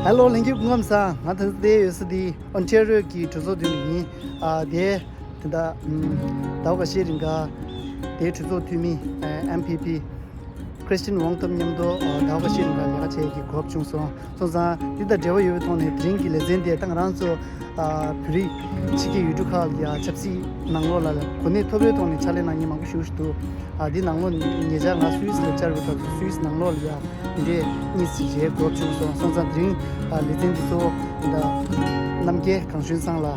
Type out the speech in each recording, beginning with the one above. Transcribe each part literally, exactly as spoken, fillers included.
ཧེ་ལོ། ལྷན་རྒྱས་སྐུ་ཁམས་བཟང་། ང་ད་ལྟ་བསྡད་ཡོད་ས་འདི་ཨོན་ཊེ་རི་ཡོ་གི་གྲོས་ཚོགས་འཐུས་མི་ཡིན། ཨ་དེ་ད་ལྟ་ཨམ་ཟླ་བ་ཁ་ཤས་རིང་ག་དེའི་གྲོས་ཚོགས་འཐུས་མི་ཨེམ་པི་པི་ཁྲི་སི་ཊིན་ཝང་ཏམ་མཉམ་དུ་ཨ་ཟླ་བ་ཁ་ཤས་རིང་ག་ལས་ཀ་བྱེད་ཀྱི་གོ་སྐབས་བྱུང་སོང་། སོང་ཙང་འདི་དང་འབྲེལ་བ་ཡོད་པའི་ཐོག་ནས་དེ་རིང་གི་ལེ་ཚན་དེ་ད་ང་རང་ཚོ་ཨ་བོད་རིགས་ཕྱི་རྒྱལ་ཡུལ་གྲུ་ཁག་ལ་ཡ་ཆབ་སྲིད་ནང་ལོགས་ལ་གོ་གནས་མཐོ་པོའི་ཐོག་ནས་ཕྱག་ལས་གནང་མཁན་མང་པོ་ཞིག་འདུག་ཨ་འདི་ནང་ལོགས་ཉེ་ཆར་ང་སུད་སི་ལ་བཅར་བའི་སྐབས་སུ་སུད་སི་ནང་ལོགས་ལ་ཡ་འདི་འདྲའི་གཉིས་ཀྱི་རྗེས་གོ་བྱུང་སོང་། སོང་ཙང་དེ་རིང་ཨ་ལེ་ཚན་འདི་ཚོ་ད་རྣམ་རྒྱལ་གངས་ཞུན་ཚང་ལ་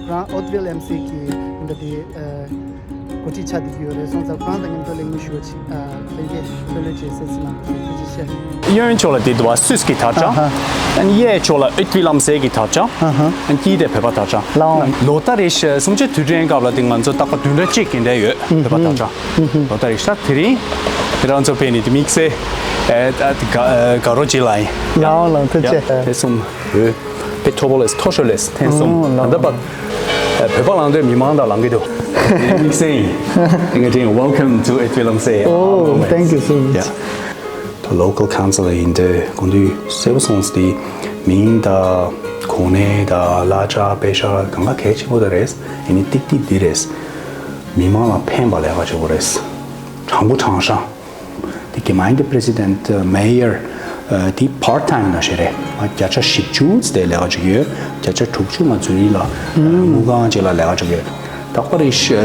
རང་ཨོ་ཏི་ཝེལ་ཨེམ་སི་གི་ད་དེ་ཨ་འགོ་ཁྲིད་ཆགས་བསྡད་ཀྱི་ཡོད་རེད། སོང་ཙང་ཁོ་རང་དང་མཉམ་དུ་གླེང་མོལ་ཞུ་བ་ཅིག་ཨ་ལྷན་རྒྱས་ཕྱོགས་ལས་བཅས་སེམས་སེམས་ནང་དུ་ཐུགས་རྗེ་ཆེ། གཡོན་ཕྱོགས་ལ་དེ་འདུག་བ་སུད་སི་གི་དར་ལྕོག་ཨ་ཧ། ཨན་གཡས་ཕྱོགས་ལ་ཨོ་ཏི་ཝེལ་ཨེམ་སི་གི་དར་ལྕོག་ཨ་ཧ། ཨན་དཀྱིལ་དེ་བོད་པ་དར་ལྕོག་ལའོ། ལོ་ལྟར་རེ་བཞིན་གསུམ་བཅུའི་དུས་དྲན་སྐབས་ལ་དེ་ང་ཚོ་རྟག་པར་བདུན་ཕྲག་གཅིག་གི་འདྲ་ཡོད་བོད་པ་དར་ལྕོག་ལོ་ལྟར་རེ་བཞིན་དེ་རིང་དེ་རང་ཚོ་ཕེབས་ནས་དེ་དམིགས་བསལ་ཨེ་ཨ་དེ་དགའ་ཨེ་དགའ་རོགས་བྱེད་ལ་ཡིན། ལའོ་ལའོ་ཐུགས་རྗེ་ཆེ། དེ་གསུམ་འོས། དཔེ་མཐོ་པོ་ལས་མཐོ་ཤོས་ལས་ཐེངས་གསུམ། ཨོ་ལགས། ད་ལྟ་བར་བོད་པ་ལངས་དུས་མི་མང་དང་ལངས་ཀྱི་འདུག་དམིགས་བསལ་ཡིན། དེ་ག་དྲན། Welcome to Etvilomse. Oh, thank you so much. Yeah. The local council ཡིན་དུས་དགོངས་དུས་གསལ་པོ་སོང་སྟེ་མིང་དང་གོ་གནས་དང་གླ་ཆ་པེ་ཤག་གང་ག་གལ་ཆེན་པོ་དེ་རེད། ཡིན་ནའི་ཏིག་ཏིག་འདི་རེད། མི་མང་ལ་ཕན་པ་ལས་ཀ་བྱེད་དགོས་རེད། དྲང་པོ་དྲང་བཞག་དེ་Gemeinde Präsident, Mayor དེ་part time ནང་བཞིན་རེད། ང་བརྒྱ་ཆ་བཞི་བཅུ་ཙམ་དེ་ལས་ཀ་བྱེད་ཀྱི་ཡོད། བརྒྱ་ཆ་དྲུག་ཅུ་ང་འཛུལ་ཡིག་ལ་དངུལ་ཁང་ཅིག་ལ་ལས་ཀ་བྱེད་ཀྱི་ཡོད། རྟག་པར་རེ་བཞིན་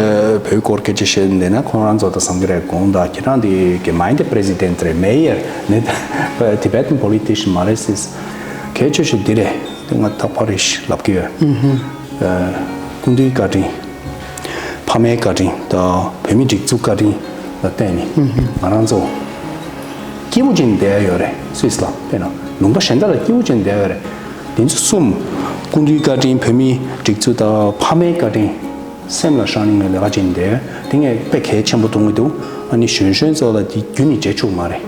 བོད་སྐོར་སྐད་ཆ་བཤད་བསྡད་ན་ཁོང་རང་ཚོ་ད་བསམ་གྱི་རེད། དགོངས་དག་ཁྱེད་རང་དེ་Gemeinde Präsident རེད། Mayor ནི་Tibetan politician མ་རེད་ཟེར། གལ་ཆེ་ཤོས་འདི་རེད། དེ་ང་རྟག་པར་རེ་བཞིན་ལབ་ཀྱི་ཡོད། སྐུ་མདུན་བཀའ་དྲིན། ཕ་མའི་བཀའ་དྲིན་དང་བོད་མི་སྒྲིག་འཛུགས་བཀའ་དྲིན་ལ་བརྟེན་ནས་ང་རང་ཚོ་སྐྱིད་པོ་བྱས་ནས་བསྡད་ཡ་ཡོད་རེད། སུད་སི་ལ་དཔེར་ན་ལུང་པ་གཞན་དག་ལ་སྐྱིད་པོ་བྱས་ནས་བསྡད་ཡ་ཡོད་རེད། དེ་ཚོ་གསུམ། སྐུ་མདུན་བཀའ་དྲིན། བོད་མི་སྒྲིག་འཛུགས་དང་ཕ་མའི་བཀའ་དྲིན། སེམས་ལ་བཞག་ནས་ངས་ལས་ཀ་བྱས་ནས་བསྡད་ཡ་དེ་ངས་དཔེ་གལ་ཆེན་པོ་མཐོང་གི་འདུག་ཨ་ནི་གཞོན་གཞོན་ཚོ་ལ་དེ་རྒྱུན་ནས་བརྗེད་ཆོག་མ་རེད།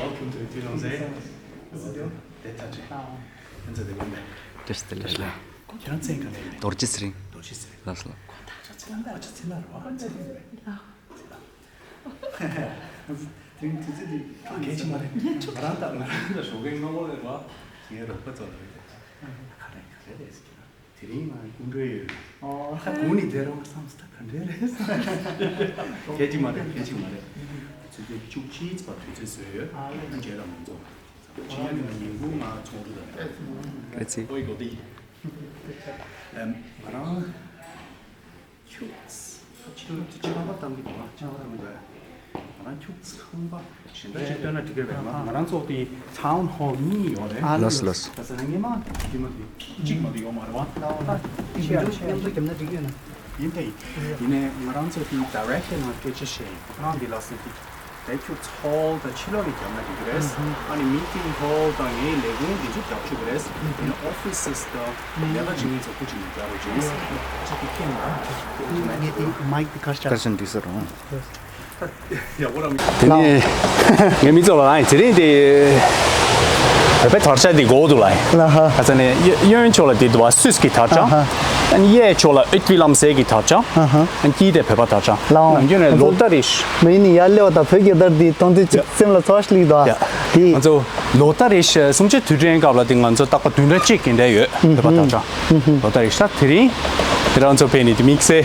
Welcome to Etvilomse. བཀྲ་ཤིས་བདེ་ལེགས། ཁྱེད་རང་མཚན་ག་རེ་རེད། རྡོ་རྗེ་ཚེ་རིང་། རྡོ་རྗེ་ཚེ་རིང་། ལགས་སོ། ཁོང་ད་ཆ་ཚེ་ལ་རེད་བ། ཚེ་རིང་རེད། དེ་རིང་དུས་ཚོད་འདི་གལ་ཆེ་མ་རེད། ང་རང་ད་ང་རང་ལ་ཞོགས་ཀའི་སྔ་མོ་རེད་བ། ངའི་རོགས་པ་ཚོ་ལ་རེད། ག་རེ་ག་རེ་རེད་ཟེར་གྱི་ན། དེ་རིང་ང་སྐུ་མགྲོན་ཡོད། ཨོ། ད་དགོངས་ནས་བསྡད་རོགས་བསམ་སོང་། ད་ག་འདྲ་རེད་བསམ། གལ་ཆེ་མ་རེད། གལ་ཆེ་མ་རེད། ཆུ་ཚོད་བཅུ་གཅིག་ཙམ་དུས་ཚོད་བཟོས་ཡོད། ཨ་ལས། རྗེས་ལ་མང་ཚོགས་ཕྱི་ཉིན་ཉིན་གུང་ང་ཚོགས་འདུ་དང་། ཨེ་ཙི། ཨོ་ཡི་གོ་དེ་ཡིན། ཨེམ། ང་རང་ཁྱུག་ཙམ་ཕྱི་ལོགས་ཀྱི་ཆར་པ་བཏང་གི་འདུག་ཨ། ཆར་པ་བཏང་གི་འདུག་ང་རང་ཁྱུག་ཙམ་ཁང་པ་གཞན་དག་ཅིག་སྟོན་ན་འགྲིག་གི་རེད་མ། ང་རང་ཚོ་དེ་Town Hall གཉིས་ཡོད་རེད། ཨ་ལགས་ལགས། ད་ཟེར་ན་སྔོན་མ་དེ་མ་དེ་གཅིག་མ་དེ་ཡོད་མ་རེད་བ། ད་ད་ཅིག་ཡོད་ཆེ། མཉམ་དུ་བརྒྱབ་ན་འགྲིག་གི་ཡོད་ན། ཡིན་ད་ཡིན། ཡིན་ནའི་ང་རང་ཚོ་དེ་Director ནང་སྐད་ཆ་བཤད་ཡིན། ཁོ་རང་འདི་ལ་སེ་དེ་Lecture Hall དང་ཕྱི་ལོགས་ནས་བརྒྱབ་ན་འགྲིག་གི་རེད། ཨ་ནི་Meeting Hall དང་ངའི་ལས་ཁུངས་འདི་ཚོ་བརྒྱབ་ཆོག་གི་རེད། ཡིན་ནའི་Offices དང་ལས་ཀ་བྱེད་མཁན་ཚོ་སྐུ་མཁྱེན་ནས་བརྒྱབ་རོགས་བྱེད། ཅིག་གི་ཁྱེད་ང་ངས་དེ་མའིག་དེ་གར་བཞག་གར་བཞག་འགྲིག་ས་རུང་། ཡག་པོ་རང་། དེ་ནས་ངའི་མི་ཚོ་ལ་ཨ་དེ་རིང་དེ་བོད་པའི་དར་ཆ་དེ་དགོས་འདུག་ལ། ལ་ཧ། ཨ་ཙི་ནས་གཡོན་ཕྱོགས་ལ་དེ་འདུག་བ་སུད་སི་གི་དར་ཆ། ཨ་ཧ། ཨ་ནི་གཡས་ཕྱོགས་ལ་ཨུཏྤི་ལམ་སེ་གི་དར་ཆ། ཨ་ཧ། ཨ་ནི་དཀྱིལ་དེ་བོད་པ་དར་ཆ། ལའོ། ནམ་རྒྱུན་ནས་ལོ་ལྟར་རེ་བཞིན། མི་ནི་ཡར་སླེབས་པ་དང་བོད་རྒྱལ་དར་འདི་མཐོང་དུས་གཅིག་ཡ། སེམས་ལ་ཚོར་བ་ཞིག་སླེབས་འདུག་ཡ། དེ། ང་ཚོ་ལོ་ལྟར་རེ་བཞིན་གསུམ་བཅུའི་དུས་དྲན་སྐབས་ལ་དེ་ང་ཚོ་རྟག་པར་བདུན་ཕྲག་གཅིག་གི་འདྲ་ཡོད་བོད་པ་དར་ཆ། ལོ་ལྟར་རེ་བཞིན་དེ་རིང་དེ་རང་ཚོ་ཕེབས་ནས་དེ་དམིགས་བསལ་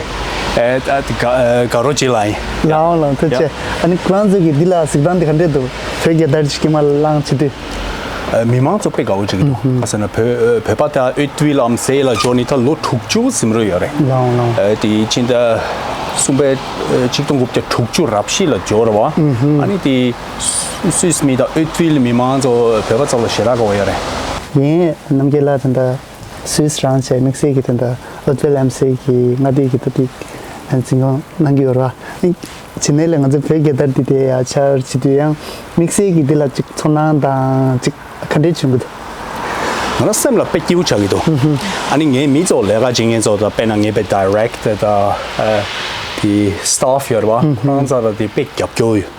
ཨེ་ཨ་དེ་དགའ་ཨེ་དགའ་རོགས་བྱེད་ལ་ཡིན། ལའོ་ལའོ་ཐུགས་རྗེ་ཆེ། ཡ། ཨ་ནི་ཁོ་རང་ཚོ་གི་འདི་ལ་གཟིགས་སྟངས་འདི་ག་འདྲས་འདུག་བོད་རྒྱལ་དར་ཅིག་དཀྱིལ་མ་ལ་བསླངས་བྱེད་དུས། ཨ། མི་མང་ཚོ་དཔེ་དགའ་བོ་བྱེད་ཀྱི་འདུག་ཧུམ་ཧུམ། ག་ཟེར་ན་བོད་བོད་པ་དང་ཨུཏྤི་ལམ་སེ་ལ་འབྱོར་ནས་ད་ལོ་དྲུག་ཅུ་ཟིན་རོགས་ཡོད་རེད། ལའོ་ལའོ། ཨ། དེ་ཕྱི་ཟླ་གསུམ་པའི་ཨ་ཆིག་སྟོང་དགུ་བརྒྱ་དྲུག་ཅུ་རེ་བཞི་ལ་འབྱོར་བ། ཧུམ་ཧུམ། ཨ་ནི་དེ་སུད་སི་མི་དང་ཨུཏྤི་ལ་མི་མང་ཚོ་བོད་པ་ཚོ་ལ་ཞེ་དྲག་དགའ་བོ་ཡོད་རེད། ཡིན། རྣམ་རྒྱལ་ལགས་ད་ལྟ་སུད་སི་རང་བྱས་དམིགས་བསལ་གྱི་ད་ལྟ་ཨུཏྤི་ལམ་སེ་གི་མངའ་སྡེ་གི་ད་ལྟ་འཛིན་སྐྱོང་གནང་གི་ཡོད་རེད་བ། ཕྱི་ནས་ལས་ང་ཚོ་བོད་རྒྱལ་དར་འདི་དེ་ཡར་འཕྱར་བྱེད་དུས་ཡང་དམིགས་བསལ་གྱི་འདི་ལ་ཅིག་ཚོར་སྣང་དང་ཅིག་ག་འདྲས་བྱུང་གི་འདུག་ང་རང་སེམས་ལ་དཔེ་སྐྱིད་པོ་ཆགས་ཀྱི་འདུག་ཧུམ་ཧུམ། ཨ་ནི་ངའི་མི་ཚོ་ལས་ཀ་བྱེད་མཁན་ཚོ་དང་དཔེར་ན་ངའི་བའི་ཌའི་རེག་ཊར་དང་ཨ་ གི་staff ཡོད་རེད་བ། ཁོ་རང་ཚོ་ལ་དེ་དཔེ་རྒྱབ་སྐྱོར་ཡོད་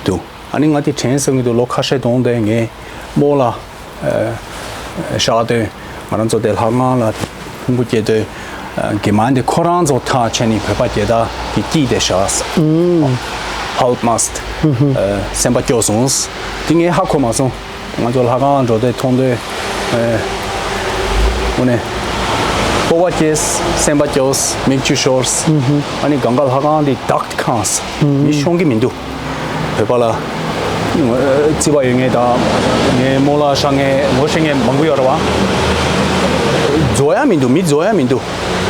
འདུག་ཨ་ནི་ང་དེ་དྲན་སོང་གི་འདུག་ལོ་ཁ་ཤས་གོང་དེ་ངའི་རྨོ་ལགས་ཨ་ཤར་དོན་ང་རང་ཚོ་དེ་ལྷ་ཁང་ལ་ཕུང་པོ་སྐྱེས་དོན་གི་མ་འདི་ཁོ་རང་ཚོ་ཐག་ཆད་ནས་བོད་པ་རྒྱལ་དར་གི་དཀྱིལ་དེ་བཞག Halbmast སེམས་པ་སྐྱོ་སོང་། དེ་ངས་ཧ་གོ་མ་སོང་། ང་ཚོ་ལྷ་ཁང་འགྲོ་དུས་མཐོང་དུས། ཨེ། དངོས་གནས། སྤོབས་པ་སྐྱེས། སེམས་པ་སྐྱོ། མིག་ཆུ་ཤོར། ཨ་ནི་གང་ག་ལྷ་ཁང་འདི་བདག་ཁང་། མི་ཤོང་གི་མི་འདུག་བོད་པ་ལ། ཨེ། རྩིས་པ་ཡོད་མཁན་དང་། ངའི་རྨོ་ལགས་ཤར་མཁན་ངོ་ཤེས་མཁན་མང་པོ་ཡོད་རེད་བ། འཛོལ་ཡ་མི་འདུག་མི་འཛོལ་ཡ་མི་འདུག་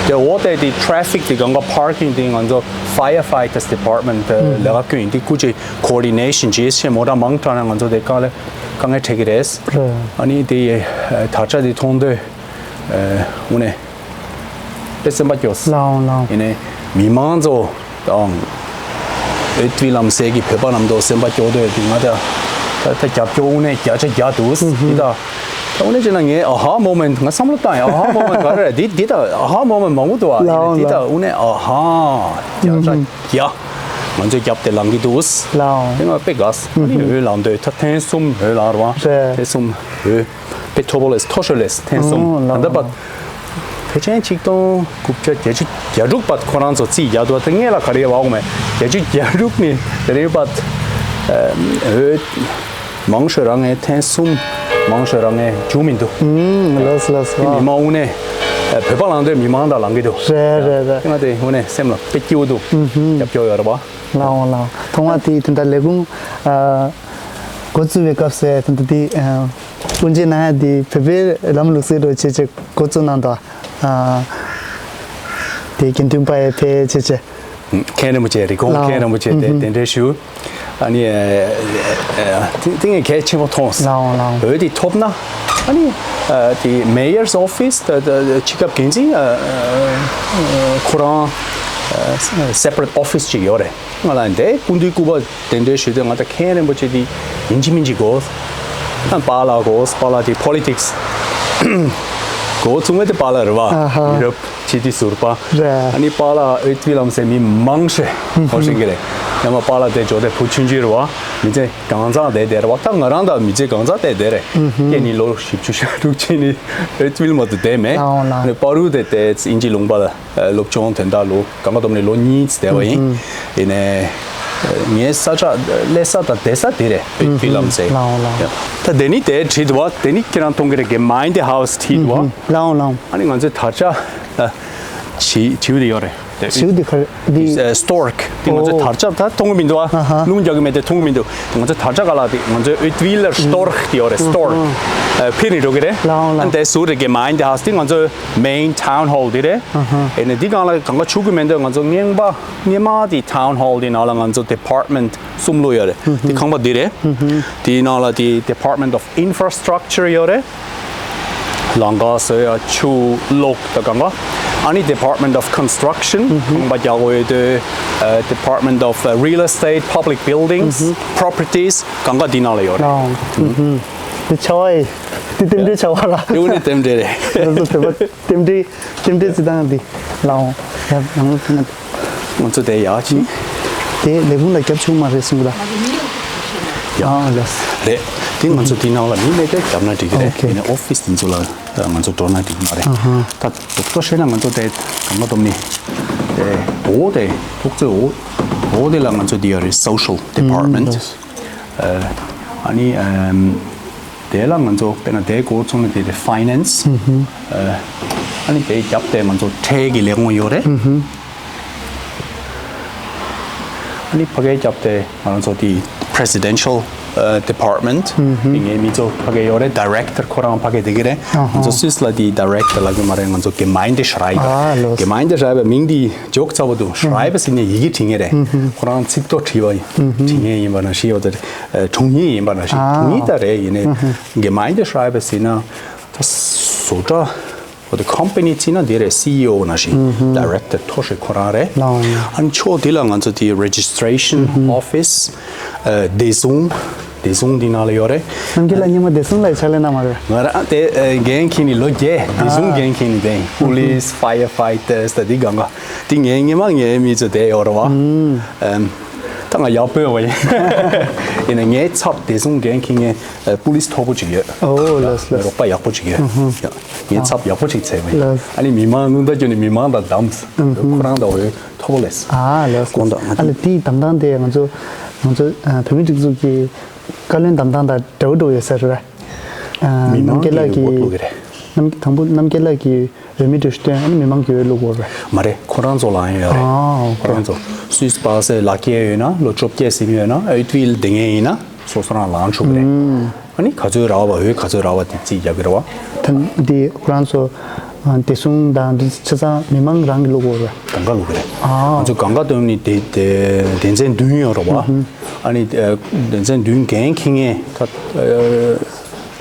དེ་འོ་དེ་དེ་traffic དེ་གང་ག་parking དེ་ང་ཚོ་firefighters department ལས་ཀ་སྐྱོན་ཡིན་དེ་སྐུ་མཁྱེན། Coordination བྱས་ཤེས་མོ་ཊ་མང་དྲགས་ན་ང་ཚོ་དེ་དཀའ་ལས་དཀའ་ངལ་འཕྲད་ཀྱི་རེད། རེད། ཨ་ནི་དེ་ཡི་དར་ཆ་དེ་མཐོང་དུས་དངོས་གནས་དཔེ་སེམས་པ་སྐྱོ། ལའོ་ལའོ། ཡིན་ནའི་མི་མང་ཚོ་དང་ཨེ་ཏི་ལམ་སེ་གི་བོད་པ་རྣམས་ཚོ་སེམས་པ་སྐྱོ་དུས་དེ་ང་ད་ད་ད་རྒྱབ་སྐྱོར་དངོས་གནས་བརྒྱ་ཆ་བརྒྱ་འདུག་འདི་ད་ད་དངོས་གནས་བྱས་ན་ངའི་ཨ་ཧ་moment ང་བསམ་བློ་བཏང་ཡ་ཨ་ཧ་moment ག་རེ་རེད་འདི་འདི་ད་ཨ་ཧ་moment མང་པོ་འདུག་ཨ། ཡིན་ནའི་འདི་ད་དངོས་གནས་ཨ་ཧ་བརྒྱ་ཆ། ཡ། ང་ཚོའི་རྒྱབ་དེ་ལངས་ཀྱི་འདུག་ལའོ། དེ་ང་དཔེ་དགའ། ཨ་ནི་འོད་ལངས་དུས་ད་ཐེངས་གསུམ་འོད་ལངས་རེད་བ། རེད། ཐེངས་གསུམ་འོད། དཔེ་མཐོ་པོ་ལས་མཐོ་ཤོས་ལས་ཐེངས་གསུམ། ཨོ་ལའོ། ད་ལྟ་བར། ཕལ་ཆེར་ཆིག་སྟོང་དགུ་བརྒྱ་བརྒྱད་ཅུ་གྱ་དྲུག་བར་ཁོ་རང་ཚོ་རྩིས་རྒྱག་འདུག་ད་ངས་ལ་ག་རེ་བ་འོང་མེད། བརྒྱད་ཅུ་གྱ་དྲུག་ནས་དེ་རིང་བར། འོད། མང་ཤོས་རང་ངས་ཐེངས་གསུམ། མང་ཤོས་རང་ངས་བྱུང་མི་འདུག་ཨུམ། ལགས་སོ་ལགས་སོ། དེ་མི་མང་དངོས་གནས། བོད་པ་ལངས་དུས་མི་མང་དང་ལངས་ཀྱི་འདུག་རེད་རེད་རེད། ང་དེ་དངོས་གནས་སེམས་ལ་དཔེ་སྐྱིད་པོ་འདུག་ཨུམ་ཧུམ། རྒྱབ་སྐྱོར་ཡོད་རེད་པ། ལའོ་ལའོ། ཐོག་མ་དེ་དེ་འདྲ་ལས་ཁུངས་ཨ། འགོ་བཙུགས་པའི་སྐབས་སུ་དེ་འདྲ་དེ་ཨ། དབུ་འབྱེད་གནང་ཡ་དེ་བོད་པའི་ལམ་ལུགས་སྲོལ་འདྲ་བྱས་བྱས་འགོ་བཙུགས་གནང་འདུག་ཨ། དེ་དགེ་འདུན་པ་ཡི་ཕེ་བྱས་བྱས། མཁན་རིན་པོ་ཆེ་རི་ཀོན་ལའོ། མཁན་རིན་པོ་ཆེ་དེ་ཨུ་ཧུ། གདན་འདྲེན་ཞུ། ཨ་ནི་ཨ། ཨ། དེ་དེ་ངས་གལ་ཆེན་པོ་མཐོང་སོང་། ལའོ་ལའོ། འོས་དེ་ཐོབ་ན། ཨ་ནི་ཨ། དེ་mayor's office ད་ད་ད་སྤྱི་ཁྱབ་འགན་འཛིན་ཨ། ཨ། ཁོ་རང་ཨ། separate office ཅིག་ཡོད་རེད། ང་ལ་འདི་སྐུ་མདུན་སྐུ་པར་གདན་འདྲེན་ཞུས་དུས་ང་ད་མཁན་རིན་པོ་ཆེ་དེ་ཡིན་གཅིག་མིན་གཅིག་གོ། ཨ། པཱ་ལགས་གོ། པཱ་ལགས་དེ་politics གོ་ཚུགས་མེད་དེ་པཱ་ལགས་རེད་བ། ཨ་ཧ། ཡུ་རོབ་སྤྱི་འཐུས་ཟུར་པ། རེད། ཨ་ནི་པཱ་ལགས་འོས་བསྡུ་ལམ་སེ་མི་མང་ཤོས་ཧུམ་ཧུམ། ཧོ་ཤིང་གི་རེད། ཡང་མ་པཱ་ལགས་དེ་འཇོག་དེ་བུ་ཆུང་ཆུང་རེད་བ། མི་ཚེ་གང་ཚང་བསྡད་བསྡད་རེད་བ། ད་ང་རང་ད་མི་ཚེ་གང་ཚང་བསྡད་བསྡད་རེད། ཧུམ་ཧུམ། སྐྱེས་ནི་ལོ་བཞི་བཅུ་ཞེ་དྲུག་ཕྱིན་ནི་འོས་བསྡུ་མ་གཏོགས་བསྡད་མེད། ལའོ་ལའོ། ཨ་ནི་པ་རུ་དེ་དེ་དབྱིན་ཇི་ལུང་པ་ལ་སློབ་སྦྱོང་དོན་དག་ལོ་གང་ག་བསྡོམས་ནས་ལོ་གཉིས་བསྡད་པ་ཡིན། ཨུ་ཧུ། ཡིན་ནའི། ངའི་ས་ཆ་སླེབས་ས་དང་བསྡད་ས་དེ་རེད། ཨུ་ཧུ། ཕི་ལམ་སེ། ལའོ་ལའོ། ད་དེ་ནི་དེ་བྲིས་འདུག་བ། དེ་ནི་ཁྱེད་རང་མཐོང་གི་རེད། Gemeindhaus བྲིས་འདུག་བ། ལའོ་ལའོ། ཨ་ནི་ང་ཚོའི་དར་ཆ་ཨ། བྱིའུ་བྱིའུ་དེ་ཡོད་རེད། བྱིའུ་དེ་ག་རེ་འདི། Storch དེ་ང་ཚོའི་ཨོ། དར་ཆ་ད་མཐོང་གི་མི་འདུག་བ། ཨ་ཧ། རླུང་རྒྱག་གི་མེད་དེ་མཐོང་གི་མི་འདུག་ང་ཚོའི་དར་ཆ་ག་ལ་དེ་ང་ཚོའི་Uitweiler Storch དེ་ཡོད་རེད། Storch ཨ། ཕི་ནི་འགྲོ་གི་རེད། ལའོ་ལའོ། ཨ་ནི་དེ་ཟུར་རེད། Gemeindhaus དེ་ང་ཚོའི main town hall དེ་རེད། ཨ་ཧ། ཨེ་ནས་འདི་སྒང་ལ་གང་ག་ཆུ་གི་མེད་འདོད། ང་ཚོ་སྔོན་མ་སྔོན་མ་དེ་town hall དེ་ནང་ལ་ང་ཚོ་department གསུམ་ལོ་ཡོད་རེད། ཨུ་ཧུ། དེ་ཁང་པ་འདི་རེད། ཨུ་ཧུ། དེའི་ནང་ལ་དེ་Department of Infrastructure ཡོད་རེད། ལམ་ཁ་བཟོ་ཡ་ཆུ་གློག་དང་གང་ག་ཨ་ནི་Department of Construction ཨུ་ཧུ། ཁང་པ་རྒྱག་དགོས་ཡོད་དུས་ཨ། Department of Real Estate, Public Buildings ཨུ་ཧུ། Properties གང་ག་དེའི་ནང་ལ་ཡོད་རེད། ཨུ་ཧུ། དེ་ཆ་བ་ཡི། དེ་རྟེན་འབྲེལ་བྱ་བ་ལ། དེ་འུ་ནི་རྟེན་འབྲེལ་རེད། ང་ཚོ་བོད་པ་རྟེན་འབྲེལ་རྟེན་འབྲེལ་རྩི་སྟངས་འདི་ལའོ། ཡ་ནང་ལོགས་ཕན་ན། ང་ཚོ་དེ་ཡག་ཅིང་། དེ་ལས་ཁུངས་ལ་རྒྱབ་ཆུང་མ་རེད་གསུང་གི་ལ། ཡ། ཨ་ལས། རེད། དེ་ང་ཚོ་དེ་ནང་ལ་མི་མེད་དེ་རྒྱབ་ན་འགྲིག་གི་རེད། ཨོ་ཁེ། ཡིན་ནའི་ཨོ་ཕི་སི་དེ་ཚོ་ལ་ང་ཚོ་འགྲོ་ན་འགྲིག་གི་མ་རེད། ཨ་ཧ། ད་རྡོག་རྡོག་བཤད་ན་ང་ཚོ་དེ་གང་ག་སྡོམ་ནི། དེ་འོ་དེ་ཐུག་ཚོད་འོ་འོ་དེ་ལ་ང་ཚོ་དེ་ཡོད་རེད། Social Department ཨ་ནི་ཨམ། དེ་ལ་ང་ཚོ་དཔེར་ན་དེ་གོ་ཚོང་ནི་དེ་རེད། Finance ཨ་ནི་དེ་རྒྱབ་དེ་ང་ཚོ་ཁྲལ་གྱི་ལས་ཁུངས་ཡོད་རེད། ཨ་ནི་ཕ་གའི་རྒྱབ་དེ་ང་ཚོ་དེ་Presidential Department དེ་ངའི་མི་ཚོ་ཕ་གའི་ཡོད་རེད། Director ཁོ་རང་ཕ་གའི་དེ་གི་རེད། ང་ཚོ་སུད་སི་ལ་དེ་Director ལབ་གི་མ་རེད། ང་ཚོ་Gemeindeschreiber ཨ་ལོ། Gemeindeschreiber མིང་དེ་འཇོག་ཚ་བོ་འདུག Schreiber ཟེར་ནས་ཡི་གེ་འབྲི་མཁན་རེད། ཁོ་རང་ཚིག་ཐོ་བྲིས་པ་ཡིན། འབྲི་མཁན་ཡིན་པ་ན་ཤི་ཡོད་དེ་རེད། དྲུང་ཡིག་ཡིན་པ་ན་ཤི། ཨ། དྲུང་ཡིག་ད་རེད། ཡིན་ནའི་Gemeindeschreiber ཟེར་ན་ད་བཟོ་གྲྭ་འོ་དེ་company བརྩིས་ན་དེ་རེད། CEO ན་ཤི། Director མཐོ་ཤོས་ཁོ་རང་རེད། ཨ་ནི་ཕྱོགས་དེ་ལ་ང་ཚོ་དེ་Registration Office བདེ་སྲུང་ བདེ་སྲུང་འདི་ནང་ལ་ཡོད་རེད། རྣམ་རྒྱལ་ལགས་སྔོན་མ་བདེ་སྲུང་ལ་ཕྱག་ལས་གནང་བ་རེད། ང་རང་དེ་ཨ་འགན་འཁྱེར་ནས་ལོ་བརྒྱད་བདེ་སྲུང་ཨ་འགན་འཁྱེར་ནས་བསྡད་ཡིན། Police, firefighters ད་འདི་གང་ག་འདི་ངའི་སྔོན་མ་ངའི་མི་ཚོ་བསྡད་ཡོད་རེད་བ། ཨམ། ད་ང་ཡག་པོ་ཡོད་པ་ཡིན། ཡིན་ན་ངའི་ཚབ་བདེ་སྲུང་འགན་འཁྱེར་མཁན་ཨ་police མཐོ་པོ་ཅིག་ཡོད། ཨོ་ལགས་ལགས། རོགས་པ་ཡག་པོ་ཅིག་ཡོད། ཨུ་ཧུ། ཡ། ངའི་ཚབ་ཡག་པོ་ཅིག་བྱས་པ་ཡིན། ལགས། ཨ་ནི་མི་མང་སྔོན་བརྡ་བསྐྱོན་ནས་མི་མང་དང་བདམས། ཨུ་ཧུ། ཁོ་རང་དང་འོས་མཐོ་པོ་ལས། ཨ་ལགས། དགོངས་དག་ང་ཨ་ལ་དེའི་དམ་བཏང་དེ་ང་ཚོ་ང་ཚོ་ཨ་བོད་མི་སྒྲིག་འཛུགས་ཀྱི་བཀའ་བློན་དམ་བཏང་དང་འདྲ་བོ་འདྲ་བོ་ཡོད་ས་རེད་པ། ཨ་མི་མང་རྣམ་རྒྱལ་ལགས་གིས་ཀྱི་འོས་བླུག་གི་རེད། རྣམ་དང་པོ་རྣམ་རྒྱལ་ལགས་ཀྱིས་འོས་མི་འདྲ་བོ་ཞིག་བཏོན། ཨ་ནི་མི་མང་གིས་འོས་བླུག་དགོས་རེད། མ་རེད། ཁོ་རང་ཚོ་ལ་ཡང་ཡོད་རེད། ཨ་ཨོ་ཁེ། ཁོ་རང་ཚོ་སུད་སི་པ་སེ་ལག་ཁྱེར་ཡོད་ན་ལོ་བཅོ་བརྒྱད་ཟིན་ཡོད་ན་འོས་བསྡུ་ལ་བསྡད་མཁན་ཡིན་ན་སོ་སོ་རང་ལངས་ཆོག་གི་རེད། ཨ་ནི་ག་ཚོད་རག་པ་འོས་ག་ཚོད་རག་པ་དེ་རྩིས་རྒྱག་གི་རེད་བ། ད་འདི་ཁོ་རང་ཚོ་ཨ་བདེ་སྲུང་དང་འདི་ཆ་ཚང་མི་མང་རང་གིས་བླུག་དགོས་རེད། གང་ག་བླུག་གི་རེད། ཨ་ང་ཚོ་གང་ག་བསྡོམས་ནས་དེ་དེ་སྡེ་ཚན་བདུན་ཡོད་རེད་བ། ཨ་ནི་ཨ་སྡེ་ཚན་བདུན་འགན་འཁྱེར་མཁན་ད་ཨ་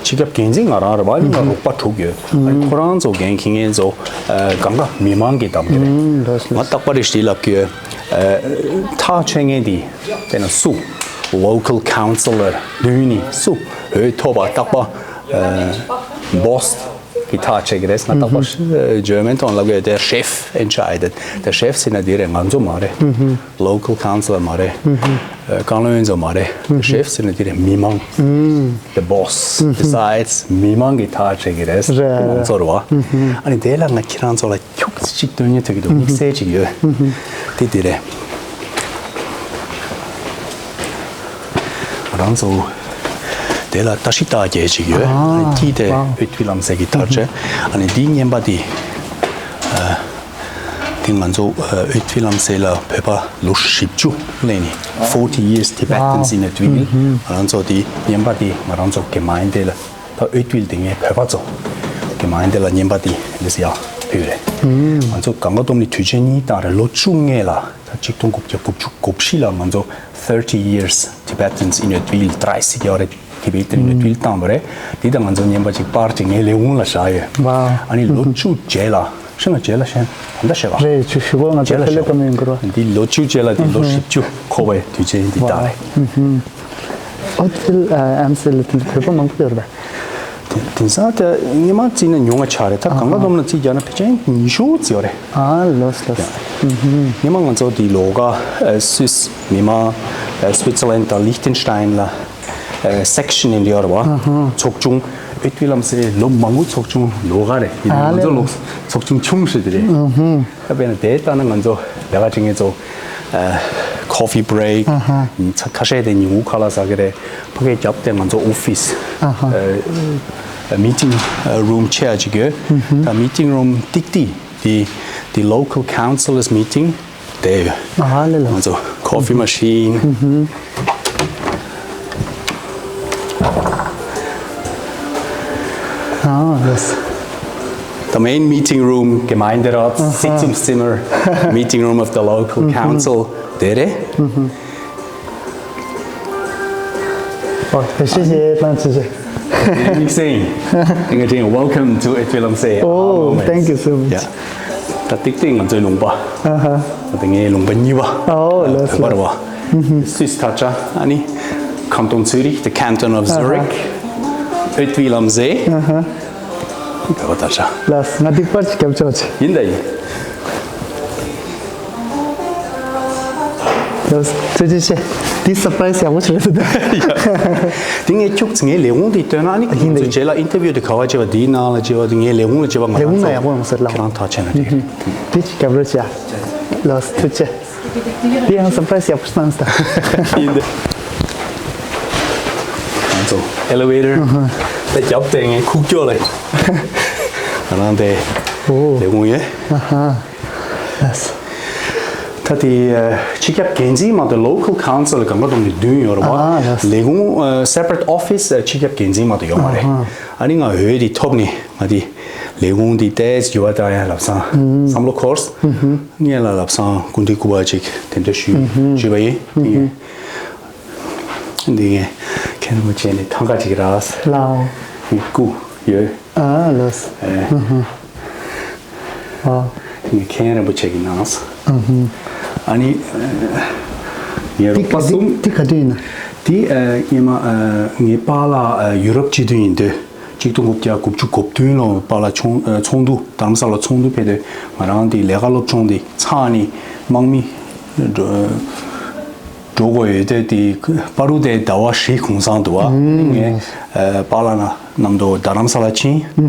སྤྱི་ཁྱབ་འགན་འཛིན་ང་རང་རེད་བ། ཨ་ནི་ང་རོགས་པ་དྲུག་ཡོད། ཨ་ནི་ཁོ་རང་ཚོ་འགན་འཁྱེར་མཁན་ཚོ་ཨ་གང་ག་མི་མང་གིས་བདམས་ཀྱི་རེད། ལགས་ལགས། ང་རྟག་པར་རེ་ཞིག་ལབ་ཀྱི་ཡོད། ཨ་ཐག་ཆོད་མཁན་དེ་དཔེར་ན་སུ་local councillor བདུན་ནི་སུ་འོས་ཐོབ་པ་རྟག་པར་ཨ་boss གི་ཐག་ཆོད་ཀྱི་རེད། ང་རྟག་པར་ཨ་German ཐོག་ལབ་ཀྱི་ཡོད་དེ་Chef entscheidet། དེ་Chef ཟེར་ན་དེ་རེད། ང་ཚོ་མ་རེད། Local councillor མ་རེད། ཨ་བཀའ་བློན་ཚོ་མ་རེད། Chef ཟེར་ན་དེ་རེད། མི་མང་། The boss decides། མི་མང་གིས་ཐག་བཅད་ཀྱི་རེད། རེད། མང་ཚོགས་རེད་བ། ཨ་ནི་དེ་ལ་ང་ཁྱེད་རང་ཚོ་ལ་ཁྱུག་ཙམ་ཅིག་སྟོན་ཉན་ཐུབ་ཀྱི་འདུག་དམིགས་བསལ་ཅིག་ཡོད། དེ་དེ་རེད། ང་རང་ཚོ་དེ་ལ་བཀྲ་ཤིས་རྟགས་བརྒྱད་ཅིག་ཡོད། ཨ་ནི་དཀྱིལ་དེ་ཨོ་ཨོ་འོས་བསྡུ་ལམ་སེལ་གྱི་ཐག་བཅད། ཨ་ནི་འདིའི་བརྙན་པ་འདི་ཨ། དེ་ང་ཚོ་ཨ་འོས་བསྡུ་ལམ་སེལ་ལ་བོད་པ་ལོ་བཞི་བཅུ་སླེབས་ནས། Forty years Tibetans in Advil། ང་རང་ཚོ་དེ་བརྙན་པ་དེ་ང་རང་ཚོ་གི་མ་ཡིན་དེ་ལ་ད་འོས་བསྡུ་ལ་དེ་ངའི་བོད་པ་ཚོ་གི་མ་ཡིན་དེ་ལ་བརྙན་པ་དེ་ལས་ཡག་ཕུལ་རེད། ང་ཚོ་གང་ག་བསྡོམས་ནས་དུས་ཆེན་གཉིས་བཏང་རེད། ལོ་བཅུ་སྔས་ལ་ད་ཆིག་སྟོང་དགུ་བརྒྱ་དགུ་བཅུ་གོ་བཞི་ལ་ང་ཚོ་Thirty years Tibetans in Advil དྲ་སི་ཀྱི་རེད། དེ་བས་དེ་ནས་དུས་བཏང་བ་རེད། དེ་དང་ང་ཚོ་བརྙན་པ་ཅིག་པར་ཅིག་ངའི་ལས་ཁུངས་ལ་བཞག་ཡོད། ཝའོ། ཨ་ནི་ལོ་བཅུ་རྗེས་ལ་ཤི་ན་རྗེས་ལ་ཤན་ད་ལྟ་ཤེས་པ། རེད། ཆུ་ཞུ་གོ་ང་ཚོ་རྗེས་ལ་ཕེ་ལེ་ཤོག་ཀ་མེན་གུ་རོ། འདི་ལོ་བཅུ་རྗེས་ལ་འདི་ལོ་བཞི་བཅུ་འཁོར་བའི་དུས་ཆེན་འདི་ད་རེད། ཨོ་ཏིལ་ཨམ་སི་ལ་དེ་བོད་པ་མང་པོ་ཡོད་རེད་པས། དེང་སང་དེ་སྔོན་མ་བརྩིས་ན་ཉུང་བ་ཆགས་རེད། ད་གང་ག་བསྡོམས་ན་རྩིས་རྒྱག་ན་ཕལ་ཆེར་ཉི་ཤུ་ཙམ་ཡོད་རེད། ཨ་ལོས་ལོས། སྔོན་མ་ང་ཚོ་དེ་ལོ་ག་སུད་སི་མི་མང་སུད་སི་ལན་དང་ལིག་ཏེན་ཤི་ཏེན་ལ། ཨ་སེག་ཤན་ཡིན་ཡོད་རེད་བ། ཨ་ཧ། ཚོགས་ཆུང་། འོས་བསྡུ་ལམ་སེལ་ལོ་མང་པོ་ཚོགས་ཆུང་ལོགས་ཀ་རེད། དེ་ནི་ང་ཚོ་ལོ་ཚོགས་ཆུང་ཆུང་ཤོས་དེ་རེད། ཨ་ཧ། ད་དཔེར་ན་དེ་ལྟ་ན་ང་ཚོ་ལས་ཀ་བྱེད་མཁན་ཚོ་ཨ་ཁོ་ཕི་བྷི་རེག་ཨ་ཧ། ཉིན་ཚ་ཁ་ཤས་དེ་ཉིན་གུང་ཁ་ལག་ཟ་གི་རེད། ཕ་གིའི་རྒྱབ་དེ་ང་ཚོ་ཨོ་ཕི་སི་ཨ་ཧ། ཨ་མི་ཊིང་རུམ་ཆེ་བ་ཅིག་ཡོད། ཨ་ཧ། ད་མི་ཊིང་རུམ་ཏིག་ཏིག་དེ་དེ་ལོ་ཁལ་ཁའུན་སི་ལར་སི་མི་ཊིང་དེ་ཡོད། ཨ་ལེ་ལོ། ང་ཚོ་ཁོ་ཕི་མ་ཤིན། ཨ་ལེ། The main meeting room, Gemeinderat Sitzungszimmer, meeting room of the local council དེ་རེད། ཨོ་ཕེ་ཤི་ཞེ་ཏང་ཅི་ཞེ། Mixing. Welcome to Etwilamse. Oh, thank you so much. ད་ཏིག་ཏིག་ང་ཚོའི་ལུང་པ། ཨ་ཧ། ད་ངའི་ལུང་པ་གཉིས་པ། ཨོ་ལོས་བོད་པ་རེད་བ། སུད་སི་དར་ཆ་ཨ་ནི་ཁམ་སྟོང་ཚུ་རིག the canton of Zurich. Etwilamse. ཨ་ཧ། བོད་པ་དར་ཆ། ལགས་ང་ཏིག་པར་ཅིག་རྒྱབ་ཆོག་ཅིག་ཡིན་ད་ཡིན། ལགས་ཐུགས་རྗེ་ཆེ། འདི་སར་པ་རའི་སི་ཡག་པོ་ཞིག་རེད་ཟེར་ད། དེ་ངས་ཁྱུག་ཙམ་ངའི་ལས་ཁུངས་དེ་སྟོན་ན་ཨ་ནི་ཁྱུག་ཙམ་རྗེས་ལ་ཨིན་ཊར་བིའུ་དེ་ག་བ་བྱེད་པ་དེའི་ནང་ལ་བྱེད་པ་དེ་ངའི་ལས་ཁུངས་ལ་བྱེད་པ་ང་ལས་ཁུངས་ལ་ཡག་པོ་ཡོང་ས་རེད་ལགས། ཁྱེད་རང་ཐག་ཆོད་ན་འགྲིག་རེད། འདི་ཅིག་རྒྱབ་རོགས་བྱས། ལགས་ཐུགས་རྗེ་ཆེ། དེ་ཡང་སར་པ་རའི་སི་ཡག་པོ་ཞིག་གནང་ཟེར་ད། ཡིན་ད། ང་ཚོ་ཨེ་ལི་ཝེ་ཊར་ད་རྒྱབ་དེ་ངའི་ཁུག་ཀྱོག་ལ་ང་རང་དེ་ཨོ་ལས་ཁུངས་ཡོད། ཨ་ཧ། ལགས། ད་དེ་ཨ་སྤྱི་ཁྱབ་འགན་འཛིན་མ་གཏོགས་ལོ་ཁལ་ཁའུན་སི་ལ་གང་ག་བསྡོམས་ནས་བདུན་ཡོད་རེད་བ། ཨ་ལགས། ལས་ཁུངས་ཨ་སེ་པ་རེཊ་ཨོ་ཕི་སི་ཨ་སྤྱི་ཁྱབ་འགན་འཛིན་མ་གཏོགས་ཡོད་མ་རེད། ཨ་ཧ། ཨ་ནི་ང་འོས་དེ་ཐོབ་ནས་ང་དེ་ལས་ཁུངས་དེ་ཏོག་ཙམ་འགྱུར་བ་བཏང་ཡ་ལབ་སོང་། བསམ་བློ་འཁོར། ཨ་ཧ། ངས་ལ་ལབ་སོང་སྐུ་མདུན་སྐུ་པར་ཅིག་དེ་འདྲ་ཞུས་ཨ་ཧ། ཞུས་པ་ཡིན། ཨ་ཧ། འདི་ངས་མཁན་རིན་པོ་ཆེ་ནས་ཐང་ག་ཅིག་རག་ལའོ། མི་སྐུ་ཡོད། ཨ་ལགས། ཨེ། ཨ་ཧ། ཨ། ངས་མཁན་རིན་པོ་ཆེ་གི་གནང་སོང་། ཨ་ཧ། ཨ་ནི་ངའི་རོགས་པ་གསུམ། འདི་ག་དུས་ཡིན་ན། དེ་ཨ་སྔོན་མ་ཨ་ངའི་པཱ་ལགས་ཨ་ཡུ་རོབ་སྤྱི་མཐུན་ཡིན་དུས། གཅིག་སྟོང་དགུ་བརྒྱ་དགུ་བཅུ་གོ་བདུན་ལོ་པཱ་ལགས་ཚོགས་ཨ་ཚོགས་འདུ་རྡ་རམ་ས་ལ་ཚོགས་འདུ་ཕེབས་དུས། ང་རང་དེ་ལས་ཀ་སློབ་སྦྱོང་དེ་ཚར་ནས་དམག་མི་འགྲོ་འགྲོ་དགོས་ཡོད་དུས། དེ་པ་རུ་དེ་ཟླ་བ་བཞི་གུང་སེང་འདུག་བ། ངས་ཨ་པཱ་ལགས་ན་མཉམ་དུ་རྡ་རམ་ས་ལ་ཕྱིན།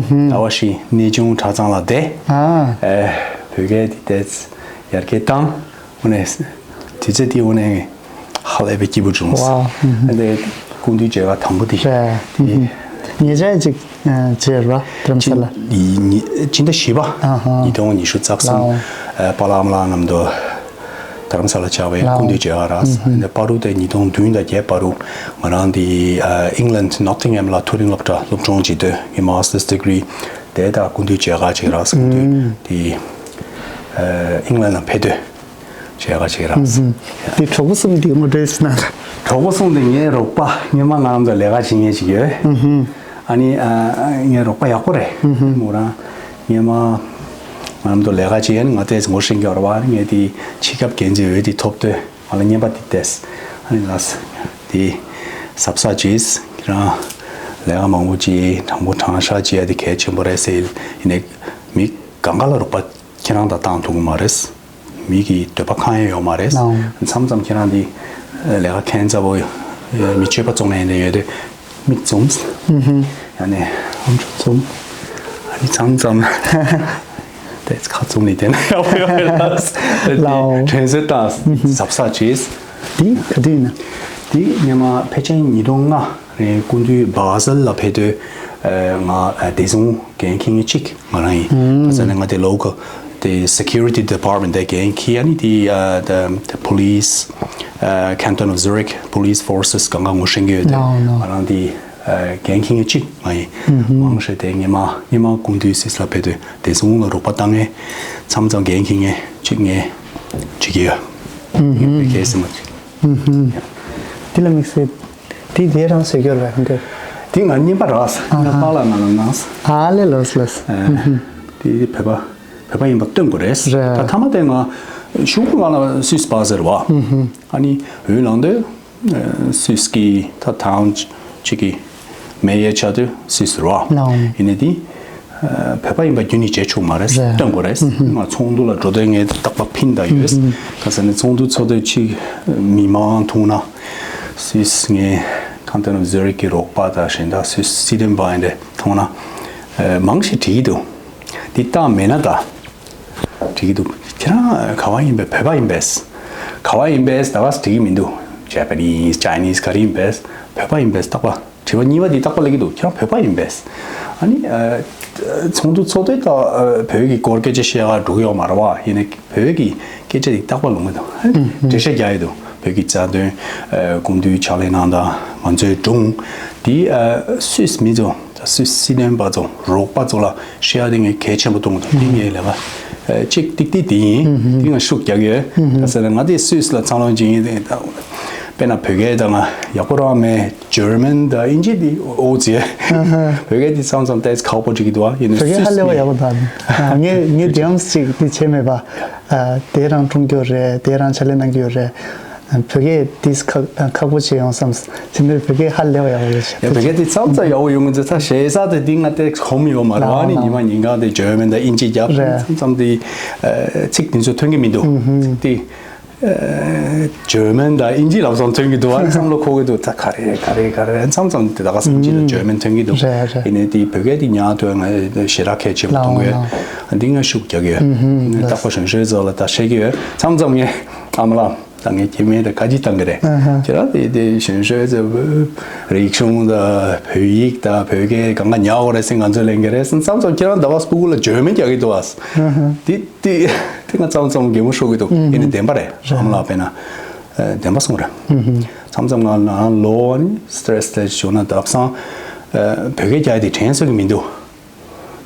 ཟླ་བ་བཞི་གནས་ཆུང་གྲྭ་ཚང་ལ་བསྡད། ཨ་བོད་སྐད་དེ་ཏོག་ཙམ་ཡར་རྒྱས་བཏང་། དངོས་གནས་དུས་ཚོད་དེ་དངོས་གནས་ཧ་ལས་པའི་སྐྱིད་པོ་བྱུང་སོང་། ཨ་ནི་སྐུ་མདུན་མཇལ་ཁ་དང་པོ་དེ། རེད། ཉེ་ཆར་ཅིག་ཨ་བྱས་ར་རྡ་རམ་ས་ལ། ཕྱི་ཟླ་བཞི་པ། ཨ་ཧ། ཉིས་སྟོང་ཉི་ཤུ་རྩ་གསུམ། ལའོ། ཨ་པཱ་ལགས་ཨ་མ་ལགས་མཉམ་དུ་རྡ་རམ་ས་ལ་བཅར་བའི་ལའོ། སྐུ་མདུན་མཇལ་ཁ་རག་སོང་། ཨ་ནི་པ་རུ་དེ་ཉིས་སྟོང་བདུན་དང་བརྒྱད་བར་དུ་ང་རང་དེ་ཨ་ཨིང་ལན་ནོ་ཊིང་ཧམ་ལ་མཐོ་རིམ་སློབ་གྲྭ་སློབ་སྦྱོང་བྱེད་དུས་ངའི་མཱ་སི་ཊར་སི་ཌི་གྷི་རི་དེ་དང་སྐུ་མདུན་མཇལ་ཁ་བྱས་རག་སོང་། སྐུ་མདུན་དེ་ཨ་ཨིང་ལན་ལ་ཕེབས་དུས། བྱས་ཁ་ཅིག་རག་སོང་། དེ་གྲོགས་པོ་གསུམ་དེ་ངོ་སྤྲོད་ཞུ་ན། གྲོགས་པོ་གསུམ་དེ་ངའི་རོགས་པ་སྔོན་མ་ང་ལ་ལས་ཀ་བྱེད་མཁན་ཞིག་ཡོད། ཨ་ནི་ཨ་ངའི་རོགས་པ་ཡག་པོ་རེད། མོ་རང་སྔོན་མ་ང་ལ་ལས་ཀ་བྱེད་ཡ་ནི་ང་ཏོག་ཙམ་ངོ་ཤེས་ཀྱི་ཡོད་རེད་བ། ངས་དེ་ཕྱི་ཁྱབ་འགན་འཛིན་འོས་དེ་ཐོབ་དུས་ང་ལ་རྔན་པ་དེ་སྟེར། ཨ་ནི་ལགས་དེ་གཟབ་གཟབ་བྱས། ཁྱེད་རང་ལས་ཀ་མང་པོ་བྱས། དྲང་པོ་དྲང་བཞག་བྱེད་ཡ་དེ་གལ་ཆེན་པོ་རེད་ཟེར། ཡིན་ནའི་མི་གང་ག་ལ་རོགས་པ་ཁྱེད་རང་དང་བཏང་ཐུབ་ཀྱི་མ་རེད། མི་གི་འདོད་པ་ཁེངས་ཡ་ཡོད་མ་རེད། ལའོ། མཚམས་མཚམས་ཁྱེད་རང་འདི་ལས་ཀ་ཁྱད་མཚར་པོ་ཡོད། མི་སྤྱོད་པ་བཙོང་ཡ་འདྲ་ཡོད་དུས་མིག་བཙུམ། ཡང་ན་ཨམ་ཅོག་བཙུམ། ཨ་ནི་མཚམས་མཚམས་དེ་ཁ་བཙུམ་ནས་བསྡད་ན་ཡག་པོ་ཡོད་རེད། ལའོ། དྲན་གསོ་བཏང་། གཟབ་གཟབ་བྱས། འདི་ག་དུས་ཡིན་ན། འདི་སྔོན་མ་ཕལ་ཆེར་ཉིས་སྟོང་ལྔ་རེད། སྐུ་མདུན་བྷ་ཟལ་ལ་ཕེབས་དུས་ཨ་ང་ཨ་བདེ་སྲུང་འགན་འཁྱེར་མཁན་གཅིག་ང་རང་ཡིན། ཨ་ཟེར་ནས་ང་དེ་ལོ་ཀལ་དེ་སི་ཁིའུ་རི་ཊི་ཌི་པཱར་མེན་ཊི་དེ་འགན་འཁྱེར། ཨ་ནི་དེ་ཨ་the the police ཨ་canton of Zurich police forces གང་ག་ངོ་ཤེས་ཀྱི་ཡོད་དེ། ལའོ་ལའོ། ང་རང་དེ་ཨ་འགན་འཁྱེར་མཁན་གཅིག་ང་ཡིན། མང་ཤོས་དེ་སྔོན་མ་སྔོན་མ་སྐུ་མདུན་སུད་སི་ལ་ཕེབས་དུས་བདེ་སྲུང་ལ་རོགས་པ་བཏང་མཁན་མཚམས་མཚམས་འགན་འཁྱེར་མཁན་གཅིག་ངས་བྱེད་ཀྱི་ཡོད། ཡོད་པའི་གལ་སྲིད་མ་བྱེད། དེ་ལ་དམིགས་བསལ་དེ་དེ་རང་བཟོས་ཀྱི་ཡོད་རེད་པས། འདི་ང་རྔན་པ་རག་སོང་། ང་ཨ་ཧ། པཱ་ལགས་ང་ལ་གནང་སོང་། ཨ་ལས་ལོས་ལོས། ཨ་དེ་བོད་པ་བོད་པ་ཡིན་པ་སྟོན་དགོས་རེད། རེད། ད་མཐའ་མ་དེ་ང་གཞུག་གུ་ང་ལ་སུད་སི་པཱ་སི་རེད་བ། ཨ་ནི་འོས་ལངས་དུས་ཨ་སུད་སི་གི་ད་ཊའུན་གཅིག་གི་མེ་ཡར་ཆགས་དུས་སུད་སི་རེད་བ། ལའོ། ཡིན་ནའི་དེ་ཨ་བོད་པ་ཡིན་པ་རྒྱུན་ནས་བརྗེད་ཆོག་མ་རེད། རེད། སྟོན་དགོས་རེད། ང་ཚོགས་འདུ་ལ་འགྲོ་དུས་ངས་རྟག་པར་ཕིན་བཏང་ཡོད། ག་ཟེར་ན་ཚོགས་འདུ་ཚོགས་དུས་ཅིག་མི་མང་མཐོང་ན། སུད་སི་ངའི་ཁང་ཏོན་ཟུ་རིག་གི་རོགས་པ་དང་གཞན་དག་སུད་སི་སི་ཏན་པ་ཡིན་དེ་མཐོང་ན་ཨ་མང་ཞིག་དྲི་གི་འདུག་འདི་བཏང་མེད་ན་ད། འགྲིག་གི་འདུག་ཁྱེད་རང་ག་བ་ཡིན་པས། བོད་པ་ཡིན་པས། ག་བ་ཡིན་པས་ད་ག་སེ་འགྲིག་གི་མི་འདུག Japanese Chinese ག་རེ་ཡིན་པས། བོད་པ་ཡིན་པས། རྟག་པར་དྲི་བ་གཉིས་པ་འདི་རྟག་པར་སླེབས་ཀྱི་འདུག་ཁྱེད་རང་བོད་པ་ཡིན་པས། ཨ་ནི་ཨ་ཚོགས་འདུ་ཚོགས་དུས་ད་ཨ་བོད་ཀྱི་སྐོར་སྐད་ཆ་བཤད་ག་འགྲོ་གི་ཡོད་མ་རེད་བ། ཡིན་ནའི་བོད་ཀྱི་སྐད་ཆ་འདི་རྟག་པར་ལུང་གི་འདུག་འགྲེལ་བཤད་རྒྱག་ཡི་འདུག་བོད་ཀྱི་རྩ་དོན་ཨ་སྐུ་མདུན་ཕྱག་ལས་གནང་སྟངས། ང་ཚོའི་སྒྲུང་འདི་ཨ་སུད་སི་མི་ཚོ། ད་སུད་སི་སི་ཏན་པ་ཚོ་རོགས་པ་ཚོ་ལ་བཤད་ཡ་དེ་ངས་གལ་ཆེན་པོ་མཐོང་གི་འདུག་དེ་ངའི་ལས་ཀ་ཨ་གཅིག་ཏིག་ཏིག་དེ་ཡིན། དེ་ང་ཤུགས་རྒྱག་གི་ཡོད། ག་ཟེར་ན་ང་དེ་སུད་སི་ལ་འཚར་ལོངས་བྱུང་ཡིན། དེ་ད་དཔེར་ན་བོད་སྐད་ད་ང་ཡག་པོ་རང་མེད། ཇར་མན་དང་དབྱིན་ཇི་དེ་ཨོ་ཙི། བོད་སྐད་དེ་མཚམས་མཚམས་ཏོག་ཙམ་ཁག་པོ་འགྲིག་གི་འདུག་ཨ་ཡིན་ནའི་བོད་སྐད་ཧ་ལས་པ་ཡག་པོ་འདུག་ངས་ངས་དེའང་ཅིག་དེ་བྱས་མེད་པ། ཨ་དེ་རང་སྲུང་སྐྱོབ་རེད། དེ་རང་ཕྱག་ལས་གནང་གི་ཡོད་རེད། བོད་སྐད་དེ་ཁག་ཁག་པོ་ཆེ་ཡོང་བསམ། དེ་འདྲའི་བོད་སྐད་ཧ་ལས་པ་ཡག་པོ་ཡོད་ཤག་ཡ་བོད་སྐད་དེ་མཚམས་མཚམས་ཡག་པོ་ཡོང་གི་འདུག་ད་ཞེ་ས་དེ་འདི་ང་ཏོག་ཙམ་གོམས་ཡོད་མ་རེད་བ། ཨ་ནི་ཉི་མ་ཉིན་གང་དེ་ཇར་མན་དང་དབྱིན་ཇི་རྒྱབ། རེད། མཚམས་མཚམས་དེ་ཨ་ཚིག་དེ་ཚོ་ཐོན་གི་མི་འདུག་ཚིག་དེ་ཨ་ཇར་མན་དང་དབྱིན་ཇི་ལབ་སོང་ཐོན་གི་འདུག་ཨ་ནི་བསམ་བློ་འཁོར་གི་འདུག་ད་ག་རེ་ག་རེ་ག་རེ་མཚམས་མཚམས་དེ་ད་ག་སེ་དབྱིན་ཇི་དང་ཇར་མན་ཐོན་གི་འདུག་རེད་རེད། ཡིན་ནའི་དེ་བོད་སྐད་དེ་ཉག་ཐོན་ང་ཞེ་དྲག་གལ་ཆེན་པོ་མཐོང་གི་ཡོད། ལའོ་ལའོ། འདི་ང་ཤུགས་རྒྱག་གི་ཡོད། རྟག་པར་གཞོན་གཞོན་ཚོ་ལ་ད་བཤད་གི་ཡོད། མཚམས་མཚམས་ངས་ཨ་མ་ལགས། ད་ངས་སྐྱེ་དམན་དང་བཀའ་ཁྲིད་བཏང་གི་རེད། ཁྱེད་རང་དེ་དེ་གཞོན་གཞོན་ཚོས་རིག་གཞུང་དང་བོད་ཡིག་དང་བོད་སྐད་གང་ག་ཉར་དགོས་རེད་ཟེར་ང་ཚོས་ལེན་གི་རེད། མཚམས་མཚམས་ཁྱེད་རང་ཟླ་བ་སྤུ་གུ་ལ་འཇོན་མེད་རྒྱག་གི་འདུག་ཨ། དེ་དེ་དེ་ང་མཚམས་མཚམས་གད་མོ་ཤོར་གི་འདུག་ཡིན་ནའི་བདེན་པ་རེད། ཨ་མ་ལགས་དཔེར་ན་བདེན་པ་གསུངས་རེད། མཚམས་མཚམས་ང་ནང་ལོགས་ནས་སི་ཊེ་རེ་སི་དེ་བྱུང་ན་དག་སང་བོད་སྐད་རྒྱག་ཡ་དེ་དྲན་གསོ་གི་མི་འདུག་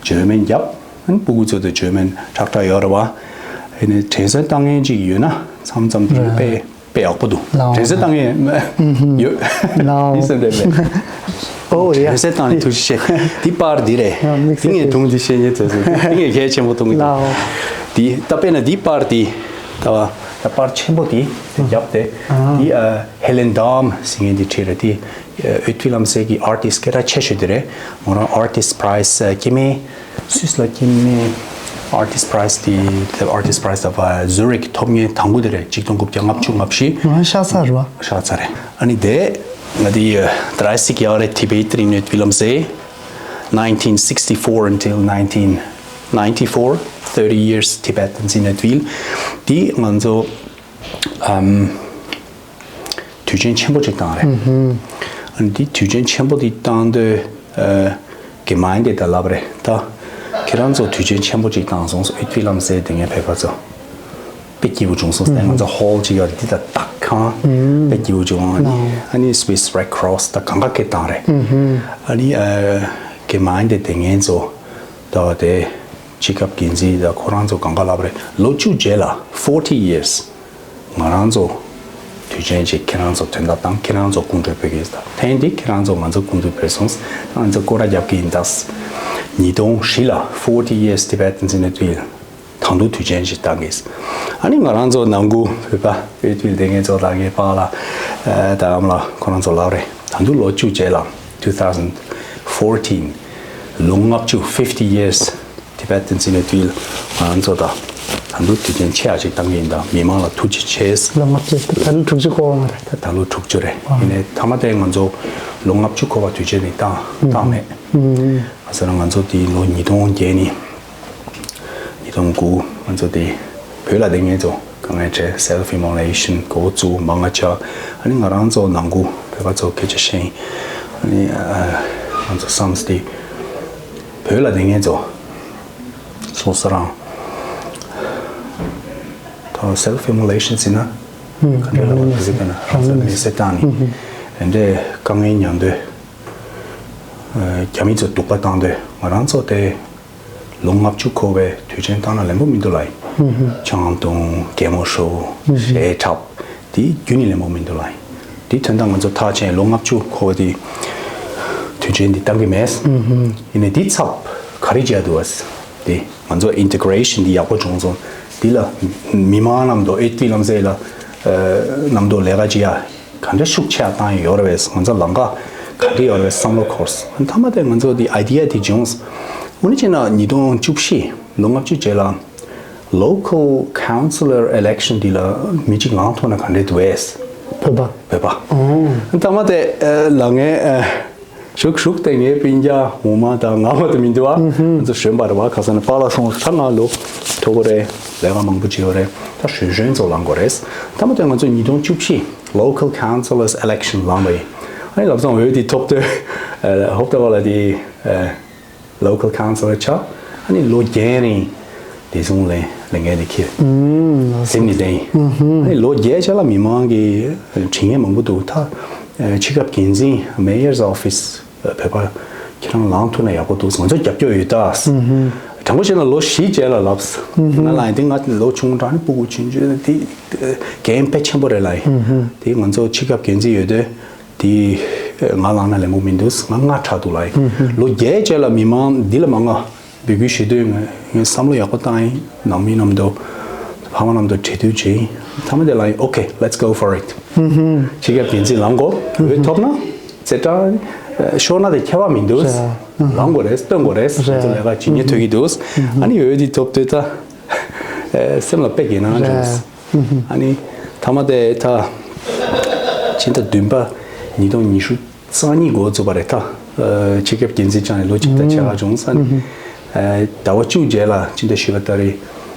འཇར་མན་རྒྱབ། ཨ་ནི་སྤུ་གུ་ཚོ་དང་འཇར་མན་ཁྲག་ཁྲག་ཡོད་རེད་བ། ཨ་ནི་དྲན་གསོ་བཏང་མཁན་ཅིག་ཡོད་ན་མཚམས་མཚམས་དེ་རེད། དཔེ་དཔེ་ཡག་པོ་འདུག་ལའོ། དྲན་གསོ་བཏང་མཁན་ཡོད། ལའོ། ཡིན་ས་རེད་པས། ཨོ་ཡ། དྲན་གསོ་བཏང་ནས་ཐུགས་རྗེ་ཆེ། འདི་པར་འདི་རེད། ཨ་དམིགས་བསལ་འདི་ངས་དུང་འདི་བཤད་མཁན་ཚོ་ཚོ་འདི་ངས་གལ་ཆེན་པོ་མཐོང་གི་འདུག་ལའོ། འདི་ད་དཔེར་ན་འདི་པར་འདི་ད་བ། ད་པར་ཆེན་པོ་དེ་དེ་རྒྱབ་སྟེ་དེ་ཧེ་ལེན་ཌམ་ཟེར་མཁན་དེ་ཁྲིད་རེད། དེ་ཨོ་ཊི་བྷི་ལམ་སེ་གི་ཨར་ཊིསི་སྐད་གྲགས་ཆེ་ཤོས་དེ་རེད། ང་རང་ཨར་ཊིསི་པ་རའི་ཛི་སྐྱེ་དམན་སུད་སི་ལ་སྐྱེ་དམན་ཨར་ཊིསི་པ་རའི་ཛི་དེ་ཨར་ཊིསི་པ་རའི་ཛི་ཨོཕ་ཛུ་རིག་ཐོབ་མཁན་དང་པོ་དེ་རེད། ཆིག་སྟོང་དགུ་བརྒྱ་ལྔ་བཅུ་ང་བཞི། ང་ཤ་ཚ་རེད་བ། ཤ་ཚ་རེད། ཨ་ནི་དེ་ང་དེ་ད་རེས་ཀྱི་ཨ་རེ་ཐི་བེ་ཏི་རིག་གནས་ཨོ་ཊི་བྷི་ལམ་སེ། nineteen sixty-four until nineteen ninety-four, thirty years Tibetans in Oakville. དེ་ང་ཚོ་ཨམ་དུས་ཆེན་ཆེན་པོ་ཅིག་བཏང་རེད། ཨ་ནི་དེ་དུས་ཆེན་ཆེན་པོ་དེ་བཏང་དུས་ཨ་གི་མ་ཡིན་དེ་ད་ལབ་རེད། ད་ཁྱེད་རང་ཚོ་དུས་ཆེན་ཆེན་པོ་ཅིག་བཏང་སོང་ཨོ་ཊི་བྷི་ལམ་སེ་དེ་ངས་ཕེབས་པ་ཚོ། དཔེ་སྐྱིད་པོ་བྱུང་སོང་། ང་ཚོ་ཧོལ་ཅིག་ཡོད་རེད། འདི་ད་དག་ཁང་དཔེ་སྐྱིད་པོ་བྱུང་། ཨ་ནི་ཨ་ནི་Swiss Red Cross ད་གང་ག་སྐད་བཏང་རེད། ཨ་ནི་ཨ་གི་མ་ཡིན་དེ་དེ་ངན་ཚོ་ད་དེ་སྤྱི་ཁྱབ་འགན་འཛིན་ད་ཁོ་རང་ཚོ་གང་ག་ལབ་རེད། ལོ་བཅུ་རྗེས་ལ་forty years ང་རང་ཚོ་དུས་ཆེན་ཅིག་ཁྱེད་རང་ཚོ་དོན་དག་དང་ཁྱེད་རང་ཚོ་སྐུ་མགྲོན་ཕེབས་ཀྱི་ཡིན། ད་ཐེངས་འདི་ཁྱེད་རང་ཚོ་ང་ཚོ་སྐུ་མགྲོན་ཕེབས་སོང་། ང་ཚོ་སྐོར་ར་རྒྱབ་ཀྱི་ཡིན། ད་ཉིས་སྟོང་བཞི་ལ་forty years Tibetans in Oakville ད་དུང་དུས་ཆེན་ཞིག་བཏང་གིས། ཨ་ནི་ང་རང་ཚོ་ནང་ཁུལ་བོད་པ་ཨོ་ཊི་བྷི་ལམ་སེ་ངེད་ཚོ་ལ་ངའི་པཱ་ལགས་ཨ་དང་ཨ་མ་ལགས་ཁོ་རང་ཚོ་ལབ་རེད། ད་དུང་ལོ་བཅུ་རྗེས་ལ་two thousand fourteen ལོ་ལྔ་བཅུ་fifty years Tibetans in Oakville ང་རང་ཚོ་ད་ད་དུང་དུས་ཆེན་ཆེ་བ་ཞིག་བཏང་གི་ཡིན། ད་མི་མང་ལ་ཐུགས་རྗེ་ཆེ། ལོ་ལྔ་བཅུ་ད་ལོ་དྲུག་ཅུ་འཁོར་བ་མ་རེད། ད་ད་ལོ་དྲུག་ཅུ་རེད། ཡིན་ནའི་མཐའ་མ་དེ་ང་ཚོ་ལོ་ལྔ་བཅུ་འཁོར་བ་དུས་ཆེན་ནི་བཏང་བཏང་མེད། ཨ་ཟེར་ན་ང་ཚོ་དེ་ལོ་ཉིས་སྟོང་བརྒྱད་ནས་ཉིས་སྟོང་དགུ་ང་ཚོ་དེ་བོད་ལ་དེ་ངེད་ཚོ་དཀའ་ངལ་འཕྲད། self immolation འགོ་བཙུགས། མང་ང་ཆ་ཨ་ནི་ང་རང་ཚོ་ནང་ཁུལ་བོད་པ་ཚོ་སྐད་ཆ་བཤད། ཨ་ནི་ང་ཚོ་བསམ་སྟེ་བོད་ལ་དེ་ངེད་ཚོ་སོ་སོ་རང་ད་self immolation ཟེར་ན་ག་འདྲ་ལབ་པ་དེ་ཟེར་ན་རང་ཚོ་མི་སེར་བཏང་ནས་དེ་འདྲའི་དཀའ་ངལ་མྱངས་དུས། རྒྱ་མི་ཚོས་སྡུག་པ་བཏང་དུས་ང་རང་ཚོ་དེ་ལོ་ལྔ་བཅུ་འཁོར་བའི་དུས་ཆེན་བཏང་ན་ལེན་པོ་མི་འདུག་ལ་ཡིན། ཆང་འཐུང་གད་མོ་ཤོར་གཞས་འཁྲབ་དེ་རྒྱུན་ནས་ལེན་པོ་མི་འདུག་ལ་ཡིན། དེ་དོན་དག་ང་ཚོ་ཐག་བཅད། ལོ་ལྔ་བཅུ་འཁོར་བ་དེ་དུས་ཆེན་འདི་བཏང་གི་མེད། ཡིན་ནའི་དེ་ཚབ་ག་རེ་བྱས་འདུག་བ། དེ་ང་ཚོ་integration འདི་ཡག་པོ་བྱུང་སོང་། འདི་ལ་མི་མང་ལམ་དུ་ཨེ་ཏི་ལམ་སེ་ལ་ནམ་དུ་ལས་ཀ་བྱེད་ཡ། ག་འདྲ་ཤུགས་ཆེ་བཏང་ཡོད་རེད་པས། ང་ཚོ་ལམ་ཁ་ག་འདྲ་ཡོད་རེད་པས་བསམ་བློ་འཁོར། མཐའ་མ་དེ་ང་ཚོ་དེ་idea དེ་བྱུང་། འོ་ན་བྱས་ན་ཉིས་སྟོང་བཅུ་བཞི་ལོ་ལྔ་བཅུ་རྗེས་ལ་local councillor election འདི་ལ་མི་གཅིག་ལངས་ཐུབ་ན་ག་འདྲ་འདུག་པས། བོད་པ། བོད་པ། ཨོ། མཐའ་མ་དེ་ལ་ངས་ཞུགས་ཞུགས་དེ་ངའི་སྤུན་ཀྱག་ངོ་མ་དང་ང་མ་དེ་མི་འདུག་ཨ། ང་ཚོ་གཞོན་པ་རེད་པ། ཁ་སང་ནས་པཱ་ལགས་སོང་ད་ང་ལོ་མཐོ་པོ་རེད། ལས་ཀ་མང་པོ་བྱེད་ཡོད་རེད། ད་གཞོན་གཞོན་ཚོ་ལངས་དགོས་རེད། མཐའ་མ་དེ་ང་ཚོ་ཉིས་སྟོང་བཅུ་བཞི། Local councillors election ལངས་པ་ཡིན། ཨ་ནི་ལབ་སོང་འོས་དེ་ཐོབ་དུས་ཧོབ་ཏེ་བ་ལ་དེ་local councillor ཆགས། ཨ་ནི་ལོ་བརྒྱད་རིང་བདེ་སྲུང་ལས་ལས་འགན་དེ་འཁྱེར། སེམས་ནི་བདེ་ཡིན། ཨ་ནི་ལོ་བརྒྱད་ཆ་ལ་མི་མང་གི་དྲི་ངན་མང་པོ་འདུག་ད་ཆེ་ཁབ་འགན་འཛིན་mayor's office བོད་པ་ཁྱེད་རང་ལངས་ཐུབ་ན་ཡག་པོ་འདུག་ང་ཚོ་རྒྱབ་སྐྱོར་ཡོད་ད། དྲང་པོ་བཤད་ན་ལོ་བཞི་རྗེས་ལ་ལབ། ང་ལ་ཡིན་དེ་ང་ལོ་ཆུང་དྲགས་ནས་སྤུ་གུ་ཆུང་ཆུང་དེ་འགན་དཔེ་ཆེན་པོ་རེད་ལ་ཡིན། དེ་ང་ཚོ་ཆེ་ཁབ་འགན་འཛིན་ཡོད་དུས། དེ་ང་ལངས་ན་ལེན་པོ་མི་འདུག་ང་ང་དྲག་འདུག་ལ་ཡིན། ལོ་བརྒྱད་རྗེས་ལ་མི་མང་འདི་ལ་མང་ང་འབོད་སྐུལ་ཞུ་དུས་ང་ངས་བསམ་བློ་ཡག་པོ་བཏང་ཡིན། ནང་མི་རྣམས་དང་ཕ་མ་རྣམས་དང་གྲོས་བསྡུར་བྱས་ཡིན། མཐའ་མ་དེ་ལ་ཡིན། Okay, let's go for it. ཆེ་ཁབ་འགན་འཛིན་ལངས་དགོས། འོས་ཐོབ་ན་ཙེ་དྲག་ཤོར་ན་དེ་ཁྱད་པར་མི་འདུག་ལངས་དགོས་རེད། སྟོན་དགོས་རེད། ང་ཚོ་ལས་ཀ་ཇི་སྙེད་ཐུབ་ཀྱི་འདུག་ཨ་ནི་འོས་འདི་ཐོབ་དུས་ད་སེམས་ལ་དཔེ་དགེ་སྣང་བྱུང་། ཨ་ནི་མཐའ་མ་དེ་ད་ཕྱི་ཟླ་བདུན་པ་ཉིས་སྟོང་ཉི་ཤུ་རྩ་གཉིས་འགོ་བཙུགས་པ་རེད། ད་ཆེ་ཁབ་འགན་འཛིན་བྱས་ནས་ལོ་གཅིག་དང་ཕྱེད་ཀ་བྱུང་། ཨ་ནི་ཟླ་བ་བཅུ་རྗེས་ལ་ཕྱི་ཟླ་བཞི་པ་ལྟར་རེད།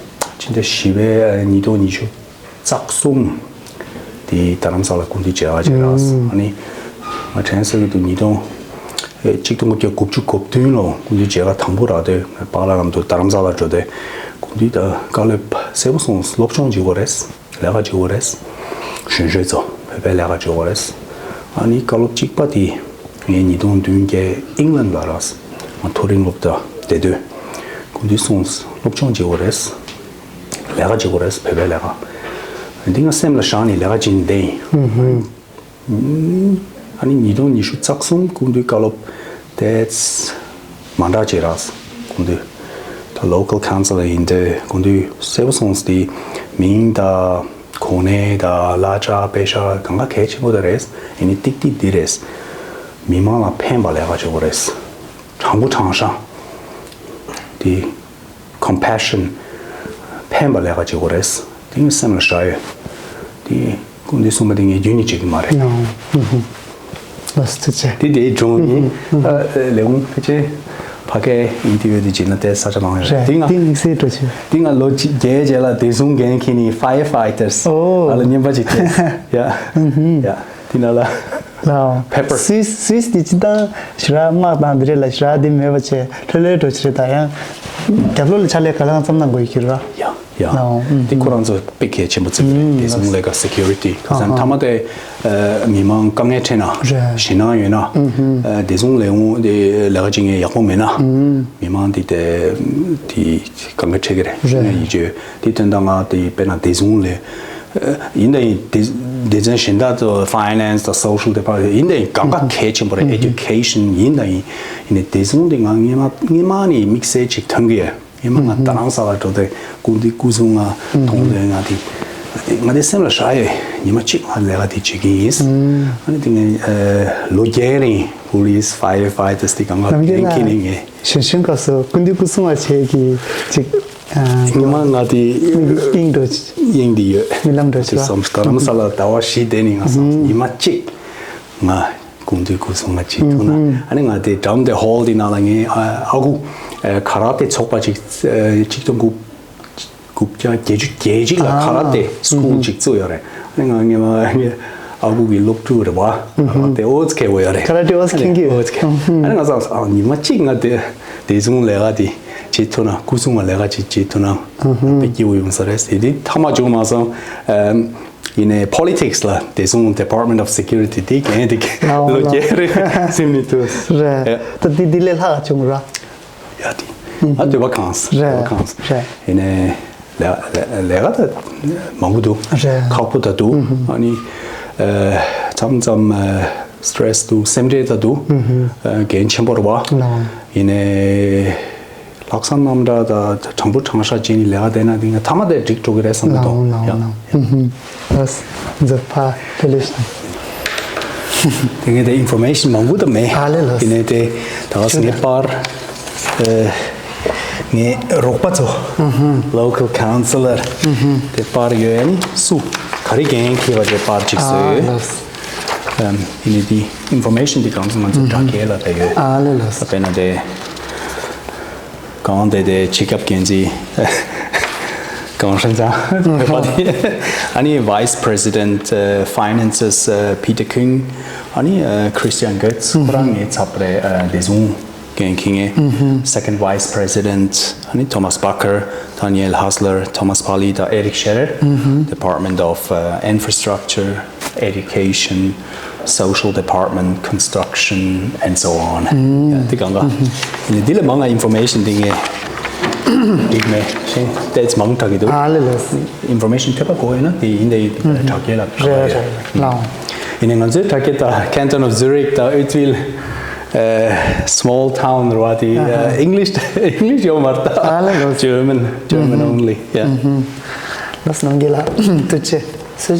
ཕྱི་ཟླ་བཞི་པའི་ཉིས་སྟོང་ཉི་ཤུ་རྩ་གསུམ་དེ་རྡ་རམ་ས་ལ་སྐུ་མདུན་མཇལ་ཁ་བྱས་རག་ཨ་ནི་ང་དྲན་གསོ་གི་འདུག་ཉིས་སྟོང་ཆིག་སྟོང་དགུ་བརྒྱ་དགུ་བཅུ་གོ་བདུན་ལོ་སྐུ་མདུན་མཇལ་ཁ་དང་པོ་རག་དུས་པཱ་ལགས་རྣམས་དང་རྡ་རམ་ས་ལ་འགྲོ་དུས་སྐུ་མདུན་ད་བཀའ་སློབ་གསལ་པོ་གསུངས། སློབ་སྦྱོང་བྱེད་དགོས་རེད། ལས་ཀ་བྱེད་དགོས་རེད། གཞོན་གཞོན་ཚོ་བོད་པའི་ལས་ཀ་བྱེད་དགོས་རེད། ཨ་ནི་བཀའ་སློབ་གཅིག་པ་དེ་ངས་ཉིས་སྟོང་བདུན་བརྒྱད་ཨིང་ལན་ལ་རག་མཐོ་རིམ་སློབ་གྲྭ་བསྡད་དུས་སྐུ་མདུན་གསུངས། སློབ་སྦྱོང་བྱེད་དགོས་རེད། ལས་ཀ་བྱེད་དགོས་རེད། བོད་པའི་ལས་ཀ། འདི་ང་སེམས་ལ་བཞག་ནས་ལས་ཀ་བྱེད་བསྡད་ཡིན། ཨ་ནི་ཉིས་སྟོང་ཉི་ཤུ་རྩ་གསུམ་སྐུ་མདུན་བཀའ་སློབ་དེ་མ་འདྲ་ཅིག་རག་སྐུ་མདུན་ད་local councillor ཡིན་དུས་སྐུ་མདུན་གསལ་པོ་གསུངས་ཏེ་མིང་དང་ གོ་གནས་དང་གླ་ཆ་པེ་ཤ་གང་ག་གལ་ཆེན་པོ་ད་རེད། ཡིན་ནའི་ཏིག་ཏིག་འདི་རེད། མི་མང་ལ་ཕན་པ་ལས་ཀ་བྱེད་དགོས་རེད། དྲང་པོ་དྲང་བཞག་དེ་compassion ཕན་པ་ལས་ཀ་བྱེད་དགོས་རེད། དེ་ངའི་སེམས་ལ་ཞག་ཡོད། དེ་སྐུ་མདུན་གསུངས་པ་དེ་ངས་རྒྱུན་ནས་བྱེད་ཀྱི་མ་རེད། ཨང་། ཧུམ་ཧུམ། ལགས་སོ་ཐུགས་རྗེ་ཆེ། དེ་དེའི་སྒྲུང་ཡིན། ཨ་ལས་ཁུངས་ཕལ་ཆེར་ཕ་གའི་ཨིན་ཊར་བིའུ་དེ་བྱེད་ན་དེ་ས་ཆ་མང་རེད། རེད། དེ་ང་དེ་དམིགས་བསལ་འགྲོ་ཆེ། དེ་ང་ལོ་བརྒྱད་རྗེས་ལ་བདེ་སྲུང་འགན་འཁྱེར་ནས་ཕ་ཡར་ཕའི་ཊར་སི་ཨོ་ཨ་ལ་རྔན་པ་ཅིག་སྤྲད། ཡ་ཡ་དེ་ན་ལ། ལའོ། Pepper། སུད་སུད་སི་དེ་སྤྱི་བཏང་ཞི་ར་དམག་དང་དེ་རེད་ལ། ཞི་ར་དེ་མེད་པ་བྱས་ལྷོད་ལྷོད་འགྲོ་ཆེ་རེད། ད་ཡང་རྒྱབ་ལོགས་ལ་ཕྱག་ལས་ག་ལ་ཡང་བརྩམས་གནང་དགོས་ཡོད་ཀྱི་རེད་བ། ཡ་ཡ། ལའོ། ཨུམ། དེ་ཁོ་རང་ཚོ་དཔེ་གལ་ཆེན་པོ་བརྩི་གི་རེད། ཨུམ། བདེ་སྲུང་ལས་ཀ་སི་ཀུ་རི་ཊི་ག་ས་ཨ་ཨ། མཐའ་མ་དེ་ཨ་མི་མང་དཀའ་ངལ་འཕྲད་ན་རེད། ཞེད་སྣང་ཡོད་ན་ཨུམ་ཧུམ། ཨ་བདེ་སྲུང་ལས་ཁུངས་དེ་ལས་ཀ་བྱེད་མཁན་ཡག་པོ་མེད་ན་ཨུམ། མི་མང་དེ་དེ་དེ་དཀའ་ངལ་འཕྲད་ཀྱི་རེད། རེད། ཡིན་གྱི་དེ་དོན་དག་ང་དེ་དཔེར་ན་བདེ་སྲུང་ལས་ཡིན་དང་ཡིན། སྡེ་སྡེ་ཚན་གཞན་དག་ཏུ་ཕའི་ནན་སི་དང་སོ་ཤལ་ཌི་པཱར་ཊི་མེན་ཊི་ཡིན་དང་ཡིན། གང་ག་གལ་ཆེན་པོ་རེད། ཨེ་ཌུ་ཀེ་ཤན་ཡིན་དང་ཡིན། ཡིན་ནའི་བདེ་སྲུང་དེ་ང་སྔོན་མ་སྔོན་མ་ནས་དམིགས་བསལ་ཅིག་ཐོན་གྱི་ཡོད། སྔོན་མ་ང་རྡ་རམ་ས་ལ་འགྲོ་དུས་སྐུ་མདུན་སྐུ་སྲུང་ང་མཐོང་དུས་ང་དེ་ང་དེ་སེམས་ལ་ཤར་ཡོད། ཉི་མ་གཅིག་ང་ལས་ཀ་དེ་བྱེད་ཀྱི་ཡིན། ཨ་ནི་དེ་ངས་ལོ་བརྒྱད་རིང་པུ་ལི་སི་ཕའི་ཡར་ཕའི་ཊར་སི་དེ་གང་ག་ནམ་རྒྱུན་འགན་འཁྱེར་ནས་ངས། གཞོན་གཞོན་སྐབས་སུ་སྐུ་མདུན་སྐུ་སྲུང་བ་བྱེད་ཀྱི་ཅིག་ཨ། སྔོན་མ་ང་དེ་དབྱིངས་འགྲོ། དབྱིངས་དེ་ཡོད། རྨི་ལམ་འགྲོ་དེ་ཆེ་བ། བསམ་རྡ་རམ་ས་ལ་ཟླ་བ་བཞི་བསྡད་ནས་ང་བསམ་ཉི་མ་གཅིག་ང་སྐུ་མདུན་སྐུ་སྲུང་ང་བྱེད་ཐུབ་ན། ཨ་ནི་ང་དེ་འགྲམ་དེ་ཧོལ་དེ་ནང་ལ་ངའི་ཨ་ཨ་ཁུ་ཨ་ཁ་ར་ཏེ་ཚོགས་པ་ཅིག་ཨ་ཆིག་སྟོང་དགུ་དགུ་བརྒྱ་བརྒྱད་ཅུ་གྱ་གཅིག་ལ་ཨ་ཁ་ར་ཏེ་སི་ཀུལ་ཅིག་བཙུགས་ཡོད་རེད། ཨ་ནི་ང་ངའི་མ་ངའི་ཨ་ཁུ་གི་སློབ་ཕྲུག་རེད་བ། ཁ་ར་ཏེ་ཨོ་ཙི་ཁེ་བོ་ཡོད་རེད། ཁ་ར་ཏེ་ཨོ་ཙི་ཁེ་གི་ཨོ་ཙི་ཁེ། ཨ་ནི་ང་བསམ་ཨ་ཉི་མ་གཅིག་ང་དེ་བདེ་སྲུང་ལས་ཀ་དེ་བྱེད་ཐུབ་ན། སྐུ་སྲུང་བ་ལས་ཀ་ཅིག་བྱེད་ཐུབ་ན་དཔེ་སྐྱིད་པོ་ཡོང་ས་རེད་ཟེར། དེ་མཐའ་མ་བྱུང་མ་སོང་། ཨམ། ཡིན་ནའི་པོ་ལི་ཊིག་སི་ལ་བདེ་སྲུང་ཌི་པཱར་ཊི་མེན་ཊི་ཨོཕ་སི་ཀུ་རི་ཊི་དེ་འགན་དེ་ལོ་བརྒྱད་རིང་སེམས་ནས་ཐུབ། རེད། ད་དེ་དེ་ལས་ལྷག་བྱུང་ར། ཡ་དེ། ཨ་འདོད་པ་ཁེངས། རེད། འདོད་པ་ཁེངས། རེད། ཡིན་ནའི་ལས་ལས་ལས་ཀ་ད་མང་པོ་འདུག་རེད། ཁག་པོ་ད་འདུག་ཨ་ནི་ཨ་མཚམས་མཚམས་ཨ་སི་ཊེ་རེ་སི་འདུག་སེམས་ཁྲལ་ད་འདུག་ཨ་འགན་ཆེན་པོ་རེད་བ། ལའོ། ཡིན་ནའི་ལྷག་བསམ་རྣམ་དག་དང་དྲང་པོ་དྲང་བཞག་བྱས་ནས་ལས་ཀ་བསྡད་ན་དེ་ང་མཐའ་མ་དེ་འགྲིག་འགྲོ་གི་རེད་བསམ་གི་འདུག་ལའོ་ལའོ་ཡ་ལའོ། ཡ། ལགས། མཛད་པ་ལྷོད་ལྷོད་བྱུང་། དེ་ངས་དེ་ཨིན་ཕོར་མེ་ཤན་མང་པོ་ད་མེད། ཨ་ལེ་ལགས། དེ་ནས་དེ་ད་ངས་པར་ཨ་ངའི་རོགས་པ་ཚོ་ལོ་ཀལ་ཁའུན་སི་ལར་དེ་པར་ཡོད། ཨ་ནི་སུ་ག་རེ་འགན་འཁྱེར་བ་དེ་པར་ཅིག་བཟོས་ཡོད། ཨ་ལགས། ཨམ། དེ་ནས་དེ་ཨིན་ཕོར་མེ་ཤན་དེ་གང་ཚོད་ང་ཚོ་དྲ་རྒྱའི་ལ་ད་ཡོད། ཨ་ལེ་ལགས། ད་དཔེར་ན་དེ། གང་དེ་དེ་སྤྱི་ཁྱབ་འགན་འཛིན་ཀའོ་ཧྲན་ཚང་རེད་པ་དེ། ཨ་ནི་Vice President Finances Peter Kuhn། ཨ་ནི་Christian Goetz ཁོ་རང་ངའི་ཚབ་རེད། བདེ་སྲུང་འགན་འཁྱེར་མཁན། Second Vice President ཨ་ནི་Thomas Bacher, Daniel Hasler, Thomas Pali དང་Eric Scherer། Department of Infrastructure, Education, Social Department, Construction and so on. དེ་གང་ག་ནི་འདི་ལས་མང་ང་ཨིན་ཕོར་མེ་ཤན་འདི་ངས་འགྲིག་མེད་ཤེས་ཏེ་མང་དྲགས་ཀྱི་འདུག་ཨ་ལེ་ལགས། ཨིན་ཕོར་མེ་ཤན་ཐོས་པ་གོ་ཡོད་ན་དེ་ཡིན་དེ་ཡིན་དྲ་རྒྱའི་ལ་རེད་རེད་ལགས། ཡིན་ནའི་ང་ཚོའི་དྲ་རྒྱ་ད་Canton of Zurich ད་Utwil small town རེད་བ། དེ་ཨིང་ལིཤ་ཨིང་ལིཤ་ཡོད་མ་རེད་ད། ཨ་ལེ་ལགས། German German only yeah། ལགས་རྣམ་རྒྱལ་ལགས་ཐུགས་རྗེ་ཆེ།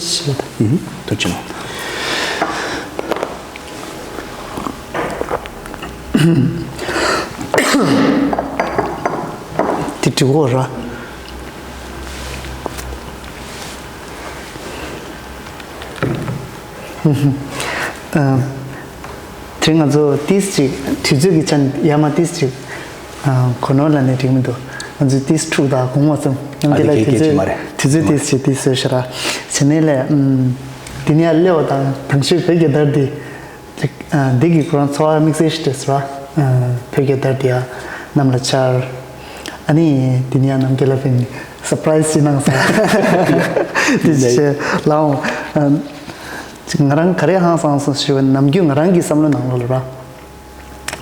ཐུགས་རྗེ་ཆེ། དེ་འགྲིག་གོ་ར། དེ་ང་ཚོ་ཏིས་ཅིག་དུས་ཚོད་ཀྱི་ཆ་ནས་ཡར་མར་ཏིས་ཅིག་གོ་ནོར་ལ་ནས་འགྲིག་མི་འདུག་ང་ཚོ་ཏིས་འཁྲུག་དང་གོང་མ་ཙམ་ཡང་དེ་ལ་དུས་ཚོད་དུས་ཚོད་ཏིས་ཅིག་ཏིས་བཟོས་ཤ་ར་བྱེད་ནས་ལས། དེ་ནས་སླེ་བ་དང་དང་ཤོས་བོད་རྒྱལ་དར་འདི་ཅིག་འདི་གི་ཁོ་རང་འཚོ་བ་དམིགས་བསལ་ཞིག་སྤྲད་སོང་། བོད་རྒྱལ་དར་འདི་ཡང་གནམ་ལ་འཕྱར། ཨ་ནི་དེ་ནས་ཡང་རྣམ་རྒྱལ་ལགས་ཕན་སར་པ་རའི་སི་ཅིག་གནང་སོང་། དེ་ཕྱིར་ལའང་ང་རང་ག་རེ་ཧང་སངས་སོང་ཞུས་པ་ནམ་རྒྱུན་ང་རང་གི་བསམ་བློ་ནང་ལོགས་ལ་ར།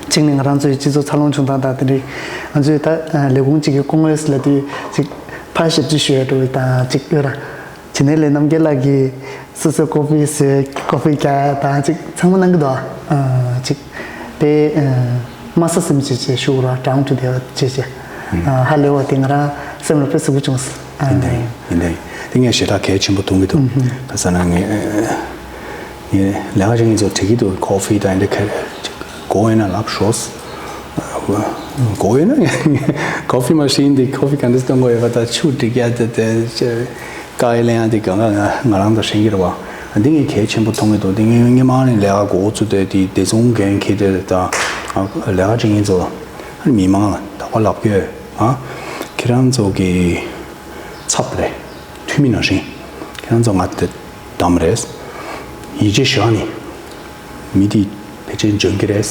གཅིག་ནི་ང་རང་ཚོའི་སྤྱི་ཚོགས་འཚར་ལོངས་བྱུང་སྟངས་དང་དེ་འདྲའི་ང་ཚོས་ད་ལས་ཁུངས་གཅིག་གི་སྐུ་ངོ་ལ་དུས་ཅིག་ཕར་ཞབས་ཕྱི་ཞུ་ཡ་འགྲོ་བའི་དང་ཅིག་ཡོད་ར། དེ་ནས་ལས་རྣམ་རྒྱལ་ལགས་ཀྱིས་སོ་སོའི་ཀོ་ཕི་བཟོས་ཀོ་ཕི་རྒྱག་ཡ་དང་ཅིག་ཚང་མ་གནང་གི་འདུག་ཨ་ཅིག་དཔེ་དམའ་ས་སེམས་བྱས་བྱས་ཞུ་ར་དྲང་དུ་བསྡད་པ་བྱས་བྱས་ཧ་ལས་པ་དེ་ང་རང་སེམས་ལ་དཔེ་ཟུག་པོ་བྱུང་སོང་ ཡིན་དེ་ཡིན་དེ་དེ་ངས་ཞེ་དྲག་གལ་ཆེན་པོ་མཐོང་གི་འདུག་ག་ཟེར་ན་ངས་ངས་ལས་ཀ་བྱེད་མཁན་ཚོ་དྲི་གི་འདུག་ཀོ་ཧྥི་དང་འདི་ག་དགོས་ཡོད་ན་ལབ་ཤོག་དགོས་ཡོད་ན་ཀོ་ཧྥི་མ་ཤིན་འདི་ཀོ་ཧྥི་ག་འདྲ་གཏོང་དགོས་ཡོད་པ་དང་ཆུ་སྒྲིག་ཡ་དེ་དེ་དཀའ་ལས་ཡང་དེ་གང་ག་ང་རང་དང་ཤེས་ཀྱི་རེད་བ། འདི་ངས་གལ་ཆེན་པོ་མཐོང་གི་འདུག་འདི་ངས་སྔོན་མ་ནས་ལས་ཀ་འགོ་བཙུགས་དེ་དེ་བདེ་སྲུང་འགན་འཁྱེར་དེ་དང་ལས་ཀ་བྱེད་མཁན་ཚོ་ལ་མི་མང་ལ་དག་པ་ལབ་ཀྱི་ཡོད། ཨ་ཁྱེད་རང་ཚོ་གི་ཚབ་རེད། འཐུས་མི་ནང་བཞིན་ཁྱེད་རང་ཚོ་ང་དེ་གདམ་རེད། ཡིད་ཆེས་བཞག་ནས་མི་དེ་ཕལ་ཆེར་འཇོན་གྱི་རེད།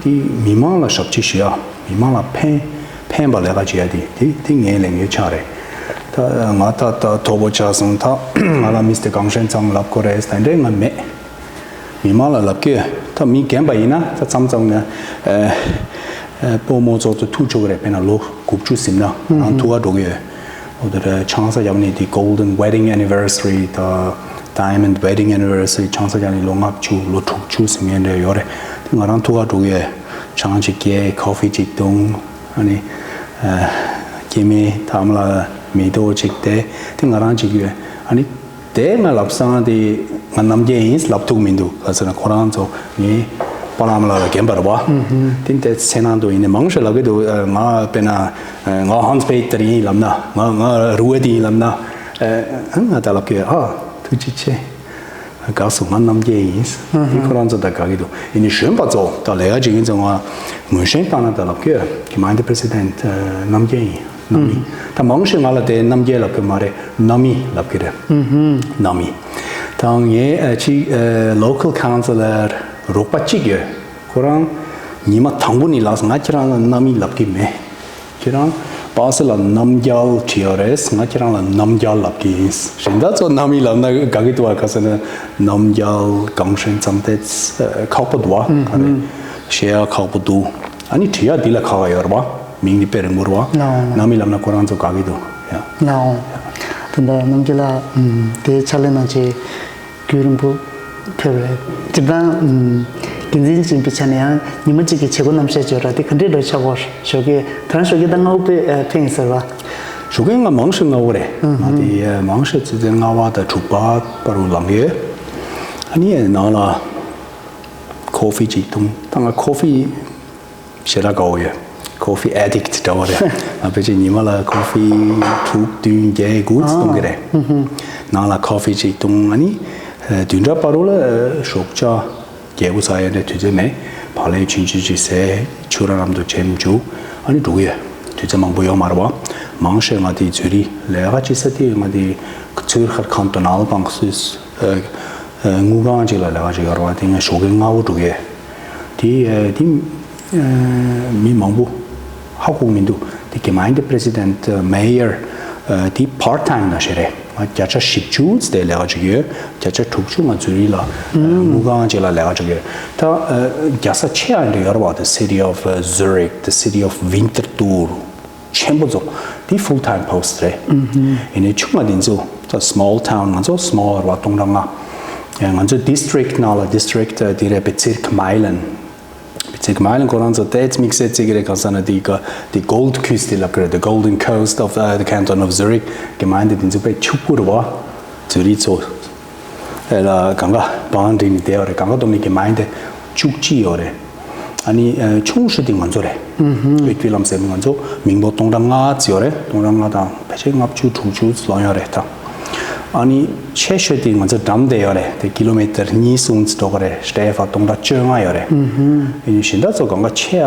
དེ་མི་མང་ལ་ཞབས་ཕྱི་ཞུ་ཡ། མི་མང་ལ་ཕན་ཕན་པ་ལས་ཀ་བྱེད་ཡ་དེ་དེ་དེ་ངའི་ལས་འགན་ཆགས་རེད། ད་ང་ད་ད་མཐོ་པོ་ཆགས་སོང་། ད་ང་ལ་མི་སྟེ་གང་ཤེས་ཙམ་ལབ་དགོས་རེད་ད་འདྲའི་ང་མེད། མི་མང་ལ་ལབ་ཀྱི་ད་མི་རྒན་པ་ཡིན་ན་ད་མཚམས་མཚམས་ནས་ཨ་ཨ་སྤོ་རྨོ་ཚོགས་ཚོ་ཐུག་ཆོག་གི་རེད། དཔེར་ན་ལོ་དགུ་བཅུ་ཟིན་ན་ང་ཐུག་ག་འགྲོ་གི་ཡོད། འོ་དེ་རེད། ཆང་ས་བརྒྱབ་ནས་དེ་Golden Wedding Anniversary ད་Diamond Wedding Anniversary ཆང་ས་བརྒྱབ་ནས་ལོ་ལྔ་བཅུ་ལོ་དྲུག་ཅུ་ཟིན་མཁན་འདྲ་ཡོད་རེད། དེ་ང་རང་ཐུག་ག་འགྲོ་གི་ཡོད། ཆང་ཅིག་བརྒྱབ་ཀོ་ཧྥི་ཅིག་བཏུང་ཨ་ནི་ཨ་སྐྱེ་དམན་ཐ་མ་ལ་མེ་ཏོག་ཅིག་སྟེར་དེ་ང་རང་བྱེད་ཀྱི་ཡོད། ཨ་ནི། དེ་ང་ལབ་སང་དེ་ང་རྣམ་རྒྱལ་ཡིན་ལབ་ཐུབ་མི་འདུག་ག་ཟེར་ན་ཁོ་རང་ཚོ་ངའི་པཱ་ལགས་ཨ་མ་ལགས་ལ་རྒན་པ་རེད་བ། དེ་འདྲ་ཚེ་ནང་དུ་ཡིན་ནའི་མང་ཤོས་ལབ་ཀྱི་འདུག་ང་དཔེར་ན་ང་Hans Peter ཡིན་ལབ་ན་ང་ང་རུ་ཝེ་ཏི་ཡིན་ལབ་ན་ང་ད་ལབ་ཀྱི་ཨ་ཐུགས་རྗེ་ཆེ། དགའ་སོང་ང་རྣམ་རྒྱལ་ཡིན། དེ་ཁོ་རང་ཚོ་ད་དགའ་གི་འདུག་ཡིན་ནའི་གཞོན་པ་ཚོ་ད་ལས་ཀ་བྱེད་མཁན་ཚོ་ང་ངོས་བཞེངས་བཏང་ན་ད་ལབ་ཀྱི་Gemeinde Präsident རྣམ་རྒྱལ་ཡིན། ནམ་མི། ད་མང་ཤོས་ང་ལ་དེ་རྣམ་རྒྱལ་ལབ་གི་མ་རེད། ནམ་མི་ལབ་གི་རེད། ནམ་མི། ད་ངས་ཨ་ཅིག་ཨ་local councillor རོགས་པ་གཅིག་ཡོད། ཁོ་རང་ཉི་མ་དང་པོ་ནས་ལབ་སོང་། ང་ཁྱེད་རང་ལ་ནམ་མི་ལབ་གི་མེད། ཁྱེད་རང་པ་སེ་ལ་རྣམ་རྒྱལ་བྲིས་ཡོད་རེད། ང་ཁྱེད་རང་ལ་ནམ་རྒྱལ་ལབ་གི་ཡིན། གཞན་དག་ཚོ་ནམ་མི་ལབ་ན་དགའ་གི་འདུག་བ། ག་ཟེར་ན་ནམ་རྒྱལ་གང་ཤེས་ཙམ་དེ་ཁག་པོ་འདུག་བ། ག་རེ་བཤད་ཡ་ཁག་པོ་འདུག་ཨ་ནི་བྲིས་ཡ་འདི་ལ་ཁག་ཡོད་རེད་བ། མིང་འདི་དཔེ་རིང་པོ་རེད་བ། ལའོ། ནམ་མི་ལབ་ན་ཁོ་རང་ཚོ་དགའ་གི་འདུག་ཡ། ལའོ། དེ་འདྲ་རྣམ་རྒྱལ་ལགས་དེ་ཕྱག་ལས་གནང་བྱས་རྒྱུན་རིང་པོ་ཕེབས་རེད། སྤྱིར་བཏང་འགན་འཛིན་ཡིན་པའི་ཆ་ནས་ཡང་ཉི་མ་གཅིག་གི་བྱེད་སྒོ་རྣམ་བཤད་བརྗོད་ར་དེ་ག་འདྲའི་འདྲ་ཆགས་གོ་ཞོགས་ཀས་ད་རང་ཞོགས་ཀས་ད་སྔ་པོ་དཔེ་ཕེབས་ཡིན་ཟེར་བ། ཞོགས་ཀས་ང་མང་ཤོས་སྔ་པོ་རེད། ང་དེ་མང་ཤོས་ཚེ་ཚེ་ལྔ་པ་དང་དྲུག་པ་བར་དུ་ལངས་ཡོད། ཨ་ནི་ནང་ལ་ཀོ་ཧྥི་ཅིག་འཐུང་། ད་ང་ཀོ་ཧྥི་ཞེ་དྲག་དགའ་བོ་ཡོད། ཀོ་ཧྥི་addict འདྲ་བོ་རེད། ང་ཕལ་ཆེར་ཉི་མ་ལ་ཀོ་ཧྥི་དྲུག་བདུན་བརྒྱད་དགུ་ཙམ་འཐུང་གི་རེད། ནང་ལ་ཀོ་ཧྥི་ཅིག་འཐུང་། ཨ་ནི་བདུན་ཕྲག་བར་དུ་ལ་ཞོགས་ཇ་རྒྱས་པོ་ཟ་ཡ་འདྲ་དུས་ཚོད་མེད། བག་ལེབ་ཆུང་ཆུང་ཅིག་བཟས་ཆུ་ར་ལམ་དུ་ཆེན་འཇུག་ཨ་ནི་འགྲོ་གི་ཡོད། དུས་ཚོད་མང་པོ་ཡོད་མ་རེད་བ། མང་ཤོས་ང་དེ་ཛུ་རིག་ལས་ཀ་བྱེད་ས་དེ་ང་དེ་Zürcher Kantonalbank Suisse དངུལ་ཁང་ཅིག་ལ་ལས་ཀ་བྱེད་ཀྱི་ཡོད་རེད་བ། དེ་ངས་ཞོགས་ཀས་སྔ་པོ་འགྲོ་གི་ཡོད། དེ་དེ་མི་མང་པོ་ཧ་གོ་མི་འདུག་དེ་Gemeindepräsident Mayor དེ་part time ནང་བཞིན་རེད། ང་བརྒྱ་ཆ་བཞི་བཅུ་ཙམ་དེ་ལས་ཀ་བྱེད་ཀྱི་ཡོད། བརྒྱ་ཆ་དྲུག་ཅུ་ང་ཛུ་རིག་ལ་དངུལ་ཁང་ཅིག་ལ་ལས་ཀ་བྱེད་ཀྱི་ཡོད། ད་རྒྱལ་ས་ཆེ་ཡང་འདྲ་ཡོད་རེད་བ། The city of Zurich, the city of Winterthur ཆེན་པོ་ཚོ་དེ་full time post རེད། ཡིན་ནའི་ཆུང་བ་དེ་ཚོ་ད་small town ང་ཚོ་small རེད་བ། སྟོང་ཕྲག་ལྔ། ང་ཚོ་district ནང་ལ་district དེ་རེད། Bezirk Meilen Bezirk Meilen ཁོ་རང་ཚོ་ཏོག་ཙམ་དམིགས་བསལ་བརྩི་གི་རེད། གང་ཟེར་ན་དེ་ག་དེ་Goldküste ལབ་ཀྱི་རེད། The Golden Coast of the Canton of Zurich Gemeinde དེ་ཚོ་དཔེ་ཕྱུག་པོ་རེད་བ། ཛུ་རིག་ཚོ་ཨེ་ལ་གང་ག་བང་འགྲིག་ནས་བསྡད་ཡོད་རེད། གང་ག་སྡོམ་ནས་Gemeinde བཅུ་གཅིག་ཡོད་རེད། ཨ་ནི་ཆུང་ཤོས་དེ་ང་ཚོ་རེད། ཨུ་ཧུམ། ཨེ་ཀི་ལམ་ཟེར་ང་ཚོ་མི་འབོར་སྟོང་ཕྲག་ལྔ་ཙམ་ཡོད་རེད། སྟོང་ཕྲག་ལྔ་དང་ཕལ་ཆེར་ལྔ་བཅུ་དྲུག་ཅུ་ལོངས་ཡོད་རེད་ད། ཨ་ནི་ཆེ་ཤོས་དེ་ང་ཚོ་འགྲམ་དེ་ཡོད་རེད། དེ་ཀི་ལོ་མི་ཊར་གཉིས་གསུམ་ཙམ་འགྲོ་གི་རེད། Stefan སྟོང་ཕྲག་བཅོ་ལྔ་ཡོད་རེད། ཨུ་ཧུམ། ཨ་ནི་གཞན་དག་ཚོ་གང་ག་ཆེ་ཡ་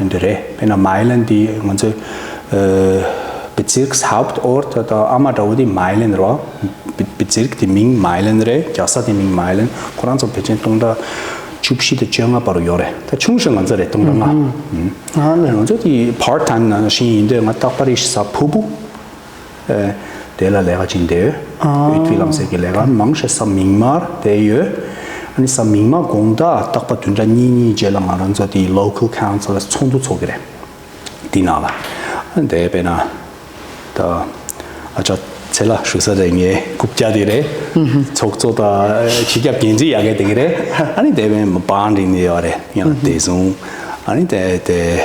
འདི་རེད། དཔེར་ན་Meilen དེ་ང་ཚོ་Bezirkshauptort དང་ཨ་མ་འདྲ་བོ་དེ་Meilen རེད་བ། Bezirk དེ་མིང་Meilen རེད། རྒྱལ་ས་དེ་མིང་Meilen ཁོ་རང་ཚོ་ཕལ་ཆེར་སྟོང་ཕྲག་བཅུ་བཞི་དང་བཅོ་ལྔ་བར་དུ་ཡོད་རེད། ད་ཆུང་ཤོས་ང་ཚོ་རེད། སྟོང་ཕྲག་ལྔ། ཨ་ལེ། ང་ཚོ་དེ་part time ནང་བཞིན་ཡིན་དུས་ང་རྟག་པར་རེ་ཞིག་གཟའ་ཕུར་བུ་དེ་ལ་ལས་ཀ་བྱེད་དེ་ཡོད། ཨ་ཨུད་པི་ལམ་སེང་གི་ལས་ཀ་མང་ཤོས་གཟའ་མིག་དམར་དེ་ཡོད། ཨ་ནི་གཟའ་མིག་དམར་དགོང་དག་རྟག་པར་བདུན་ཕྲག་གཉིས་གཉིས་རྗེས་ལ་ང་རང་ཚོ་དེ་local council ཚོགས་འདུ་ཚོགས་ཀྱི་རེད། དེ་ནང་ལ་དེ་དཔེར་ན་ད་ཨ་ཅག་ཚེ་ལ་ཞུ་ས་རེད། ངའི་རྐུབ་བཀྱག་དེ་རེད། ཚོགས་གཙོ་དང་སྤྱི་ཁྱབ་འགན་འཛིན་ཡ་གི་དེ་གི་རེད། ཨ་ནི་དེ་བས་བང་འགྲིག་ནི་ཡོད་རེད། ཡང་བདེ་སྲུང་ཨ་ནི་དེ་དེ་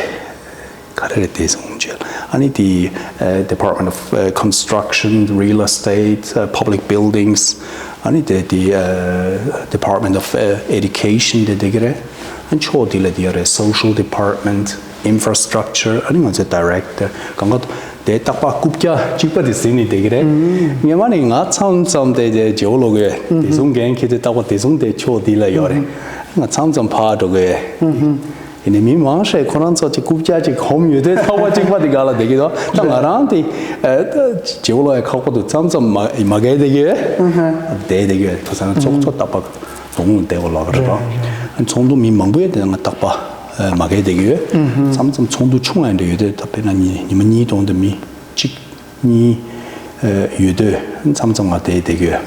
ག་རེ་རེད་དེ་སོང་བྱས། ཨ་ནི་དེ་ཨ་Department of ཨ་Construction, Real Estate, ཨ་Public Buildings, ཨ་ནི་དེ་དེ་ཨ་Department of ཨ་Education དེ་དེ་གི་རེད། ཨ་ཕྱོགས་དེ་ལ་དེ་ཡོད་རེད། Social Department, Infrastructure, ཨ་ནི་ང་ཚོའི་Director གང་ག་དེ་རྟག་པར་རྐུབ་བཀྱག་གཅིག་པ་དེ་ཟིན་ནས་དེ་གི་རེད། སྔོན་མ་ནས་ང་མཚམས་མཚམས་དེ་དེ་ཇེའོ་ལོ་གི་དེ་སོང་འགན་འཁྱེར་དུས་རྟག་པར་དེ་སོང་དེ་ཕྱོགས་དེ་ལ་ཡོད་རེད། ང་མཚམས་མཚམས་ཕར་འགྲོ་གི། ཡིན་ནའི་མི་མང་ཤས་ཁོ་རང་ཚོ་ཅིག་རྐུབ་བཀྱག་ཅིག་གོམ་ཡོད་དུས་ཐག་པ་གཅིག་པ་དེ་ག་ལ་བསྡད་ཀྱི་འདུག་ད་ང་རང་དེ་ཨ་ད་ཇེའོ་ལོ་ཡ་ཁག་པོ་འདུག་མཚམས་མཚམས་མ་མ་བརྒལ་བསྡད་ཀྱི་ཡོད། བསྡད་བསྡད་ཀྱི་ཡོད། ཐུག་ས་ན་ཚོགས་གཙོ་རྟག་པར་གདོང་བསྡད་དགོས་ལབ་རེད་པ། ཚོགས་འདུ་མི་མང་པོ་ཡོད་དེ་ང་རྟག་པར་མ་བརྒལ་བསྡད་ཀྱི་ཡོད། མཚམས་མཚམས་ཚོགས་འདུ་ཆུང་བ་འདྲ་ཡོད་དུས་ད་དཔེར་ན་ཉི་ཉི་མ་གཉིས་གཏོང་དུས་མི་གཅིག་གཉིས་ཨ་ཡོད་དུས་མཚམས་མཚམས་ང་དེ་བསྡད་ཀྱི་ཡོད།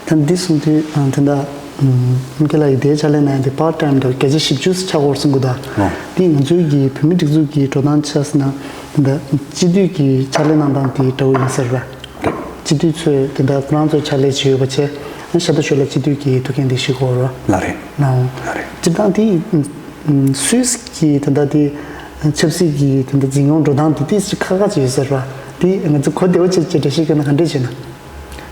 ད་འདི་གསུང་དུས་ཨ་དེ་འདྲ་ཨམ་ཁྱེད་ལ་ཡི་དེའི་ཕྱག་ལས་གནང་ཡ་དེ་part time དང་བརྒྱ་ཆ་བཞི་བཅུ་ཆགས་ཡོད་གསུང་གི་འདུག་ཨ། དེ་ང་ཚོའི་གི་བོད་མི་སྒྲིག་འཛུགས་ཀྱི་འགྲོ་སྟངས་ཆ་ཟེར་ན་དེ་འདྲ་སྤྱི་འཐུས་ཀྱི་ཕྱག་ལས་གནང་སྟངས་དེ་འདྲ་བོ་ཡིན་ས་རེད་པ། སྤྱི་འཐུས་ཚོས་དེ་འདྲ་ཁོ་རང་ཚོའི་ཕྱག་ལས་བྱེད་ཡོད་པ་བྱས། ཨ་ཤ་སྟག་ཤོད་ལ་སྤྱི་འཐུས་ཀྱི་ཐུགས་འགན་དེ་བཞེས་དགོས་རེད་པ། ལགས་རེད། ལགས་རེད། སྤྱིར་བཏང་དེ་སུད་སི་གི་དེ་འདྲ་དེ་ཆབ་སྲིད་ཀྱི་དེ་འདྲ་འཛིན་སྐྱོང་འགྲོ་སྟངས་དེ་ཏོག་ཙམ་ཁག་ཁག་ཅིག་ཡོད་ས་རེད་པ། དེ་ང་ཚོ་གོ་བདེ་བོ་བྱས་བྱས་འགྲེལ་བཤད་བཀོད་ན་ག་འདྲས་བྱས་ན།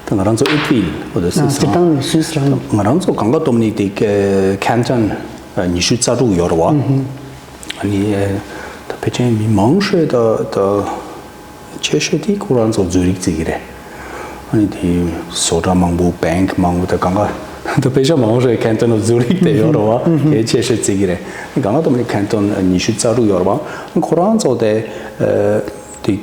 ད་ང་རང་ཚོ་ཨེ་ཕི་ཨེལ་འོ་དེ་སུད་སི་སྤྱིར་བཏང་ནས་སུད་སི་རང་ང་རང་ཚོ་གང་ག་སྡོམ་ནི་དེ་ཁེན་ཊོན་ཉི་ཤུ་རྩ་དྲུག་ཡོད་རེད་པ། ཨ་ནི་ད་ཕལ་ཆེར་མི་མང་ཤོས་ད་ད། ཆེ་ཤོས་དེ་ཁོ་རང་ཚོ་ཛུ་རིག་བརྩི་གི་རེད། ཨ་ནི་དེ་བཟོ་གྲྭ་མང་པོ་བེང་ཀི་མང་པོ་དང་གང་ག་དེ་དཔེ་ཆ་མང་པོ་རེད། ཁེན་ཊོན་ཛུ་རིག་དེ་ཡོད་རེད་པ། དེ་ཆེ་ཤོས་བརྩི་གི་རེད། གང་ག་སྡོམ་ནི་ཁེན་ཊོན་ཉི་ཤུ་རྩ་དྲུག་ཡོད་རེད་པ། ཁོ་རང་ཚོ་དེ་ཨ་དེ་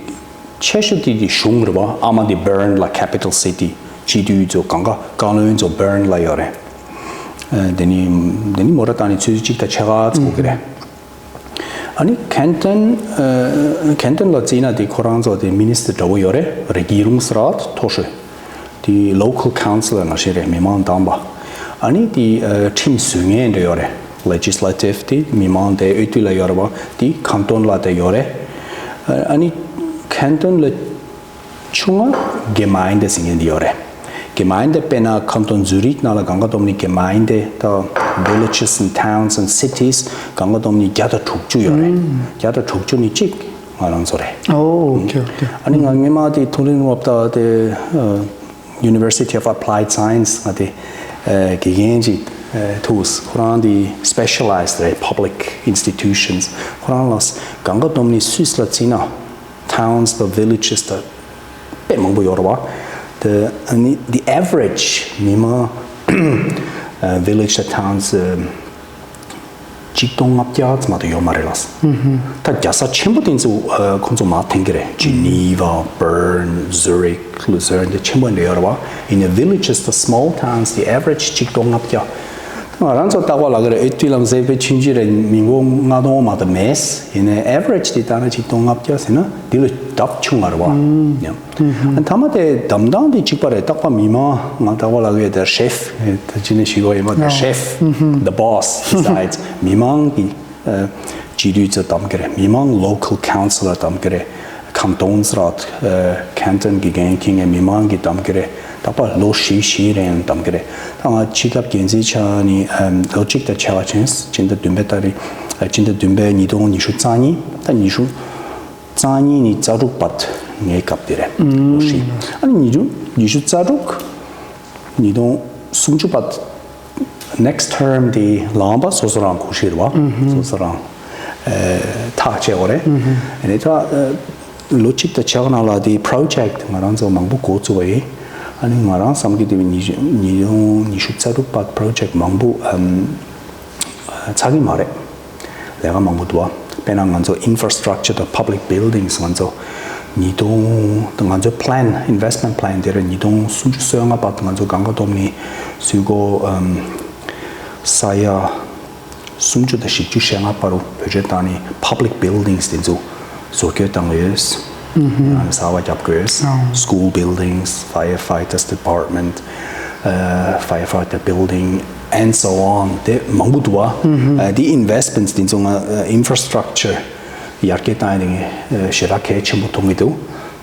ཆེ་ཤོས་དེ་དེ་གཞུང་རེད་པ། ཨ་མ་དེ་བྷར་ལིན་ལ་ཁེ་པི་ཊལ་སི་ཊི་སྤྱི་འཐུས་ཚོ་གང་ག་བཀའ་བློན་ཚོ་བྷར་ལིན་ལ་ཡོད་རེད། ཨ་དེ་ནི་དེ་ནི་མོ་ར་ཏང་ནི་ཆུ་ཚོད་གཅིག་དང་ཕྱེད་ཀ་ཙམ་འགོར་གི་རེད། ཨ་ནི་ཁེན་ཊོན་ཨ་ཁེན་ཊོན་ལ་བརྩིས་ན་དེ་ཁོ་རང་ཚོ་དེ་མི་ནི་སི་ཊར་འདྲ་བོ་ཡོད་རེད། རེ་གི་རུང་སི་ར་མཐོ་ཤོས་དེ་ལོ་ཀལ་ཁའུན་སི་ལར་ནང་བཞིན་རེད། མི་མང་བདམས་པ། ཨ་ནི་དེ་ཨ་ཁྲིམས་བཟོ་མཁན་འདྲ་ཡོད་རེད། ལེ་ཇི་སི་ལེ་ཊིབ་དེ་མི་མང་དེ་འོས་བསྡུ་ལ་ཡོད་རེད་པ། དེ་ཁེན་ཊོན་ལ་དེ་ཡོད་རེད། ཨ་ནི་ཁེན་ཊོན་ལ་ཆུང་ང་གེ་མེན་ཌེ་ཟེར་མཁན་དེ་ཡོད་རེད། གེ་མེན་ཌེ་དཔེར་ན་ཁེན་ཊོན་ཛུ་རིག་ནང་ལ་གང་ག་སྡོམ་ནི་གེ་མེན་ཌེ་དང་ཝི་ལེ་ཇེ་སི་ཨེན་ཌི་ཊའུན་སི་ཨེན་ཌི་སི་ཊིས་གང་ག་སྡོམ་ནི་བརྒྱ་དང་དྲུག་ཅུ་ཡོད་རེད། བརྒྱ་དང་དྲུག་ཅུ་ནི་གཅིག་ང་རང་ཚོ་རེད། ཨོ་ཨོ་ཁེ་ཨོ་ཁེ། ཨ་ནི་ང་སྔོན་མ་དེ་ཐུན་རིན་སློབ་གྲྭ་དེ་ཨ་University of Applied Science ང་དེ་ཨ་དགེ་རྒན་ཅིག་ཨ་ཐུག་ཁོ་རང་དེ་སི་པེ་ཤ་ལའི་ཛི་རེད། Public Institutions ཁོ་རང་ལ་གང་ག་སྡོམ་ནི་སུད་སི་ལ་བརྩིས་ན། ཊའུན་སི་དང་ཝི་ལེ་ཇེ་སི་དང་དཔེ་མང་པོ་ཡོད་རེད་པ། དེ་ཨ་ནི་the average མི་མང་ཨ་ཝི་ལེ་ཇེ་དང་ཊའུན་སི་ཨ་ཆིག་སྟོང་ལྔ་བརྒྱ་ཙམ་མ་གཏོགས་ཡོད་མ་རེད་ལགས། ད་རྒྱལ་ས་ཆེན་པོ་དེ་ཚོ་ཨ་ཁོང་ཚོ་མར་འཐེན་གྱི་རེད། ཇི་ནི་ཝ། བྷརན། ཛུ་རིག། ལུ་སར་འདི་ཆེན་པོ་འདི་ཡོད་རེད་པ། ཡིན་ནའི་ཝི་ལེ་ཇེ་སི་དང་སི་མོལ་ཊའུན་སི་དེ་ཨེ་ཝི་རེཇ་ཆིག་སྟོང་ལྔ་བརྒྱ། ང་རང་ཚོ་ལྟ་བ་ལ་གི་རེད། ཨེ་ཊི་ལམ་སེ་དཔེ་ཆུང་ཆུང་རེད། མི་མགོ་ལྔ་སྟོང་མ་གཏོགས་མེད། ཡིན་ནའི་ཨེ་ཝི་རེཇ་དེ་ལྟ་ན་ཆིག་སྟོང་ལྔ་བརྒྱ་ཟེར་ན་འདི་ལས་ལྡབ་ཆུང་བ་རེད་པ། ཡང་ཨ་མཐའ་མ་དེ་བདམས་སྟངས་དེ་གཅིག་པ་རེད། རྟག་པར་མི་མང་ང་ལྟ་བ་ལ་གི་རེད། the chef ད་ཅི་ནས་ཞུ་བ་ཡིན་པ། the chef, the boss decides མི་མང་གི་ཨ་སྤྱི་འཐུས་ཚོ་བདམས་ཀྱི་རེད། མི་མང་ལོ་ཀལ་ཁའུན་སི་ལར་བདམས་ཀྱི་རེད། ཁེན་ཊོན་སི་ར་ཨ་ཁེན་ཊོན་གྱི་འགན་འཁྱེར་མཁན་མི་མང་གིས་བདམས་ཀྱི་རེད། རྟག་པར་ལོ་བཞི་བཞི་རིང་བདམས་ཀྱི་རེད། ད་ང་སྤྱི་ཁྱབ་འགན་འཛིན་ཆགས་ནས་ཨ་ལོ་གཅིག་དང་ཕྱེད་ཀ་ཕྱིན། སྤྱི་ཟླ་བདུན་པའི་ཏ་རིག་ཨ་སྤྱི་ཟླ་བདུན་པའི་ཉིས་སྟོང་ཉི་ཤུ་རྩ་གཉིས། ད་ཉི་ཤུ་རྩ་གཉིས་ནས་རྩ་དྲུག་བར་ངའི་སྐབས་དེ་རེད། ལོ་བཞི། ཨ་ནི་ཉི་ཤུ་ཉི་ཤུ་རྩ་དྲུག་ཉིས་སྟོང་སུམ་ཅུ་བར་next term དེ་ལངས་པ་སོ་སོ་རང་གོ་ཤེས་རེད་པ། སོ་སོ་རང་ཨ་ཐག་བཅད་དགོས་རེད། ཨ་ནི་ད་ཨ་ལོ་གཅིག་དང་ཕྱེད་ཀ་ནང་ལ་དེ་པྲོ་ཇེཀ་ང་རང་ཚོ་མང་པོ་འགོ་བཙུགས་པ་ཡིན། ཨ་ནི་ང་རང་བསམ་གྱི་དེ་བས་ཉི་ཤུ་ཉི་ཤུ་ཉི་ཤུ་རྩ་དྲུག་བར་པྲོ་ཇེཀ་མང་པོ་ཨམ་ཚར་གི་མ་རེད། ལས་ཀ་མང་པོ་འདུག་པ། དཔེར་ན་ང་ཚོ་ཨིན་ཕ་ར་སི་ཊག་ཅར་དང་པབ་ལིག་བིལ་ཌིང་སི་ང་ཚོ་ཉིས་སྟོང་ང་ཚོའི་པི་ལན་ཨིན་ཝེ་སི་ཊི་མེན་ཊི་པི་ལན་དེ་རེད། ཉིས་སྟོང་སུམ་ཅུ་སོ་ལྔ་བར་དུ་ང་ཚོ་གང་ག་བསྡོམས་ནས་ཟུར་སྒོ་ཨམ་ས་ཡ་སུམ་ཅུ་དང་བཞི་བཅུ་ཞེ་ལྔ་བར་བེད་སྤྱོད་བཏང་ནས་པབ་ལིག་བིལ་ཌིང་སི་དེ་ཚོ་བཟོ་བཀོད་བཏང་ཡོད། ཡང་གསར་པ་རྒྱབ་དགོས། School buildings, firefighters department, uh, firefighter building and so on དེ་མང་པོ་འདུག་པ། ཨ་དེ་ཨིན་ཝེ་སི་ཊི་མེན་ཊི་དེ་ཚོ་ང་ཨིན་ཕ་ར་སི་ཊག་ཅར་ཡར་རྒྱས་བཏང་ཡ་དེ་ཞེ་དྲག་གལ་ཆེན་པོ་མཐོང་གི་འདུག་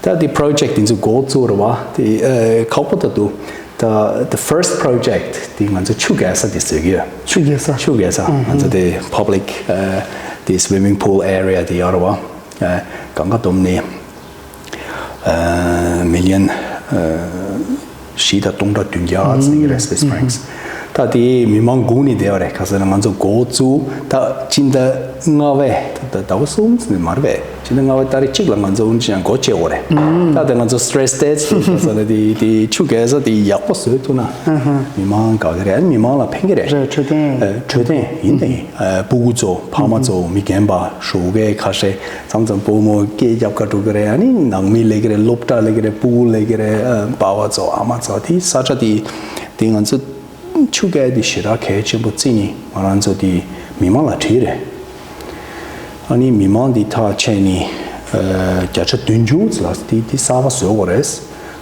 ད་དེ་པྲོ་ཇེཀ་དེ་ཚོ་འགོ་བཙུགས་རེད་པ། དེ་ཨ་ཁག་པོ་ད་འདུག་ད་the first project དེ་ང་ཚོ་ཆུ་བརྒལ་ས་དེ་བཟོས་ཀྱི་ཡོད། ཆུ་བརྒལ་ས། ཆུ་བརྒལ་ས། ང་ཚོ་དེ་པབ་ལིག་ཨ་དེ་ དེ་swimming pool area དེ་ཡོད་རེད་བ། ཨ། གང་ག་བསྡོམས་ནས་ཨ། million ཨ། བཞི་དང་སྟོང་ཕྲག་བདུན་བརྒྱ་ཙམ་ཡིན་རེད། Swiss francs། ད་དེ་མི་མང་སྒུག་ནས་བསྡད་པ་རེད། ག་ཟེར་ན་ང་ཚོ་འགོ་བཙུགས་ད་སྤྱི་ཟླ་ལྔ་པའི་ད་ཟླ་བ་གསུམ་ཙམ་མ་རེད་པས། སྤྱི་ཟླ་ལྔ་པའི་ཏ་རིག་གཅིག་ལ་ང་ཚོ་འུན་ཅང་སྒོ་ཕྱེ་དགོས་རེད། ད་དེ་ང་ཚོ་stress test དེ་ག་ཟེར་ན་དེ་དེ་ཆུ་གེ་ས་དེ་ཡག་པོ་བཟོས་ཐུབ་ན་མི་མང་དགའ་གི་རེད། ཨ་ནི་མི་མང་ལ་ཕན་གི་རེད། རེད། འཕྲོད་བསྟེན། ཨ། འཕྲོད་བསྟེན་ཡིན་ད་ཡིན། ཨ། སྤུ་གུ་ཚོ་ཕ་མ་ཚོ་མི་རྒན་པ་ཞོགས་ཀས་ཁ་ཤས་མཚམས་མཚམས་སྤོ་མོ་སྐད་རྒྱབ་ཁ་འགྲོ་གི་རེད། ཨ་ནི་ནང་མི་སླེབས་ཀྱི་རེད། སློབ་གྲྭ་སླེབས་ཀྱི་རེད། སྤུ་གུ་སླེབས་ཀྱི་རེད། ཨ། པ་ཕ་ཚོ་ཨ་མ་ཚོ་དེ་ས་ཆ་དེ་དེ་ང་ཚོ་ཆུ་གེ་དེ་ཞེ་དྲག་གལ་ཆེན་པོ་བརྩིས་ནས་ང་རང་ཚོ་དེ་མི་མང་ལ་དྲིས་རེད། ཨ་ནི་མི་མང་དེ་ཐག་ཆད་ནས་ཨ། བརྒྱ་ཆ་བདུན་ཅུ་ཙམ་ལ་དེ་དེ་གསར་པ་བཟོ་དགོས་རེད།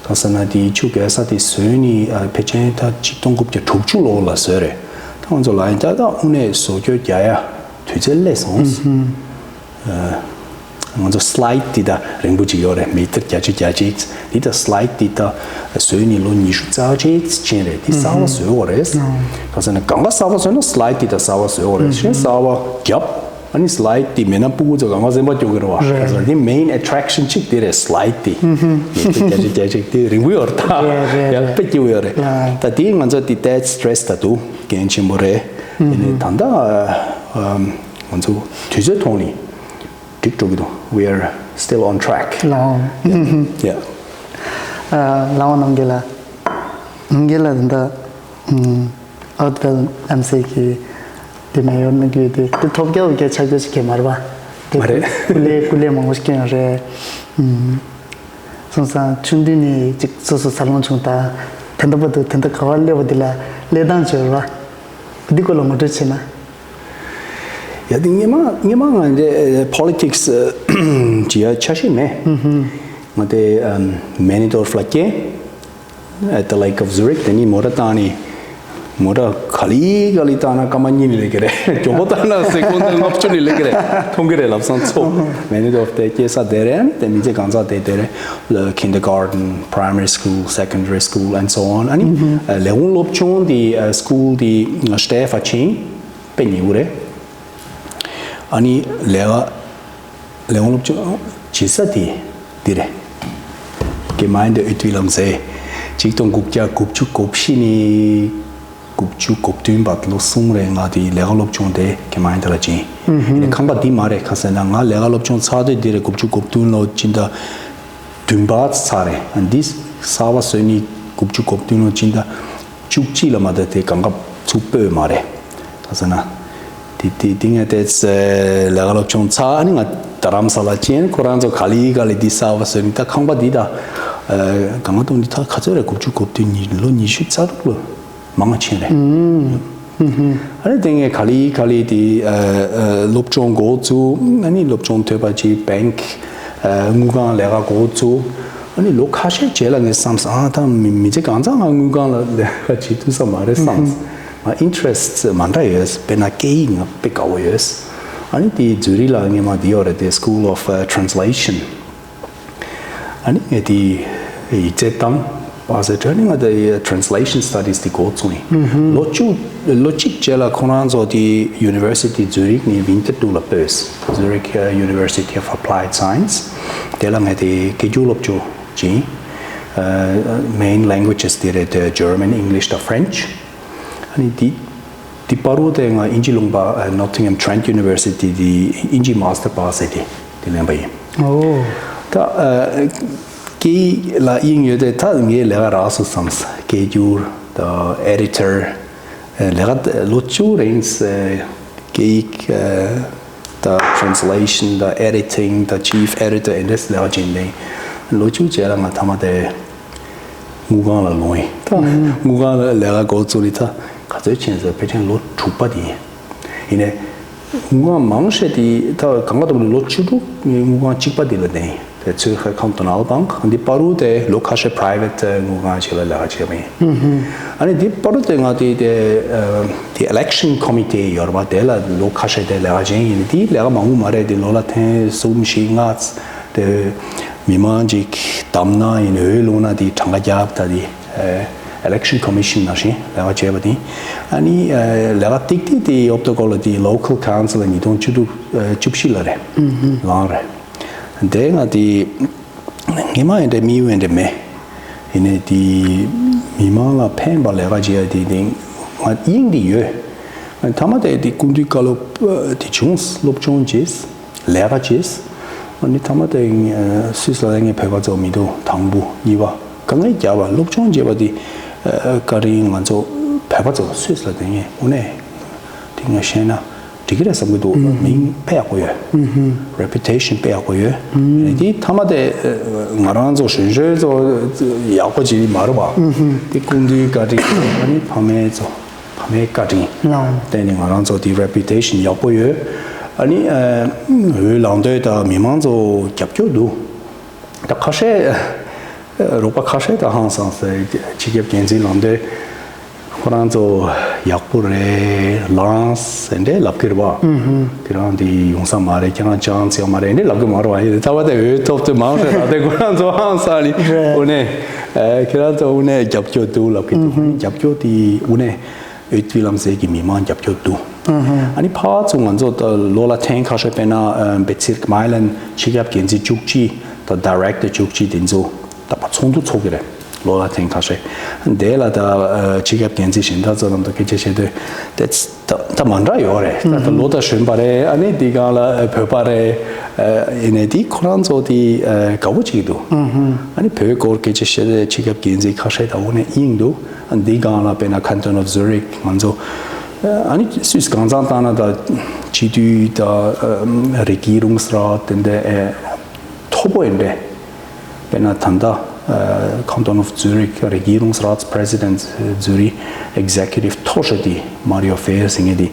ག་ཟེར་ན་དེ་ཆུ་གེ་ས་དེ་བཟོས་ནས་ཨ། ཕལ་ཆེར་ད་ཆིག་སྟོང་དགུ་བརྒྱ་དྲུག་ཅུ་ལོ་ལ་བཟོས་རེད། ད་ང་ཚོ་ལ་ཡིན་ད་ད་དངོས་གནས་བཟོ་བཅོས་རྒྱག་ཡ་དུས་ཚོད་སླེབས་སོང་། ཨ། ང་ཚོ་slide དེ་ད་རིང་པོ་ཅིག་ཡོད་རེད། མི་ཊར་བརྒྱད་ཅུ་གྱ་གཅིག་དེ་ད་slide དེ་ད་བཟོས་ནས་ལོ་ཉི་ཤུ་རྩ་གཅིག་ཕྱིན་རེད། དེ་གསར་པ་བཟོས་དགོས་རེད། ག་ཟེར་ན་གང་ག་གསར་པ་བཟོས་ན་slide དེ་ད་གསར་པ་བཟོས་དགོས་རེད། གཞན་གསར་པ་བརྒྱབ། ཨ་ནི་slide དེ་མེད་ན་སྤུ་གུ་ཚོ་གང་ག་སེམས་པ་སྐྱོ་གི་རེད་བ། རེད། ག་ཟེར་ན་དེ་main attraction གཅིག་དེ་རེད། slide དེ་མི་ཊར་བརྒྱད་ཅུ་གྱ་གཅིག་དེ་རིང་པོ་ཡོད་རེད། ད་རེད། རེད། ཡ་རེད། དཔེ་སྐྱིད་པོ་ཡོད་རེད། ད་དེ་ང་ཚོ་དེ་ཏོག་ཙམ་stress ད་དུ་གལ་ཆེན་པོ་རེད། ཡིན་ནའི་ད་ལྟ་ཨ། ང་ཚོ་དུས་ཚོད་ཐོག་ནས་འགྲིག་འགྲོ་གི་འདུག We are still on track. ལའོ། Yeah. ཨ། ལའོ་རྣམ་རྒྱལ་ལགས། རྣམ་རྒྱལ་ལགས་ད་ལྟ་ཨུམ། Earthwell M C གི་དེ་མེ་ཡོར་གནང་གི་ཡོད་དེ། དེ་ཐོབ་རྒྱལ་བོ་རྒྱལ་ཆགས་རྒྱལ་ཞིག་གི་མ་རེད་པ། དེ་མ་རེད། སྐུ་ལས་སྐུ་ལས་མང་པོ་ཞིག་སྐྱོན་ཡོད་རེད། ཨུམ། སོང་ཙང་ཆུང་དུས་ནས་ཅིག་སོ་སོ་འཚར་ལོངས་བྱུང་ད་དེ་འདྲ་པོ་འདུག་དེ་འདྲ་ག་བར་སླེབས་པ་འདི་ལ་སླེབས་སྟངས་བྱོས་ར། འདི་སྐོར་ལ་ངོ་སྤྲོད་བྱས་ན། ཡ་དེ་སྔས་མ་སྔས་མ་ང་འདི་politics བྱེད་ཡ་ཆ་ཤས་མེད། ང་དེ་Meinidorf ལ་སྐྱེས། At the Lake of Zurich དེ་ནི་མོ་ཊ་བཏང་ནས་མོ་ཊ་ག་ལེ་ག་ལེ་བཏང་ན་སྐར་མ་གཉིས་ནས་སླེབས་ཀྱི་རེད། མགྱོགས་པོ་བཏང་ན་སེ་ཀུན་ཌ་ལྔ་བཅུ་ནས་སླེབས་ཀྱི་རེད། མཐོང་གི་རེད། ལམ་སང་ཚོ་Meinidorf དེ་སྐྱེས་ས་དེ་རེད། དེ་མི་ཚེ་གང་ཚ་དེ་དེ་རེད། Kindergarten, primary school, secondary school and so on. ཨ་ནི་ལས་ཁུངས་སློབ་སྦྱོང་དེ་school དེ་Stefan དཔེ་ཉེ་བོ་རེད། ཨ་ནི་ལས་ཀ་ལས་ཁུངས་སློབ་སྦྱོང་བྱེད་ས་དེ་འདི་རེད། Gemeinde Oetwil am See། ཆིག་སྟོང་དགུ་བརྒྱ་དགུ་བཅུ་གོ་བཞི་ནས་དགུ་བཅུ་གོ་བདུན་བར་ལོ་གསུམ་རེ་ང་དེ་ལས་ཀ་སློབ་སྦྱོང་དེ་Gemeinde ལ་ཕྱིན། ཨ་ནི་ཁང་པ་འདི་མ་རེད། ག་ཟེར་ན་ང་ལས་ཀ་སློབ་སྦྱོང་ཚར་དུས་འདི་རེད། དགུ་བཅུ་གོ་བདུན་ལོ་སྤྱི་ཟླ་བདུན་པ་ཚར་རེད། ཨ་འདི་གསར་པ་བཟོས་ནི་དགུ་བཅུ་གོ་བདུན་ལོ་སྤྱི་ཟླ་བཅུ་གཅིག་ལ་མ་གཏོགས་དེ་གང་ག་ཚུགས་པོ་མ་རེད། ག་ཟེར་ན། དེ་དེ་དེ་ངས་ཏོག་ཙམ་ལས་ཀ་སློབ་སྦྱོང་ཚར་ཨ་ནི་ང་རྡ་རམ་ས་ལ་ཕྱིན། ཁོ་རང་ཚོ་ག་ལེ་ག་ལེ་འདི་གསར་པ་བཟོས་ནི་ད་ཁང་པ་འདི་ད་གང་ག་གཏོང་འདི་ད་ག་ཚོད་རེད། དགུ་བཅུ་གོ་བདུན་ནི་ལོ་ཉི་ཤུ་རྩ་དྲུག་ལོ་མང་ང་ཕྱིན་རེད། ཨ་ནི་དེ་ངས་ག་ལེ་ག་ལེ་དེ་ཨ་ཨ་སློབ་སྦྱོང་འགོ་བཙུགས། ཨ་ནི་སློབ་སྦྱོང་ཐོན་པ་ཅིག་bank ཨ་དངུལ་ཁང་ལས་ཀ་འགོ་བཙུགས། ཨ་ནི་ལོ་ཁ་ཤས་རྗེས་ལ་ངས་བསམས། ཨ་ད་མི་མི་ཚེ་གང་ཚང་ང་དངུལ་ཁང་ལ་ལས་ཀ་བྱེད་ཐུབ་ས་མ་རེད་བསམས། ང་interest མ་འདྲ་ཡོད། དཔེར་ན་སྐད་ཡིག་ང་དཔེ་དགའ་བོ་ཡོད། ཨ་ནི་དེ་ཛུ་རིག་ལ་སྔས་མ་དེ་ཡོད་རེད་དེ། School of ཨ་Translation ཨ་ནི་ངས་དེ་ཡིག་ཚད་བཏང་པ་ཟེར་དྲ་ནི་ང་ད་translation studies དེ་འགོ་བཙུགས་ཡིན། ལོ་བཅུ་ལོ་གཅིག་རྗེས་ལ་ཁོ་རང་ཚོ་དེ་University Zurich ནས་Winterthur ལ་སྤོས། Zurich ཨ་University of Applied Science དེ་ལ་ངས་དེ་སྐད་སྒྱུར་སློབ་སྦྱོང་བྱིན། ཨ་main languages དེ་རེད་དེ་German, English དང་French། ཨ་ནི་དེ་དེ་བར་དུ་དེ་ང་དབྱིན་ཇི་ལུང་པ་ཨ་Nottingham Trent University དེ་དབྱིན་ཇི་master པ་ཟེར་དེ་དེ་ལེན་པ་ཡིན། ཨོ། ད་ཨ་སྐད་ཡིག་ལ་དབྱིངས་ཡོད་དེ་ད་ངའི་ལས་ཀ་རག་སོང་བསམས། སྐད་སྒྱུར་དང་editor ཨ་ལས་ཀ་ལོ་བཅུ་རིང་ཨ་སྐད་ཡིག་ཨ་ད་translation དང་editing དང་chief editor ཨེ་འདྲས་ལས་ཀ་བྱས་ནས་ལོ་བཅུ་རྗེས་ལ་ང་ཐ་མ་དེ་དངུལ་ཁང་ལ་ལོག་ཡིན། ད་དངུལ་ཁང་ལ་ལས་ཀ་འགོ་བཙུགས་ནས་ད་ག་ཚོད་ཕྱིན་ཟེར་ཕལ་ཆེར་ལོ་དྲུག་པ་དེ་ཡིན། ཡིན་ནའི་དངུལ་ཁང་མང་ཤོས་དེ་ད་གང་ག་ཐོག་ནས་ལོ་བཅུ་དྲུག་ངས་དངུལ་ཁང་གཅིག་པ་དེ་ལ་བསྡད་ཡིན། དེ་Zürcher Kantonalbank འདི་བར་དུ་དེ་ལོ་ཁ་ཤས་private དངུལ་ཁང་ཞིག་ལ་ལས་ཀ་བྱས་པ་ཡིན། ཨ་ནི་འདི་བར་དུ་དེ་ང་དེ་དེ་ཨ་དེ་election committee ཡོད་རེད་པ། དེ་ལ་ལོ་ཁ་ཤས་དེ་ལས་ཀ་བྱས་ཡིན། དེ་ལས་ཀ་མང་པོ་མ་རེད། དེ་ལོ་ལ་ཐེངས་གསུམ་བཞི་ལྔ་དེ་མི་མང་ཅིག་བདམས་ན་ཡིན། འོས་བླུགས་ན་དེ་གྲངས་ཀ་རྒྱབ། ད་དེ་ཨ་ Election Commission ནང་བཞིན་ལས་ཀ་བྱས་པ་དེ། ཨ་ནི་ལས་ཀ་ཏིག་ཏིག་དེ་ཡོབ་ཏོ་ཀོ་ལ་དེ་Local Council ཉིས་སྟོང་བཅུ་དྲུག་བཅུ་བཞི་ལ་རེད། ལངས་རེད། དེ་ང་དེ་ངེས་མ་ཡིན་འདྲ་མི་ཡུ་ཡིན་འདྲ་མེད། ཡིན་ནའི་དེ་མི་མང་ལ་ཕན་པ་ལས་ཀ་བྱེད་ཡ་དེ་དེ་ང་དབྱིངས་དེ་ཡོད། ཐ་མ་དེ་དེ་སྐུ་མདུན་བཀའ་སློབ་དེ་བྱུང་སློབ་སྦྱོང་བྱས། ལས་ཀ་བྱས། ཨ་ནི་ཐ་མ་དེ་སུད་སི་ལ་ངའི་བོད་པ་ཚོ་མི་འདུག་དང་པོ་གཉིས་པ་དཀའ་ངལ་རྒྱབ་པ་སློབ་སྦྱོང་བྱས་པ་དེ་བཀའ་དྲིན་ང་ཚོ་བོད་པ་ཚོ་སུད་སི་ལ་དེ་ངས་དངོས་གནས་དེ་ངས་བཤད་ན་འགྲིག་གི་རེད་བསམ་གྱི་འདུག་མིང་དཔེ་ཡག་པོ་ཡོད། Reputation་དཔེ་ཡག་པོ་ཡོད། དེ་ཐ་མ་དེ་ང་རང་ཚོ་གཞོན་གཞོན་ཚོ་ཡག་པོ་བྱེད་ཀྱི་མ་རེད་པ། དེ་སྐུ་མདུན་བཀའ་དྲིན་ཨ་ནི་ཕ་མའི་ཚོ། ཕ་མའི་བཀའ་དྲིན་བརྟེན་ནས་ང་རང་ཚོ་དེ་Reputation་ཡག་པོ་ཡོད། ཨ་ནི་འོས་ལངས་དོན་དང་མི་མང་ཚོ་རྒྱབ་སྐྱོར་འདུག་ད་ཁ་ཤས་རོགས་པ་ཁ་ཤས་དང་ཧང་སངས་སེ་སྤྱི་ཁྱབ་འགན་འཛིན་ལངས་དོན་ཁོ་རང་ཚོ་ཡག་པོ་རེད་ལངས་ཟེར་འདྲ་ལབ་ཀྱི་རེད་པ། ཁྱེད་རང་འདི་ཡོང་ས་མ་རེད། ཁྱེད་རང་ཅང་ཚེག་མ་རེད་འདྲ་ལབ་ཀྱི་མ་རེད་པ། ཡིན་ད་བ་དེ་འོས་ཐོབ་དུས་མང་ཤོས་ད་དེ་ཁོ་རང་ཚོ་ཧང་སངས་ནི་དངོས་གནས་ཁྱེད་རང་ཚོ་དངོས་གནས་རྒྱབ་སྐྱོར་འདུག་ལབ་ཀྱི་འདུག་རྒྱབ་སྐྱོར་དེ་དངོས་གནས། འོས་བསྡུ་ལམ་སེལ་གྱི་མི་མང་རྒྱབ་སྐྱོར་འདུག་ཨ་ནི་ཕར་ཚུར་ང་ཚོ་ད་ལོ་ལ་ཐེངས་ཁ་ཤས་དཔེར་ན་ཨ་བེ་ཚིར་མའི་ལན་སྤྱི་ཁྱབ་འགན་འཛིན་བཅུ་གཅིག་དང་ཌའི་རེག་ཊར་བཅུ་གཅིག་དེ་ཚོ་ད་ཕར་ཚོགས་འདུ་ཚོགས་ཀྱི་རེད། ལོ་ལ་ཐེངས་ཁ་ཤས། དེ་ལ་ད་ཨ་སྤྱི་ཁྱབ་འགན་འཛིན་གཞན་དག་ཚོ་ལམ་དུ་སྐད་ཆ་བཤད་དུས་དེ་ད་ད་མ་འདྲ་ཡོད་རེད། ད་ད་ལོ་ད་གཞོན་པ་རེད། ཨ་ནི་འདི་སྒང་ལ་བོད་པ་རེད། ཨ་ཡིན་ནའི་འདི་ཁོ་རང་ཚོ་དེ་ཨ་དགའ་པོ་བྱེད་ཀྱི་འདུག་ཨ་ནི་བོད་སྐོར་སྐད་ཆ་བཤད་དུས་སྤྱི་ཁྱབ་འགན་འཛིན་ཁ་ཤས་ད་འོ་ནས་དབྱིངས་འདུག་འདི་སྒང་ལ་དཔེར་ན་Canton of Zurich ང་ཚོ་ཨ་ནི་སུད་སི་གང་ཚང་བཏང་ན་ད་སྤྱི་འཐུས་ད་Regierungsrat དེ་འདྲ་མཐོ་པོ་ཡིན་པས། དཔེར་ན་ད་ལྟ་Canton of Zurich Regierungsratspräsident Zürich Executive མཐོ་ཤོས་དེ་Mario Fehr ཟེར་མཁན་དེ་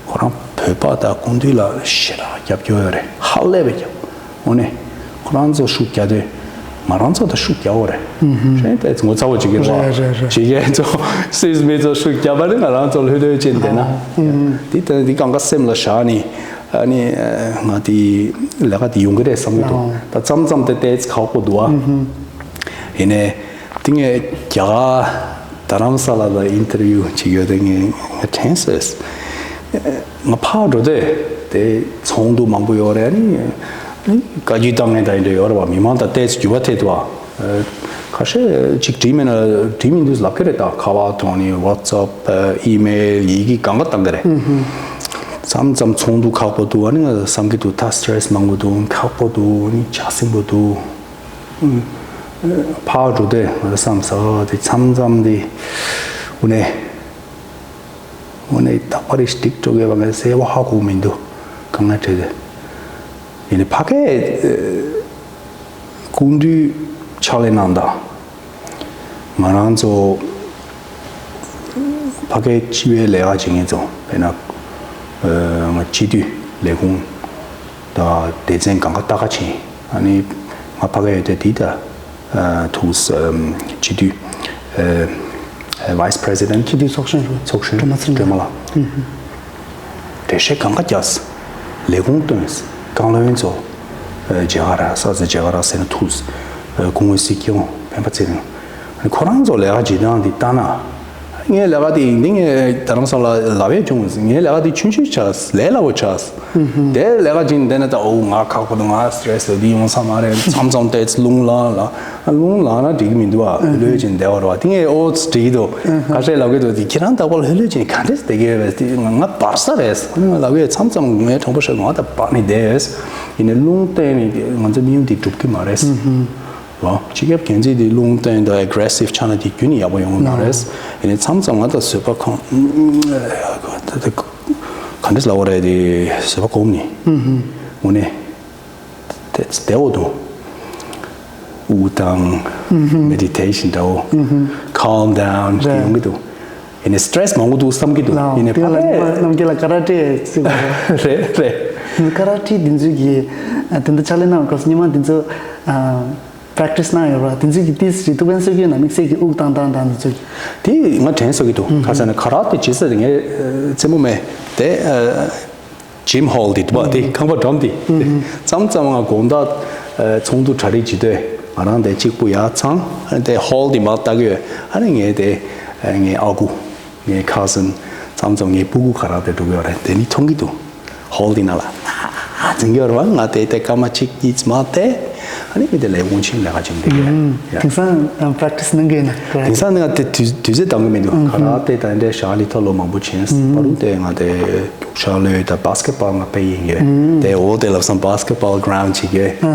ཁོ་རང་བོད་པ་དང་སྐུ་མདུན་ལ་ཞེ་དྲག་རྒྱབ་སྐྱོར་ཡོད་རེད། ཧ་ལས་པའི་རྒྱབ། འོ་ནས་ཁོ་རང་ཚོ་ཤུགས་རྒྱག་དུས་ང་རང་ཚོ་ད་ཤུགས་རྒྱག་འོ་རེད། ཧྲེང་ཏེ་ངོ་ཚ་བོ་བྱེད་ཀྱི་རེད་བ། རེད་རེད་རེད། བྱེད་མཁན་ཚོ་སུད་སི་མི་ཚོ་ཤུགས་རྒྱག་པ་ནི་ང་རང་ཚོ་ལྷོད་ལྷོད་བྱས་བསྡད་ན། ཨ་ཨ་འདི་ལྟ་འདི་གང་ག་སེམས་ལ་བཞག་ནས་ཨ་ནི་ང་དེ་ལས་ཀ་དེ་ཡོང་གི་རེད་བསམ་གྱི་འདུག་ད་མཚམས་མཚམས་དེ་ཏོག་ཙམ་ཁག་པོ་འདུག་ཨ། ཡིན་ནའི་དེ་ངས་རྒྱ་གར་རྡ་རམ་ས་ལ་ལ་ཨིན་ཊར་བིའུ་བྱེད་ཡོད་དེ་ངས་ངས་དྲན་སོང་། ང་ཕར་འགྲོ་དུས་དེ་ཚོགས་འདུ་མང་པོ་ཡོད་རེད། ཨ་ནི་བཀའ་བརྒྱུད་བཏང་མཁན་དང་ཡིན་འདྲ་ཡོད་རེད་བ། མི་མང་དང་ཏོག་ཙམ་འགྱུར་བ་ཐེབས་འདུག་བ། ཁ་ཤས་ཅིག་བྲིས་མེད་ན་བྲིས་མི་འདུག་ལབ་ཀྱི་རེད། ད་ཁ་པར་ཐོག་ནས་WhatsApp ཨི་མེལ་ཡི་གེ་གང་ག་བཏང་གི་རེད། མཚམས་མཚམས་ཚོགས་འདུ་ཁག་པོ་འདུག་ཨ་ནི་ང་བསམ་གྱི་འདུག་ད་སི་ཊེ་རེ་སི་མང་པོ་འདུག་ཁག་པོ་འདུག་ཨ་ནི་ཇག་ཟིང་པོ་འདུག་ཕར་འགྲོ་དུས་ང་བསམ་ས་དེ་མཚམས་མཚམས་དེ་དངོས་གནས་དངོས་གནས་རྟག་པར་རེ་ཞིག་འགྲིག་འགྲོ་གི་བ་ངས་གསལ་པོ་ཧ་གོ་མི་འདུག་གང་ལ་བྲེལ་དུས། ཡིན་ནའི་ཕ་གིའི་སྐུ་མདུན་ཕྱག་ལས་གནང་དང་། ང་རང་ཚོ་ཕ་གིའི་སྤྱི་པའི་ལས་ཀ་བྱེད་མཁན་ཚོ་དཔེར་ན་ང་སྤྱི་འཐུས་ལས་ཁུངས་དང་སྡེ་ཚན་གང་ག་ལྟ་ག་ཕྱིན། ཨ་ནི་ང་ཕ་གིར་ཡོད་དུས་དེ་ད་ཐུགས་སྤྱི་འཐུས་Vice President སྤྱི་འཐུས་ཚོགས་གཞོན་ཚོགས་གཞོན་སྒྲོལ་མ་ཚེ་རིང་ལགས། འགྲེལ་བཤད་གང་ག་བརྒྱབ། ལས་ཁུངས་བཏོན། བཀའ་བློན་ཚོ་མཇལ་ཁ་རག་ས་ཚོ་མཇལ་ཁ་རག་ཟེར་ན་ཐུགས་སྐུ་ངོ་སྲིད་སྐྱོང་སྤེན་པ་ཚེ་རིང་། ཁོ་རང་ཚོ་ལས་ཀ་བྱེད་སྟངས་འདི་ལྟ་ན། ངའི་ལས་ཀ་དེ་ཡིན་དེ་ངས་རྡ་རམ་ས་ལ་ལབ་ཡས་བྱུང་། ངའི་ལས་ཀ་དེ་ཆུང་ཆུང་ཆགས། ལས་སླ་པོ་ཆགས། དེ་ལས་ཀ་བྱེད་བསྡད་ན་ད་འོ་ང་ཁག་པོ་འདུག་ང་སི་ཊེ་རེ་སི་འདི་ཡོང་ས་མ་རེད། མཚམས་མཚམས་ཏོག་ཙམ་རླུང་ལངས་ལ། རླུང་ལངས་ན་འགྲིག་གི་མི་འདུག་ཨ། ལྷོད་ལྷོད་བྱས་བསྡད་པ་རེད་བ། དེ་ངས་ཨོ་ཙི་འགྲིག་གི་འདུག་ཁ་ཤས་ལབ་ཀྱི་འདུག་དེ་ཁྱེད་རང་ད་བར་ལྷོད་ལྷོད་བྱས་ག་འདྲས་བསྡད་ཀྱི་ཡོད་པས། དེ་ང་ང་འབར་ས་རེད། ང་ལབ་ཀྱི་མཚམས་མཚམས་ངའི་གྲོགས་པོ་ཤོད་ང་ད་འབར་ནས་བསྡད་ཡོད། ཡིན་ནའི་རླུང་བརྟེན་ནས་ང་ཚོ་དམིགས་ཡུལ་འདི་འགྲུབ་ཀྱི་མ་རེད། ལོ་སྤྱི་ཁྱབ་འགན་འཛིན་དེ་རླུང་བརྟེན་དང་ཨེ་གྷི་རེ་སིབ་ཆགས་ན་དེ་རྒྱུན་ནས་ཡག་པོ་ཡོང་གི་མ་རེད། ཡིན་ནའི་མཚམས་མཚམས་ང་དང་བཟོད་པ་ཁོམ། ག་འདྲས་ལབ་དགོས་རེད། དེ་བཟོད་པ་གོམས་ནས། དངོས་གནས། དེ་བདེ་བོ་འདུག་དབུགས་བཏང་། མེ་ཌི་ཊེ་ཤན་འདྲ་བོ། Calm down དེ་ཡོང་གི་འདུག་ཡིན་ནའི་སི་ཊེ་རེ་སི་མང་པོ་འདུག་བསམ་གྱི་འདུག་ཡིན་ནའི་ཕ་གིར་རྣམ་རྒྱལ་ལ་ཀ་ར་ཏེ་རྩིས་པ་རེད། རེད་རེད། ཀ་ར་ཏེ་འདི་ཚོའི་གི་དེ་འདྲ་ཕྱག་ལས་གནང་སྐབས་སུ་སྔོན་མ་འདི་ཚོ་པ་རེག་ཊི་སི་གནང་ཡོད་ར། དེ་ཚོའི་གི་ཏིས་རི་ཐུག་པན་སོ་གི་ན་དམིགས་བསལ་གྱི་དབུགས་བཏང་བཏང་བཏང་འདི་ཚོ་གི། དེ་ང་དྲན་སོང་གི་འདུག་ག་ཟེར་ན་ཀ་ར་ཏེ་བྱེད་ས་དེ་ངའི་རྩེད་མོ་མེད་དེ། ཇིམ་ཧོལ་དེ་འདུག་པ། དེ་ཁང་པ་འགྲམ་དེ། མཚམས་མཚམས་ང་དགོང་དག་ཚོགས་འདུ་གྲ་སྒྲིག་བྱེད་དུས་ང་རང་དེ་གཅིག་པུ་ཡར་འཚང་། ཨ་ནི་དེ་ཧོལ་དེ་མར་ལྟ་གི་ཡོད། ཨ་ནི་ངས་དེ་ ངའི་ཨ་ཁུ། ངའི་ཁ་སན། མཚམས་མཚམས་ངའི་སྤུ་གུ་ཁ་རག་དེ་འགྲོ་གི་ཡོད་རེད། དེ་ནི་མཐོང་གི་འདུག་ཧོལ་དེ་ན་ལ། ཨ་འཛིན་གི་ཡོད་རེད་བ། ང་དེ་དེ་སྐར་མ་གཅིག་གཉིས་མ་དེ། ཨ་ནི་མི་དེ་ལས་ཁུངས་ཕྱིན་ལས་ཀ་བྱེད་འདི་གི་ཡ། དེང་སང་པྲེག་ཊི་སི་གནང་གི་ཡིན་ན། དེང་སང་ནི་ང་དེ་དུས་དུས་ཚོད་འདང་གི་མི་འདུག་ཁ་རག་དེ་ད་འདྲའི་ཞག་ལི་ཐོ་ལོ་མང་པོ་བྱས། བར་དུ་དེ་ང་དེ་རྒྱུག་ཤར་ལོས་ད་བྷ་སི་ཀེ་ཊི་བྷོལ་ང་དཔེ་ཡིན་གི་དེ། འོ་དེ་ལབ་སང་བྷ་སི་ཀེ་ཊི་བྷོལ་གྲའུན་ཌི་བྱེད་གི་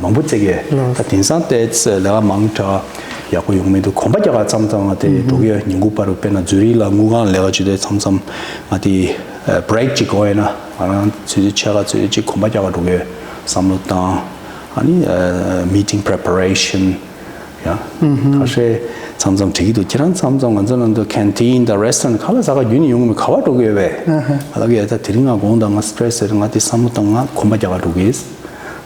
མང་པོ་རྩེ་གི་ད་དེང་སང་དེ་ལས་ཀ་མང་དྲགས་ཡག་པོ་ཡོང་མི་འདུག་གོམ་པ་རྒྱག་ག་མཚམས་མཚམས་ང་དེ་འགྲོ་གི་ཡོད། ཉིན་གུང་བར་དུ་དཔེར་ན་ཛུ་རིག་ལ་དངུལ་ཁང་ལས་ཀ་བྱེད་དུས་མཚམས་མཚམས་ང་དེ་བྷི་རེག་ཅིག་དགོས་ཡོད་ན་ང་རང་ཆུ་ཚོད་ཕྱེད་ཀ་ཆུ་ཚོད་གཅིག་གོམ་པ་རྒྱག་ག་འགྲོ་གི་ཡོད། བསམ་བློ་བཏང་། ཨ་ནི་མི་ཊིང་པི་རི་པེ་རེ་ཤན། ཡ། ཁ་ཤས་མཚམས་མཚམས་བྲིས་ཀྱི་འདུག་ཁྱེད་རང་མཚམས་མཚམས་ང་ཚོ་ནང་དུ་ཁེན་ཊིན་དང་རེ་སི་ཊོ་རན་ཊི་ག་ལ་ཟ་ག་རྒྱུན་ནས་ཡོང་གི་མེད། ག་པར་འགྲོ་གི་ཡོད་པས། ང་ལབ་ཀྱི་ཡ། ད་དེ་རིང་ང་དགོང་དག་ང་སི་ཊི་རེ་སི་ཡོད་རེད། ང་དེ་བསམ་བློ་བཏང་། ང་གོམ་པ་རྒྱག་ག་འགྲོ་གི་ཡིན།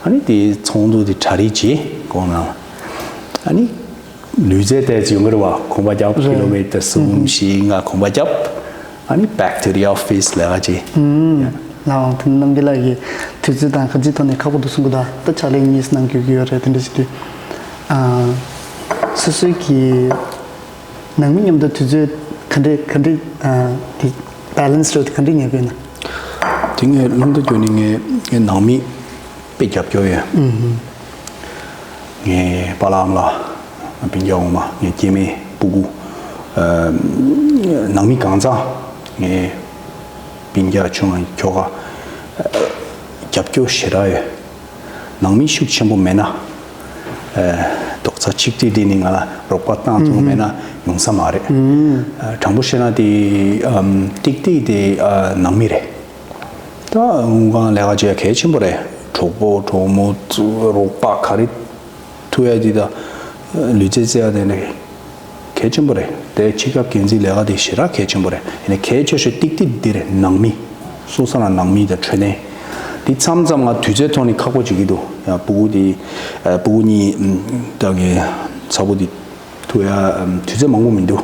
ཨ་ནི་དེ་ཚོགས་འདུ་དེ་གྲ་སྒྲིག་བྱེད་དགོངས་གནང་། ཨ་ནི་ལུས་རྩལ་ཏོག་ཙམ་ཡོང་གི་རེད་བ། གོམ་པ་རྒྱག་ཀི་ལོ་མི་ཊར་གསུམ་བཞི་ལྔ་གོམ་པ་རྒྱབ། ཨ་ནི་back to the office ལས་ཀ་བྱེད། ལའང་དེ་རྣམ་རྒྱལ་ལགས་ཀྱིས་དུས་ཚོད་དང་ག་ཚོད་ཐོག་ནས་ཁག་པོ་འདུག་གསུང་གི་འདུག་ད་ཕྱག་ལས་གཉིས་གནང་དགོས་ཀྱི་ཡོད་རེད། དེ་འདྲ་བྱེད་དུས། ཨ། སོ་སོའི་གི་ནང་མི་མཉམ་དུ་དུས་ཚོད་ག་འདྲས་ག་འདྲས། ཨ། དེ་བྷེ་ལེན་སི་རེད། ག་འདྲས་ཉར་དགོས་ན། དེ་ངས་བློ་འདྲི་སྐྱོན་ནི་ངའི་ངའི་ནང་མི་དཔེ་རྒྱབ་སྐྱོར་ཡོད། ངའི་པཱ་ལགས་ཨ་མ་ལགས། སྤུན་ཀྱག་འོག་མ། ངའི་སྐྱེ་དམན་སྤུ་གུ། ཨ། ནང་མི་གང་ཚང་། ངའི་སྤུན་ཀྱག་ཆུང་བ་ཁྱོ་ག། ཨ། རྒྱབ་སྐྱོར་ཞེ་དྲག་ཡོད། ནང་མི་ཤུགས་ཆེན་པོ་མེད་ན། ཨ། རྡོག་རྩ་ཆིག་སྒྲིལ་འདི་ནི་ང་ལ་རོགས་པ་བཏང་ཐུབ་མེད་ན་ཡོང་ས་མ་རེད། ཨ། དྲང་པོ་བཤད་ན་དེ། ཨམ། ཏིག་ཏིག་དེ། ཨ། ནང་མི་རེད། ད་དངུལ་ཁང་ལས་ཀ་བྱེད་ཡ་གལ་ཆེན་པོ་རེད། གྲོགས་པོ་གྲོགས་མོ་རོགས་པ་ག་རེ་ཐུབ་ཡ་འདི་དང་། ལུས་རྩལ་རྩེ་ཡ་དེ་ནི་གལ་ཆེན་པོ་རེད། དེ་སྤྱི་ཁྱབ་འགན་འཛིན་ལས་ཀ་དེ་ཞེ་དྲག་གལ་ཆེན་པོ་རེད། ཡིན་ནའི་གལ་ཆེ་ཤོས་ཏིག་ཏིག་འདི་རེད། ནང་མི། སོ་སོ་རང་ནང་མི་དང་འཕྲོད་བསྟེན། འདི་མཚམས་མཚམས་ང་དུས་ཚོད་ཐོག་ནས་ཁག་པོ་བྱེད་ཀྱི་འདུག་ཡང་སྤུ་གུ་དེ། ཨ། སྤུ་གུ་གཉིས། ཨམ། ད་ངའི་ཚ་བོ་དེ་ཐུག་ཡ། ཨམ། དུས་ཚོད་མང་པོ་མི་འདུག་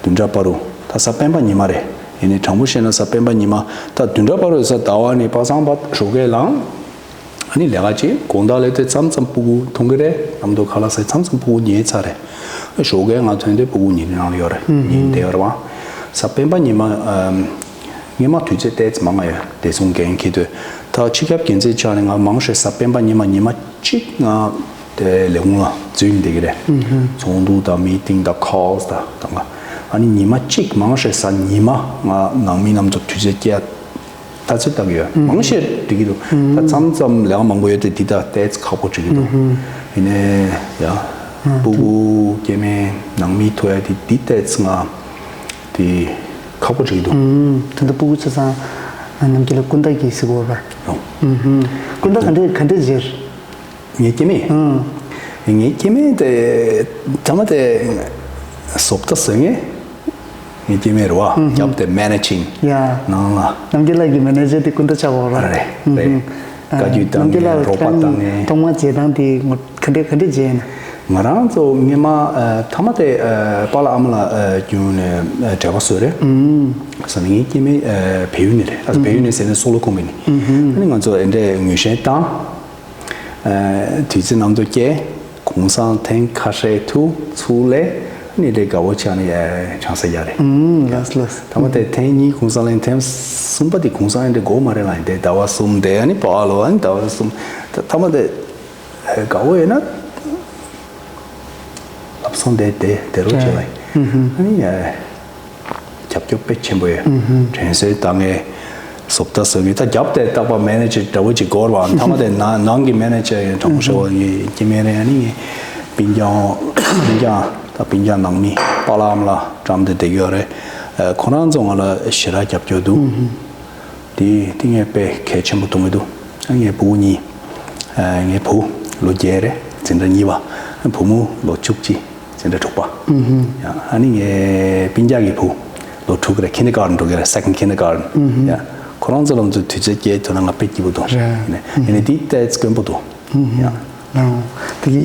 བདུན་ཕྲག་བར་དུ། ད་གཟའ་སྤེན་པ་ཉི་མ་རེད། ཡིན་ནའི་དྲང་པོ་བཤད་ན་གཟའ་སྤེན་པ་ཉི་མ། ད་བདུན་ཕྲག་བར་དུ་གཟའ་ཟླ་བ་ནས་པ་སངས་པ་ཞོགས་ཀས་ལངས། ཨ་ནི་ལས་ཀ་བྱེད། དགོང་དག་ལས་དེ་མཚམས་མཚམས་སྤུ་གུ་མཐོང་གི་རེད། གནམ་ཐོག་ཁ་ལག་ཟས། མཚམས་མཚམས་སྤུ་གུ་ཉལ་ཚར་རེད། ཞོགས་ཀས་ང་ཐོན་དུས་སྤུ་གུ་ཉལ་ནང་ལ་ཡོད་རེད། ཉལ་བསྡད་ཡོད་རེད་བ། གཟའ་སྤེན་པ་ཉི་མ། ཨམ། སྔོན་མ་དུས་ཚོད་ཏོག་ཙམ་མང་ང་ཡོད། བདེ་སྲུང་འགན་འཁྱེར་དུས། ད་སྤྱི་ཁྱབ་འགན་འཛིན་ཆགས་ནས་ང་མང་ཤོས་གཟའ་སྤེན་པ་ཉི་མ་ཉི་མ་གཅིག་ང་དེ་ལས་ཁུངས་ལ་འཛུལ་ནས་བསྡད་ཀྱི་རེད། ཚོགས་འདུ་དང་མི་ཊིང་དང་ཁོལ་སི་དང་དང་ག་ཨ་ནི་ཉི་མ་གཅིག་མང་ཤོས་གཟའ་ཉི་མ་ང་ནང་མི་རྣམས་ཚོ་དུས་ཚོད་སྐྱེལ་ལྟ་ཚུལ་ལྟ་གི་ཡོད། མང་ཤོས་འགྲིག་གི་འདུག་ད་མཚམས་མཚམས་ལས་ཀ་མང་པོ་ཡོད་དེ་འདི་ལྟ་ཏོག་ཙམ་ཁག་པོ་འགྲིག་གི་འདུག་ཡིན་ནའི་ཡ། སྤུ་གུ་སྐྱེ་དམན་ནང་མི་ཐུག་ཡ་དེ་འདི་ཏོག་ཙམ་ང་དེ་ཁག་པོ་འགྲིག་གི་འདུག་དེ་འདྲ་སྤུ་གུ་ཆ་ཚང་རྣམ་རྒྱལ་ལ་སྐུ་ཟླ་གི་ཟེར་གོ་བ། སྐུ་ཟླ་ག་འདྲས་ག་འདྲས་བརྗེར། ངའི་སྐྱེ་དམན། ཨང་། ངའི་སྐྱེ་དམན་དེ་ཐ་མ་དེ་བཟོ་ལྟ་བཟོ་མཁན། ངའི་སྐྱེ་དམན་རེད་བ། རྒྱབ་དེ་མེ་ནེ་ཇིང་། ཡ། ནང་ལ། རྣམ་རྒྱལ་ལགས་ཀྱི་མེ་ནེ་ཇར་དེ་སྐུ་ཟླ་ཆགས་པ་རེད། རེད་རེད། བཀའ་བརྒྱུད་བཏང་ནས་རྣམ་རྒྱལ་ལགས་རོགས་པ་བཏང་ནས། ཐོག་མ་མཇལ་སྟངས་དེ་ངོ་ག་འདྲས་ག་འདྲས་མཇལ་ཡིན་ན། ང་རང་ཚོ་སྔོན་མ་ཨ་ཐ་མ་དེ་ཨ་པཱ་ལགས་ཨ་མ་ལགས་ཨ་བརྒྱུད་ནས་ཨ་འབྲེལ་བ་བཟོས་རེད། ཨང་། ཟེར་ན་ངའི་སྐྱེ་དམན་ཨ་བལ་ཡུལ་ནས་རེད། ཨ་བལ་ཡུལ་ནས་ཟེར་ན་སོག་ལོ་ཁོངས་ཀྱི་ནས། ཨ་ནི་ང་ཚོ་ཨེ་འདྲས་ངོས་བཞེས་བཏང་། ཨ་དུས་ཚོད་ནང་དུ་སྐྱེལ། གུང་སེང་ཐེངས་ཁ་ཤས་ཐུག་ཚུར་སླེབས། ཨ་ནི་དེ་དགའ་བོ་ཆགས་ནས་ཨ་ཆང་ས་རྒྱག་རེད། ཨང་། ལགས་ལགས། ཐ་མ་དེ་ཐེངས་གཉིས་གུང་སེང་ལེན། ཐེངས་གསུམ་པ་དེ་གུང་སེང་ཨེ་འདྲས་དགོས་མ་རེད་ལ། ཨེ་འདྲས་ཟླ་བ་གསུམ་བསྡད། ཨ་ནི་པཱ་ལགས་ཨ་ནི་ཟླ་བ་གསུམ། ད་ཐ་མ་དེ། དགའ་བོ་ཡོད་ན་ལབ་སོང་དེ་དེ་དེ་རོ་བྱེད་ལ་ཡིན། ཨ་ནི་ཡ་རྒྱབ་སྐྱོར་དཔེ་ཆེན་པོ་ཡོད། དྲན་གསོའི་ད་ངས་བཟོ་ལྟ་བཟོ་མཁན་ད་རྒྱབ་དེ་རྟག་པར་མེ་ནེ་ཇར་འདྲ་བོ་ཅིག་དགོས་རེད་བ། ཐ་མ་དེ་ནང་ནང་གི་མེ་ནེ་ཇར་ཡང་དྲང་པོ་ཞུ་བ་ཡིན་གྱི་མེད་རེད། ཨ་ནི་ངས་སྤུན་ཀྱག་སྤུན་ཀྱག་ད་སྤུན་ཀྱག་ནང་མི་པཱ་ལགས་ཨ་མ་ལགས་འགྲམ་དེ་བསྡད་ཀྱི་ཡོད་རེད། ཁོ་རང་ཚོ་ང་ལ་ཞེ་དྲག་རྒྱབ་སྐྱོར་འདུག་དེ་དེ་ངས་དཔེ་གལ་ཆེན་པོ་མཐོང་གི་འདུག་ཨ་ངའི་སྤུ་གུ་གཉིས། ཨ་ངའི་བུ་ལོ་བརྒྱད་རེད། འཛིན་གྲྭ་གཉིས་པ། བུ་མོ་ལོ་བཅུ་གཅིག་འཛིན་གྲྭ་དྲུག་པ། ཡང་ཨ་ནི་ངའི་སྤུན་ཀྱག་གི་བུ་ལོ་དྲུག་རེད། ཁིན་ཌར་གྷར་ཌེན་འགྲོ་གི་རེད། སེ་ཀེན་ཌ་ཁིན་ཌར་གྷར་ཌེན། ཡང་ཁོ་རང་ཚོ་ལ་ཚོ་དུས་ཚོད་སྐྱེལ་ཐུབ་ན་ང་དཔེ་སྐྱིད་པོ་འདུག་རེད། ཡིན་ནའི་དེ་ཏོག་ཙམ་དཀོན་པོ་འདུག་ཡང་ལའང་དེ་གི་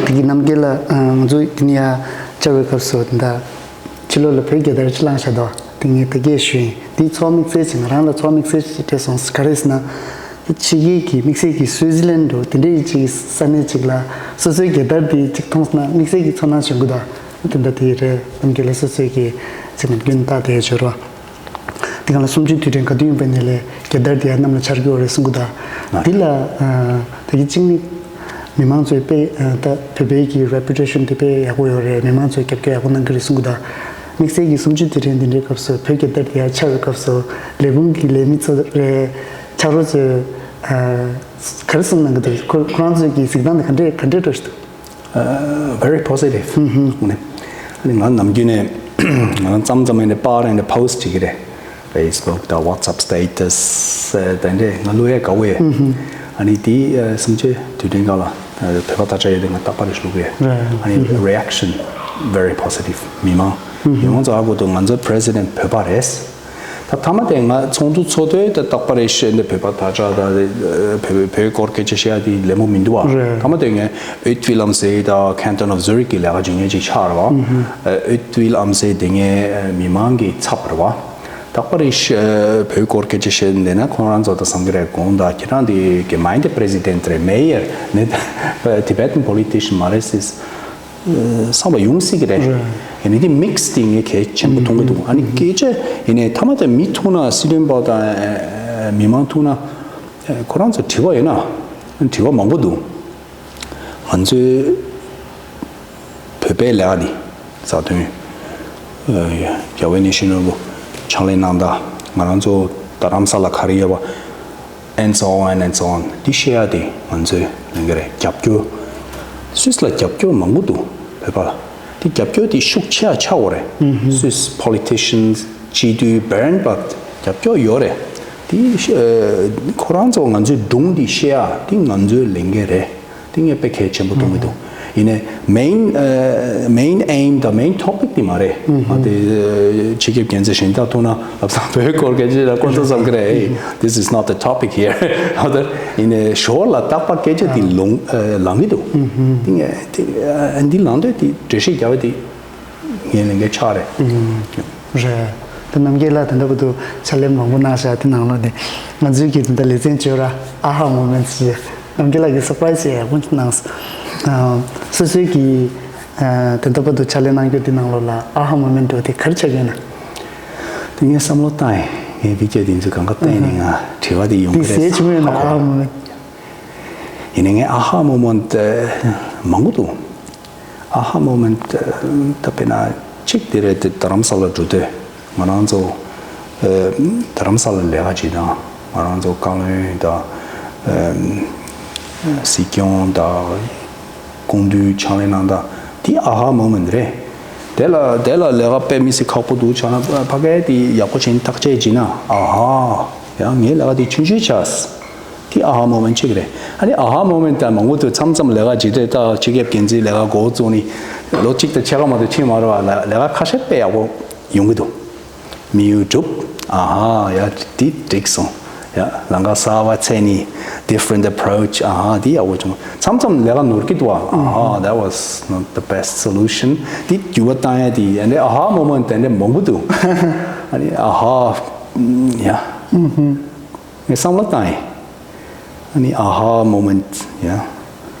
དེ་གི་རྣམ་རྒྱལ་ལགས། ང་ཚོ་དེ་ནས་ཡར་བཅར་བའི་སྐབས་སུ་ད། ཕྱི་ལོགས་ལ་བོད་རྒྱལ་དར་ཅིག་བསླངས་བཞག་འདུག་དེ་ངས་དེ་གས་ཞུས་ཡིན། དེ་ཚོགས་དམིགས་བསལ་ཅིག་ང་རང་ལ་ཚོགས་དམིགས་བསལ་ཅིག་སྤྲད་སོང་། ག་རེ་ཟེར་ན། ཕྱི་རྒྱལ་གྱི་དམིགས་བསལ་གྱི་སུའི་ཙི་ལན་འགྲོ་དེ་འདྲའི་ཅིག་ས་གནས་ཅིག་ལ་སོ་སོའི་རྒྱལ་དར་དེ་ཅིག་མཐོང་སོང་ན་དམིགས་བསལ་གྱི་ཚོར་སྣང་བྱུང་གི་འདུག་དེ་འདྲ་དེ་རེད། རྣམ་རྒྱལ་ལགས་སོ་སོའི་གི་ཅིག་ནམ་རྒྱུན་བལྟས་བསྡད་ཡོད་རེད་བ། དེ་གང་ལ་གསུམ་བཅུའི་དུས་དྲན་ག་དུས་ཡིན་པ་ནས་ལས་རྒྱལ་དར་དེ་ཡང་གནམ་ལ་འཕྱར་གྱི་ཡོད་རེད་གསུང་གི་འདུག་འདི་ལ་ད་གི་གཅིག་ནི་མི་མང་ཚོས་དཔེ་ད་བོད་པའི་གི་reputation་དེ་དཔེ་ཡག་པོ་ཡོད་རེད། མི་མང་ཚོས་རྒྱབ་སྐྱོར་ཡག་པོ་གནང་གི་རེད་གསུང་གི་འདུག་དམིགས་བསལ་གྱི་གསུམ་བཅུའི་དུས་དྲན་འདི་འདྲའི་སྐབས་སུ་བོད་རྒྱལ་དར་དེ་ཡང་འཕྱར་བའི་སྐབས་སུ་ལས་ཁུངས་ཀྱི་ལས་མི་ཚོ་རེད། ཕྱག་རོགས་ཚོས་ག་རེ་གསུང་གནང་གི་འདུག་ཁོ་ཁོ་རང་ཚོའི་གི་གཟིགས་སྟངས་དེ་ག་འདྲས་ག་འདྲས་འདྲ་ཞིག་འདུག Very positive. ཨ་ནི་ང་ནམ་རྒྱུན་ནས་ང་རང་ཙམ་ཙམ་ཡིན་ནས་པར་ཡིན་ནས་post་བྱེད་ཀྱི་རེད། Facebook་དང་WhatsApp status་དེ་འདྲས་ང་བླུག་ཡས་དགའ་བོ་ཡོད། ཨ་ནི་དེ་གསུམ་བཅུའི་དུས་དྲན་སྒང་ལ་བོད་པ་དར་ཆ་ཡོད་དེ་ང་རྟག་པར་བླུག་གི་རེད། ཨ་ནི་reaction very positive. མི་མང་མི་མང་ཚོ་ཧ་གོ་འདུག་ང་ཚོའི་president་བོད་པ་རེད། ད་མཐའ་མ་དེ་ང་ཚོགས་འདུ་ཚོགས་དུས་ད་རྟག་པར་རེ་བཤད་འདི་བོད་པ་དར་ཆ་དང་བོད་བོད་སྐོར་སྐད་ཆ་བཤད་ཡ་དེ་ལད་མོ་མི་འདུག་བ། རེད། མཐའ་མ་དེ་ངས་Haute Ville am See་དང་Canton of Zurich་གི་ལས་ཀ་བྱེད་མཁན་ཅིག་ཆགས་རེད་བ། Haute Ville am See་དེ་ངའི་མི་མང་གི་ཚབ་རེད་བ། རྟག་པར་རེ་བཤད་བོད་སྐོར་སྐད་ཆ་བཤད་འདི་ན་ཁོང་རང་ཚོ་ད་བསམ་གི་རེད། དགོངས་དག་ཁྱེད་རང་དེ་Gemeinde Präsident་རེད། Mayor་ནི་Tibetan politician་མ་རེད་ཟེར། བསམ་པ་ཡོང་སྲིད་ཀྱི་རེད། ཡིན་ནའི་དེ་mix་དེ་ངས་གལ་ཆེན་པོ་མཐོང་གི་འདུག་ཨ་ནི་སྐད་ཆ་ཡིན་ནའི་མཐའ་མ་དེ་མི་ཐུག་ན་སྲིད་དོན་པ་དང་མི་མང་ཐུག་ན་ཁོ་རང་ཚོ་དྲི་བ་ཡོད་ན་དྲི་བ་མང་པོ་འདུག་ང་ཚོའི་བོད་པའི་ལས་ཀ་འདི་བཟའ་བཏུང་རྒྱལ་བའི་གནས་ཤིང་ནོར་བུ་ཕྱག་ལས་གནང་དང་ང་རང་ཚོ་རྡ་རམ་ས་ལ་ག་རེ་ཡོད་པ། and so on and so on་འདི་བཤད་ཡ་དེ་ང་ཚོས་ལེན་གི་རེད། རྒྱབ་སྐྱོར་སུད་སི་ལ་རྒྱབ་སྐྱོར་མང་པོ་འདུག་བོད་པ་ལ་དེ་རྒྱབ་སྐྱོར་དེ་ཤུགས་ཆེ་བ་ཆགས་ཡོད་རེད། སུད་སི་politicians་སྤྱི་འཐུས་བེ་རན་པ་རྒྱབ་སྐྱོར་ཡོད་རེད། དེ་ཁོ་རང་ཚོ་ང་ཚོའི་སྒྲུང་འདི་བཤད་ཡ་དེ་ང་ཚོས་ལེན་གི་རེད། དེ་ངས་དཔེ་གལ་ཆེན་པོ་མཐོང་གི་འདུག་ཡིན་ནའི་main main aim་དང་main topic་དེ་མ་རེད། ང་དེ་སྤྱི་ཁྱབ་འགན་འཛིན་གཞན་དག་ཐུག་ན་ལབ་ཙང་བོད་སྐོར་སྐད་ཆ་ལ་ཀོ་ཚོ་བསམ་གི་རེད། This is not the topic here. ཡིན་ནའི་ཞོར་ལ་རྟག་པར་སྐད་ཆ་དེ་ལོང་ལང་གི་འདུག་དེ་ངས་དེ་འདི་ལང་དུས་དེ་འགྲེལ་བཤད་རྒྱག་པ་དེ་ངའི་ལས་འགན་ཆགས་རེད། རེད། ད་རྣམ་རྒྱལ་ལགས་དེ་འདྲ་བུ་དུ་ཕྱག་ལས་མང་པོ་གནང་ཤག་དེ་ནང་ལོགས་ནས་ང་ཚོའི་གི་དེ་འདྲ་ལེ་ཚན་བརྗོད་ར་ཨ་ཧ་མོ་མེན་ཊི་ཞེས་རྣམ་རྒྱལ་ལགས་ཀྱི་surprise་ཞེས་ཡག་པོ་གནང་སོང་། སོ་སོའི་གི་དེ་འདྲ་བུ་དུ་ཕྱག་ལས་གནང་རྒྱུ་དེ་ནང་ལོགས་ལ་ཨ་ཧ་མོ་མེན་ཊི་དེ་ག་རེ་ཆགས་ཀྱི་ཡོད་ན། དེ་ངས་བསམ་བློ་བཏང་ཡིན། ངས་བི་ཀྱ་དེ་ཚོ་གང་ག་བལྟས་ནས་ང་དྲི་བ་དེ་ཡོང་གི་རེད་བསམ། ཨ་ཧ་མོ་མེན་ཊི། ཡིན་ནའི་ངས་ཨ་ཧ་མོ་མེན་ཊི་མང་པོ་འདུག་ཨ་ཧ་མོ་མེན་ཊི་ད་དཔེར་ན་གཅིག་དེ་རེད། དེ་རྡ་རམ་ས་ལ་འགྲོ་དུས་ང་རང་ཚོ་རྡ་རམ་ས་ལ་ལས་ཀ་བྱེད་དང་ང་རང་ཚོ་བཀའ་བློན་དང་སྲིད་སྐྱོང་དང་སྐུ་མདུན་ཕྱག་ལས་གནང་དང་དེ་ཨ་ཧ་མོ་མེན་ཊི་རེད། དེ་ལ་དེ་ལ་ལས་ཀ་དཔེ་མི་སྲིད་ཁག་པོ་འདུག་ཆ་ན་ཕ་གའི་དེ་ཡག་པོ་བྱས་ནས་བརྟག་དཔྱད་བྱས་ན་ཨ་ཧ་ཡང་ངའི་ལས་ཀ་དེ་ཆུང་ཆུང་ཆགས། དེ་ཨ་ཧ་མོ་མེན་ཊི་གཅིག་རེད། ཨ་ནི་ཨ་ཧ་མོ་མེན་ཊི་དང་མང་པོ་དུ་མཚམས་མཚམས་ལས་ཀ་བྱེད་དུས་ད་སྤྱི་ཁྱབ་འགན་འཛིན་ལས་ཀ་འགོ་བཙུགས་ནས་ལོ་གཅིག་དང་ཕྱེད་ཀ་མ་གཏོགས་ཕྱིན་མ་རེད་བ། ལས་ལས་ཀ་ཁ་ཤས་དཔེ་ཡག་པོ་ཡོང་གི་འདུག་མི་ཡུལ་གྲུབ། ཨ་ཧ་ཡ་དེ་འགྲིག་སོང་། ཡ་ལམ་ཁ་གསར་པ་འཚོལ་ནས་different approach ཨ་ཧ་དེ་ཡག་པོ་བྱུང་། མཚམས་མཚམས་ལས་ཀ་ནོར་གི་འདུག་ཨ་ཧ་that was not the best solution། དེ་འགྱུར་བ་བཏང་ཡ་དེ་ཨ་ནི་ཨ་ཧ་མོ་མེན་ཊི་དེ་འདྲ་མང་པོ་འདུག་ཨ་ནི་ཨ་ཧ་ཡ། ངས་བསམ་བློ་བཏང་ཡིན། ཨ་ནི་ཨ་ཧ་མོ་མེན་ཊི་ཡ།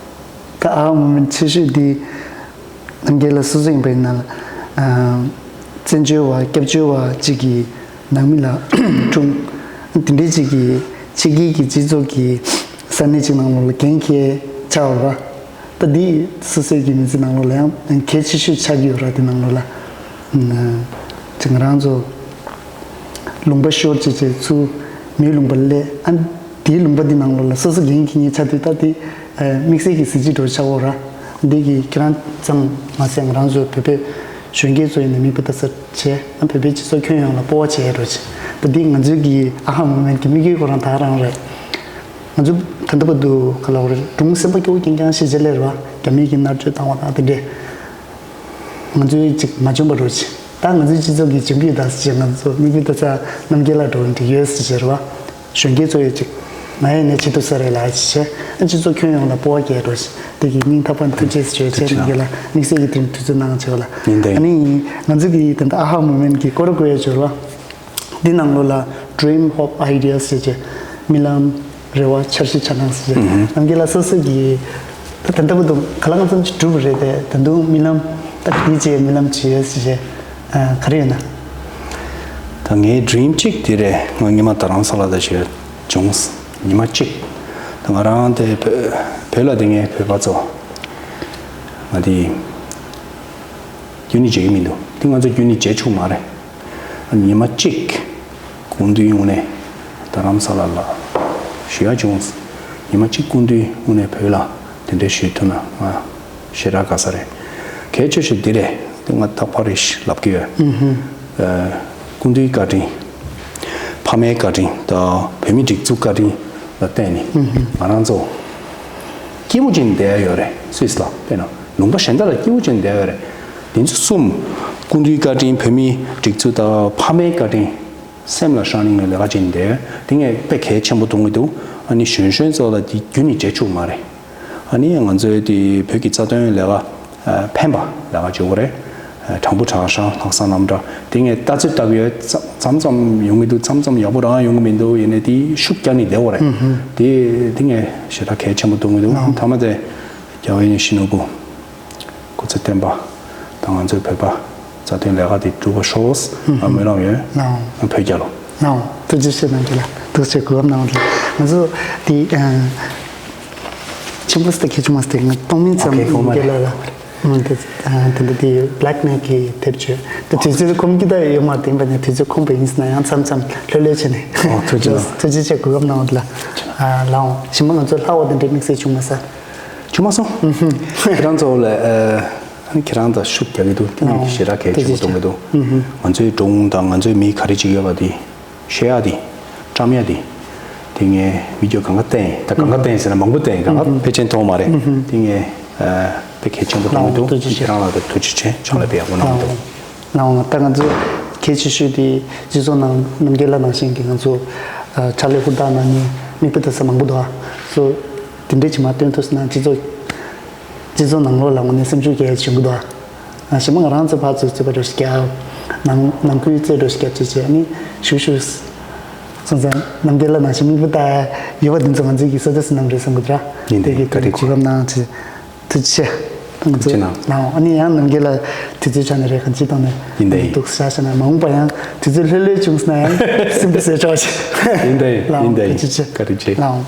ད་ཨ་ཧ་མོ་མེན་ཊི་ཆེ་ཤོས་འདི་རྣམ་རྒྱལ་ལགས་སོ་སོ་ཡིན་པ་ཡིན་ན་ཨ་བཙན་བྱོལ་བ་སྐྱབས་བཅོལ་བ་གཅིག་གི་ནང་མི་ལ་ཁྲུང་འདི་འདྲའི་གཅིག་གི་ཕྱི་རྒྱལ་གྱི་སྤྱི་ཚོགས་ཀྱི་ས་གནས་གཅིག་ནང་ལོགས་ལ་འགན་འཁྱེར་ཆགས་པ་རེད་པ། ད་འདི་སོ་སོའི་གི་མི་ཚེ་ནང་ལོགས་ལ་ཡང་གལ་ཆེ་ཤོས་ཆགས་ཀྱི་ཡོད་ར། དེ་ནང་ལོགས་ལ་ཅིག་ང་རང་ཚོ་ལུང་པ་ཤོར་བྱས་བྱས་ཚུར་མིའི་ལུང་པ་སླེབས། ཨ་དེའི་ལུང་པ་འདི་ནང་ལོགས་ལ་སོ་སོ་འགན་འཁྱེར་མཁན་ཆགས་དུས་ད་དེ་དམིགས་བསལ་གྱི་གཟི་བརྗིད་འདྲ་བོ་ཆགས་ཀྱི་ཡོད་ར། འདི་གི་ཁྱེད་རང་ཙམ་མ་ཟད་ང་རང་ཚོ་བོད་པའི་གཞོན་སྐྱེས་ཚོ་ཡིན་ན་མིག་དཔེ་ལྟ་ས་བྱས། ཨ་བོད་པའི་སྤྱི་ཚོགས་ཁྱོན་ཡོངས་ལ་སྤོབས་པ་བྱེད་ཡ་འདྲ་བོ་ཅིག་ད་འདི་ང་ཚོའི་གི་ཨ་ཧ་མོ་མེན་ཊི་གི་དམིགས་ཡུལ་ཁོ་རང་ད་ག་རང་རེད། ང་ཚོ་ད་ལྟ་བར་དུ་ག་ལབ་དགོས་རེད། སྒྲུང་སེམས་པ་སྐྱོ་བོ་རྐྱང་རྐྱང་ཤེས་བྱ་ལས་རེད་བ། རྒྱ་མི་གིས་མནར་གཅོད་བཏང་བ་དང་དེ་འདྲས། ང་ཚོའི་ཅིག་མ་འཇོན་པ་འདྲ་བོ་ཅིག་ད་ང་ཚོའི་སྤྱི་ཚོགས་ཀྱི་འཇོན་གྱི་ཡོད་ད་ཟེར་བྱས། ང་ཚོ་དམིགས་ཡུལ་ལྟ་ས་རྣམ་རྒྱལ་ལགས་འདྲ་བོ་འགྲིག་ཡོད་ཟེར་བྱས་རེད་བ། གཞོན་སྐྱེས་ཚོ་ཡོད་ཅིག་ང་ཡིན་ནའི་བྱེད་ཐུབ་ས་རེད་ལ་ཅིག་བྱས། ཨ་སྤྱི་ཚོགས་ཁྱོན་ཡོངས་ལ་སྤོབས་པ་སྐྱེ་འདྲ་བོ་ཅིག་དེ་གི་སྙིང་ཐག་པ་ནས་ཐུགས་རྗེ་ཆེ་ཞུ་བྱས། རྣམ་རྒྱལ་ལགས་དམིགས་བསལ་གྱི་དེ་རིང་དུས་ཚོད་གནང་བྱས་པ་ལ། ཡིན་ད་ཡིན། ཨ་ནི་ང་ཚོ་གི་ད་ལྟ་ཨ་ཧ་མོ་མེན་ཊི་གི་སྐོར་དགོས་ཡ་འབྱོར་བ། འདི་ནང་ལོགས་ལ་dream, hope, ideas ཟེར་བྱས། རྨི་ལམ། རེ་བ། འཆར་གཞི། འཆར་སྣང་ཟེར་བྱས། རྣམ་རྒྱལ་ལགས་སོ་སོ་གི་ད་ད་ལྟ་བར་དུ་ག་ལ་གང་འཚམ་ཅིག་གྲུབ་པ་རེད་དེ། ད་དུང་རྨི་ལམ་ ད་དེ་རྗེས་རྨི་ལམ་ཅི་ཡོད་ཟེར་བྱས། ཨ། ག་རེ་ཡོད་ན། ད་ངའི་ཌི་རིམ་གཅིག་དེ་རེད། ང་ཉི་མ་རྡ་རམ་ས་ལ་ད་བྱས་བྱུང་། ཉི་མ་གཅིག་ད་ང་རང་དེ་བོད་བོད་ལ་དེ་ངའི་བོད་པ་ཚོ། ང་དེ་རྒྱུན་ནི་བརྗེད་ཀྱི་མི་འདུག་དེ་ང་ཚོ་རྒྱུན་ནི་བརྗེད་ཆོག་མ་རེད། ཉི་མ་གཅིག་སྐུ་མདུན་དངོས་གནས་རྡ་རམ་ས་ལ་ལ་ཞུ་ཡ་བྱུང་། ཉི་མ་གཅིག་སྐུ་མདུན་དངོས་གནས་བོད་ལ་དེ་འདྲའི་ཞུ་ཐུབ་ན་ང་ཞེ་དྲག་དགའ་ས་རེད། གལ་ཆེ་ཤོས་འདི་རེད། འདི་ང་རྟག་པར་རེ་ཞིག་ལབ་ཀྱི་ཡོད། ཨ། སྐུ་མདུན་བཀའ་དྲིན། ཕ་མའི་བཀའ་དྲིན་དང་བོད་མིའི་སྒྲིག་འཛུགས་བཀའ་དྲིན་ལ་བརྟེན་ནས་ང་རང་ཚོ་སྐྱིད་པོ་ཅིག་བསྡད་ཡ་ཡོད་རེད། སུད་སི་ལ་དཔེར་ན་ལུང་པ་གཞན་དག་ལ་སྐྱིད་པོ་ཅིག་བསྡད་ཡ་ཡོད་རེད། འདི་ཚོ་གསུམ། སྐུ་མདུན་བཀའ་དྲིན། བོད་མིའི་སྒྲིག་འཛུགས་དང་ཕ་མའི་བཀའ་དྲིན། སེམས་ལ་ཤར་ནི་ངའི་ལས་ཀ་ཅིག་འདི། དེ་ངས་དཔེ་གལ་ཆེན་པོ་མཐོང་གི་འདུག་ཨ་ནི་གཞོན་གཞོན་ཚོ་ལ་དེ་རྒྱུན་ནས་བརྗེད་ཆོག་མ་རེད། ཨ་ནི་ང་ཚོའི་དེ་བོད་ཀྱི་རྩ་དོན་ལས་ཀ་ཨ་ཕན་པ་ལས་ཀ་བྱེད་དགོས་རེད། ཨ། དྲང་པོ་དྲང་བཞག་ལྷག་བསམ་རྣམ་དག་དེ་ངས་ལྟ་ཚོད་ལྟ་གི་ཡོད། མཚམས་མཚམས་ཡོང་གི་འདུག་མཚམས་མཚམས་ཡག་པོ་རང་ཡོང་གི་མི་འདུག་ཡིན་ནའི་དེ་ཤུགས་རྒྱག་ནི་བསྡད་དགོས་རེད། དེ་དེ་ངས་ཞེ་དྲག་གལ་ཆེན་པོ་མཐོང་གི་འདུག་མཐའ་མ་དེ་རྒྱལ་བ་ཡིད་བཞིན་ནོར་བུ། སྐུ་ཚེ་བརྟན་པ་དང་ང་ཚོའི་བོད་པ་རྩ་དོན་ལས་ཀ་དེ་འགྲུབ་པ་ཤོག་ཨ། སྨོན་ལམ་ཡོད། ཨ། བོད་རྒྱལ་ལོ། ཐུགས་རྗེ་ཆེ། ནམ་རྒྱལ་ལགས་ཐུགས་རྗེ་ཆེ། གོ་སྐབས་གནང་བ་དེ་ལ། ང་ཚོ་དེ་ཨ་ཆེན་པོ་ཟེར་ཁྱད་ཆོས་མ་ཟེར། ང་གཏོང་མིན་ཙམ། ཨོ་ཁེ། ཐོག་མ་རེད། རྒན་ལགས་ལ། ཨ། དེ་ཨ་དེ་འདྲ་དེ་བྷེ་ལེག་མེལ་གྱི་དེབ་བཅོས། དེ་དུས་ཚོད་ཁོམ་གྱི་ད་ཡོད་མ་རེད། ཡིན་པ་ནས་དུས་ཚོད་ཁོམ་པ་ཡིན་ཟེར་ན་ཡང་མཚམས་མཚམས་ལྷོད་ལྷོད་བྱས་ནས། ཨོ། ཐུགས་རྗེ་གནང་། ཐུགས་རྗེ་ཆེ། གོ་སྐབས་གནང་བ་དེ་ལ། ཨ། ལགས་འོང་། གཞན་པ་ང་ཚོ་ལྷག་པ་དེ་འདྲའི་དམིགས་བསལ་བྱུང་མ་སོང་། བྱུང་མ་སོང་། ཁྱེད་རང་ཚོ་ལ་ཨ། ཨ་ནི་ཁྱེད་རང་དང་ཤུགས་རྒྱག་གི་འདུག་དེ་ངས་ཞེ་དྲག་གལ་ཆེན་པོ་མཐོང་གི་འདུག་ང་ཚོའི་སྒྲུང་དང་ང་ཚོའི་མི་ག་རེ་ཅིག་ཡོད་པ་དེ་བཤད་ཡག་དེ། བཀྲམ་ཡག་དེ། དེ་ངས་བི་ཌི་ཡོ་གང་ག་བསྟན། ད་གང་ག་བསྟན་ཟེར་ན་མང་པོ་བསྟན། གང་ག་ཕལ་ཆེར་མཐོང་མ་རེད། དེ་ངས་ཨ། དཔེ་གལ་ཆེན་པོ་མཐོང་གི་འདུག་ཁྱེད་རང་ལ་ད་ཐུགས་རྗེ་ཆེ། ཕྱག་ལས་དཔེ་ཡག་པོ་གནང་གི་འདུག་ལགས་འོང་། ད་ང་ཚོ་གལ་ཆེ་ཤོས་དེ་སྤྱི་ཚོགས་ནང་ནམ་རྒྱལ་ལགས་ནང་བཞིན་གྱི་ང་ཚོ་ཨ། ཕྱག་ལས་ཧུར་ཐག་གནང་མཁན་མིག་དཔེ་ལྟ་ས་མང་པོ་འདུག་ཨ། སོ། དེ་འདྲའི་ཅིག་མར་སྟོན་ཐུབ་སོང་ན་སྤྱི་ཚོགས་སྤྱི་ཚོགས་ནང་ལོགས་ལ་དངོས་གནས་སེམས་ཤུགས་རྒྱས་བྱུང་གི་འདུག་ཨ། གཞན་པ་ང་རང་ཚོ་ཕར་ཚུར་རྩོད་པ་འདྲ་ཞིག་རྒྱག་ནང་ནང་ཁུལ་རྩོད་འདྲ་ཞིག་རྒྱབ་བྱས་བྱས་ནི་ཞུ་ཞུ། སོང་ཙང་ནམ་རྒྱལ་ལགས་ནང་བཞིན་མིག་དཔེ་ལྟ་ཡོད་པ་འདི་ཚོ་ང་ཚོའི་གི་བསོད་བདེ་བསོད་ནམས་རེད་བསམ་གི་འདུག་ཨ། ཡིན་ད་ཡིན། བཀའ་དྲིན་ཆེ། གོ་སྐབས་གནང་བྱས། ཐུགས་རྗེ་ཆེ། ཐུགས་རྗེ་གནང་། ཨ་ནི་ཡང་ནམ་རྒྱལ་ལགས་དུས་ཚོད་ཆགས་ནས་རེ་གང་ཅི་བཏང་ནས། ཡིན་ད་ཡིན། འདུག་ཤག་ཤག་ན་མ་འོངས་པ་ཡང་དུས་ཚོད་ལྷོད་ལྷོད་བྱུང་སོང་ན་ཡང་སེམས་པ་གསལ་ཆོག་ཅིག་ཡིན་ད་ཡིན། ལགས་འོང་། ཡིན་ད་ཡིན། ཐུགས་རྗེ་ཆེ། བཀའ་དྲིན་ཆེ། ལགས་འོང་།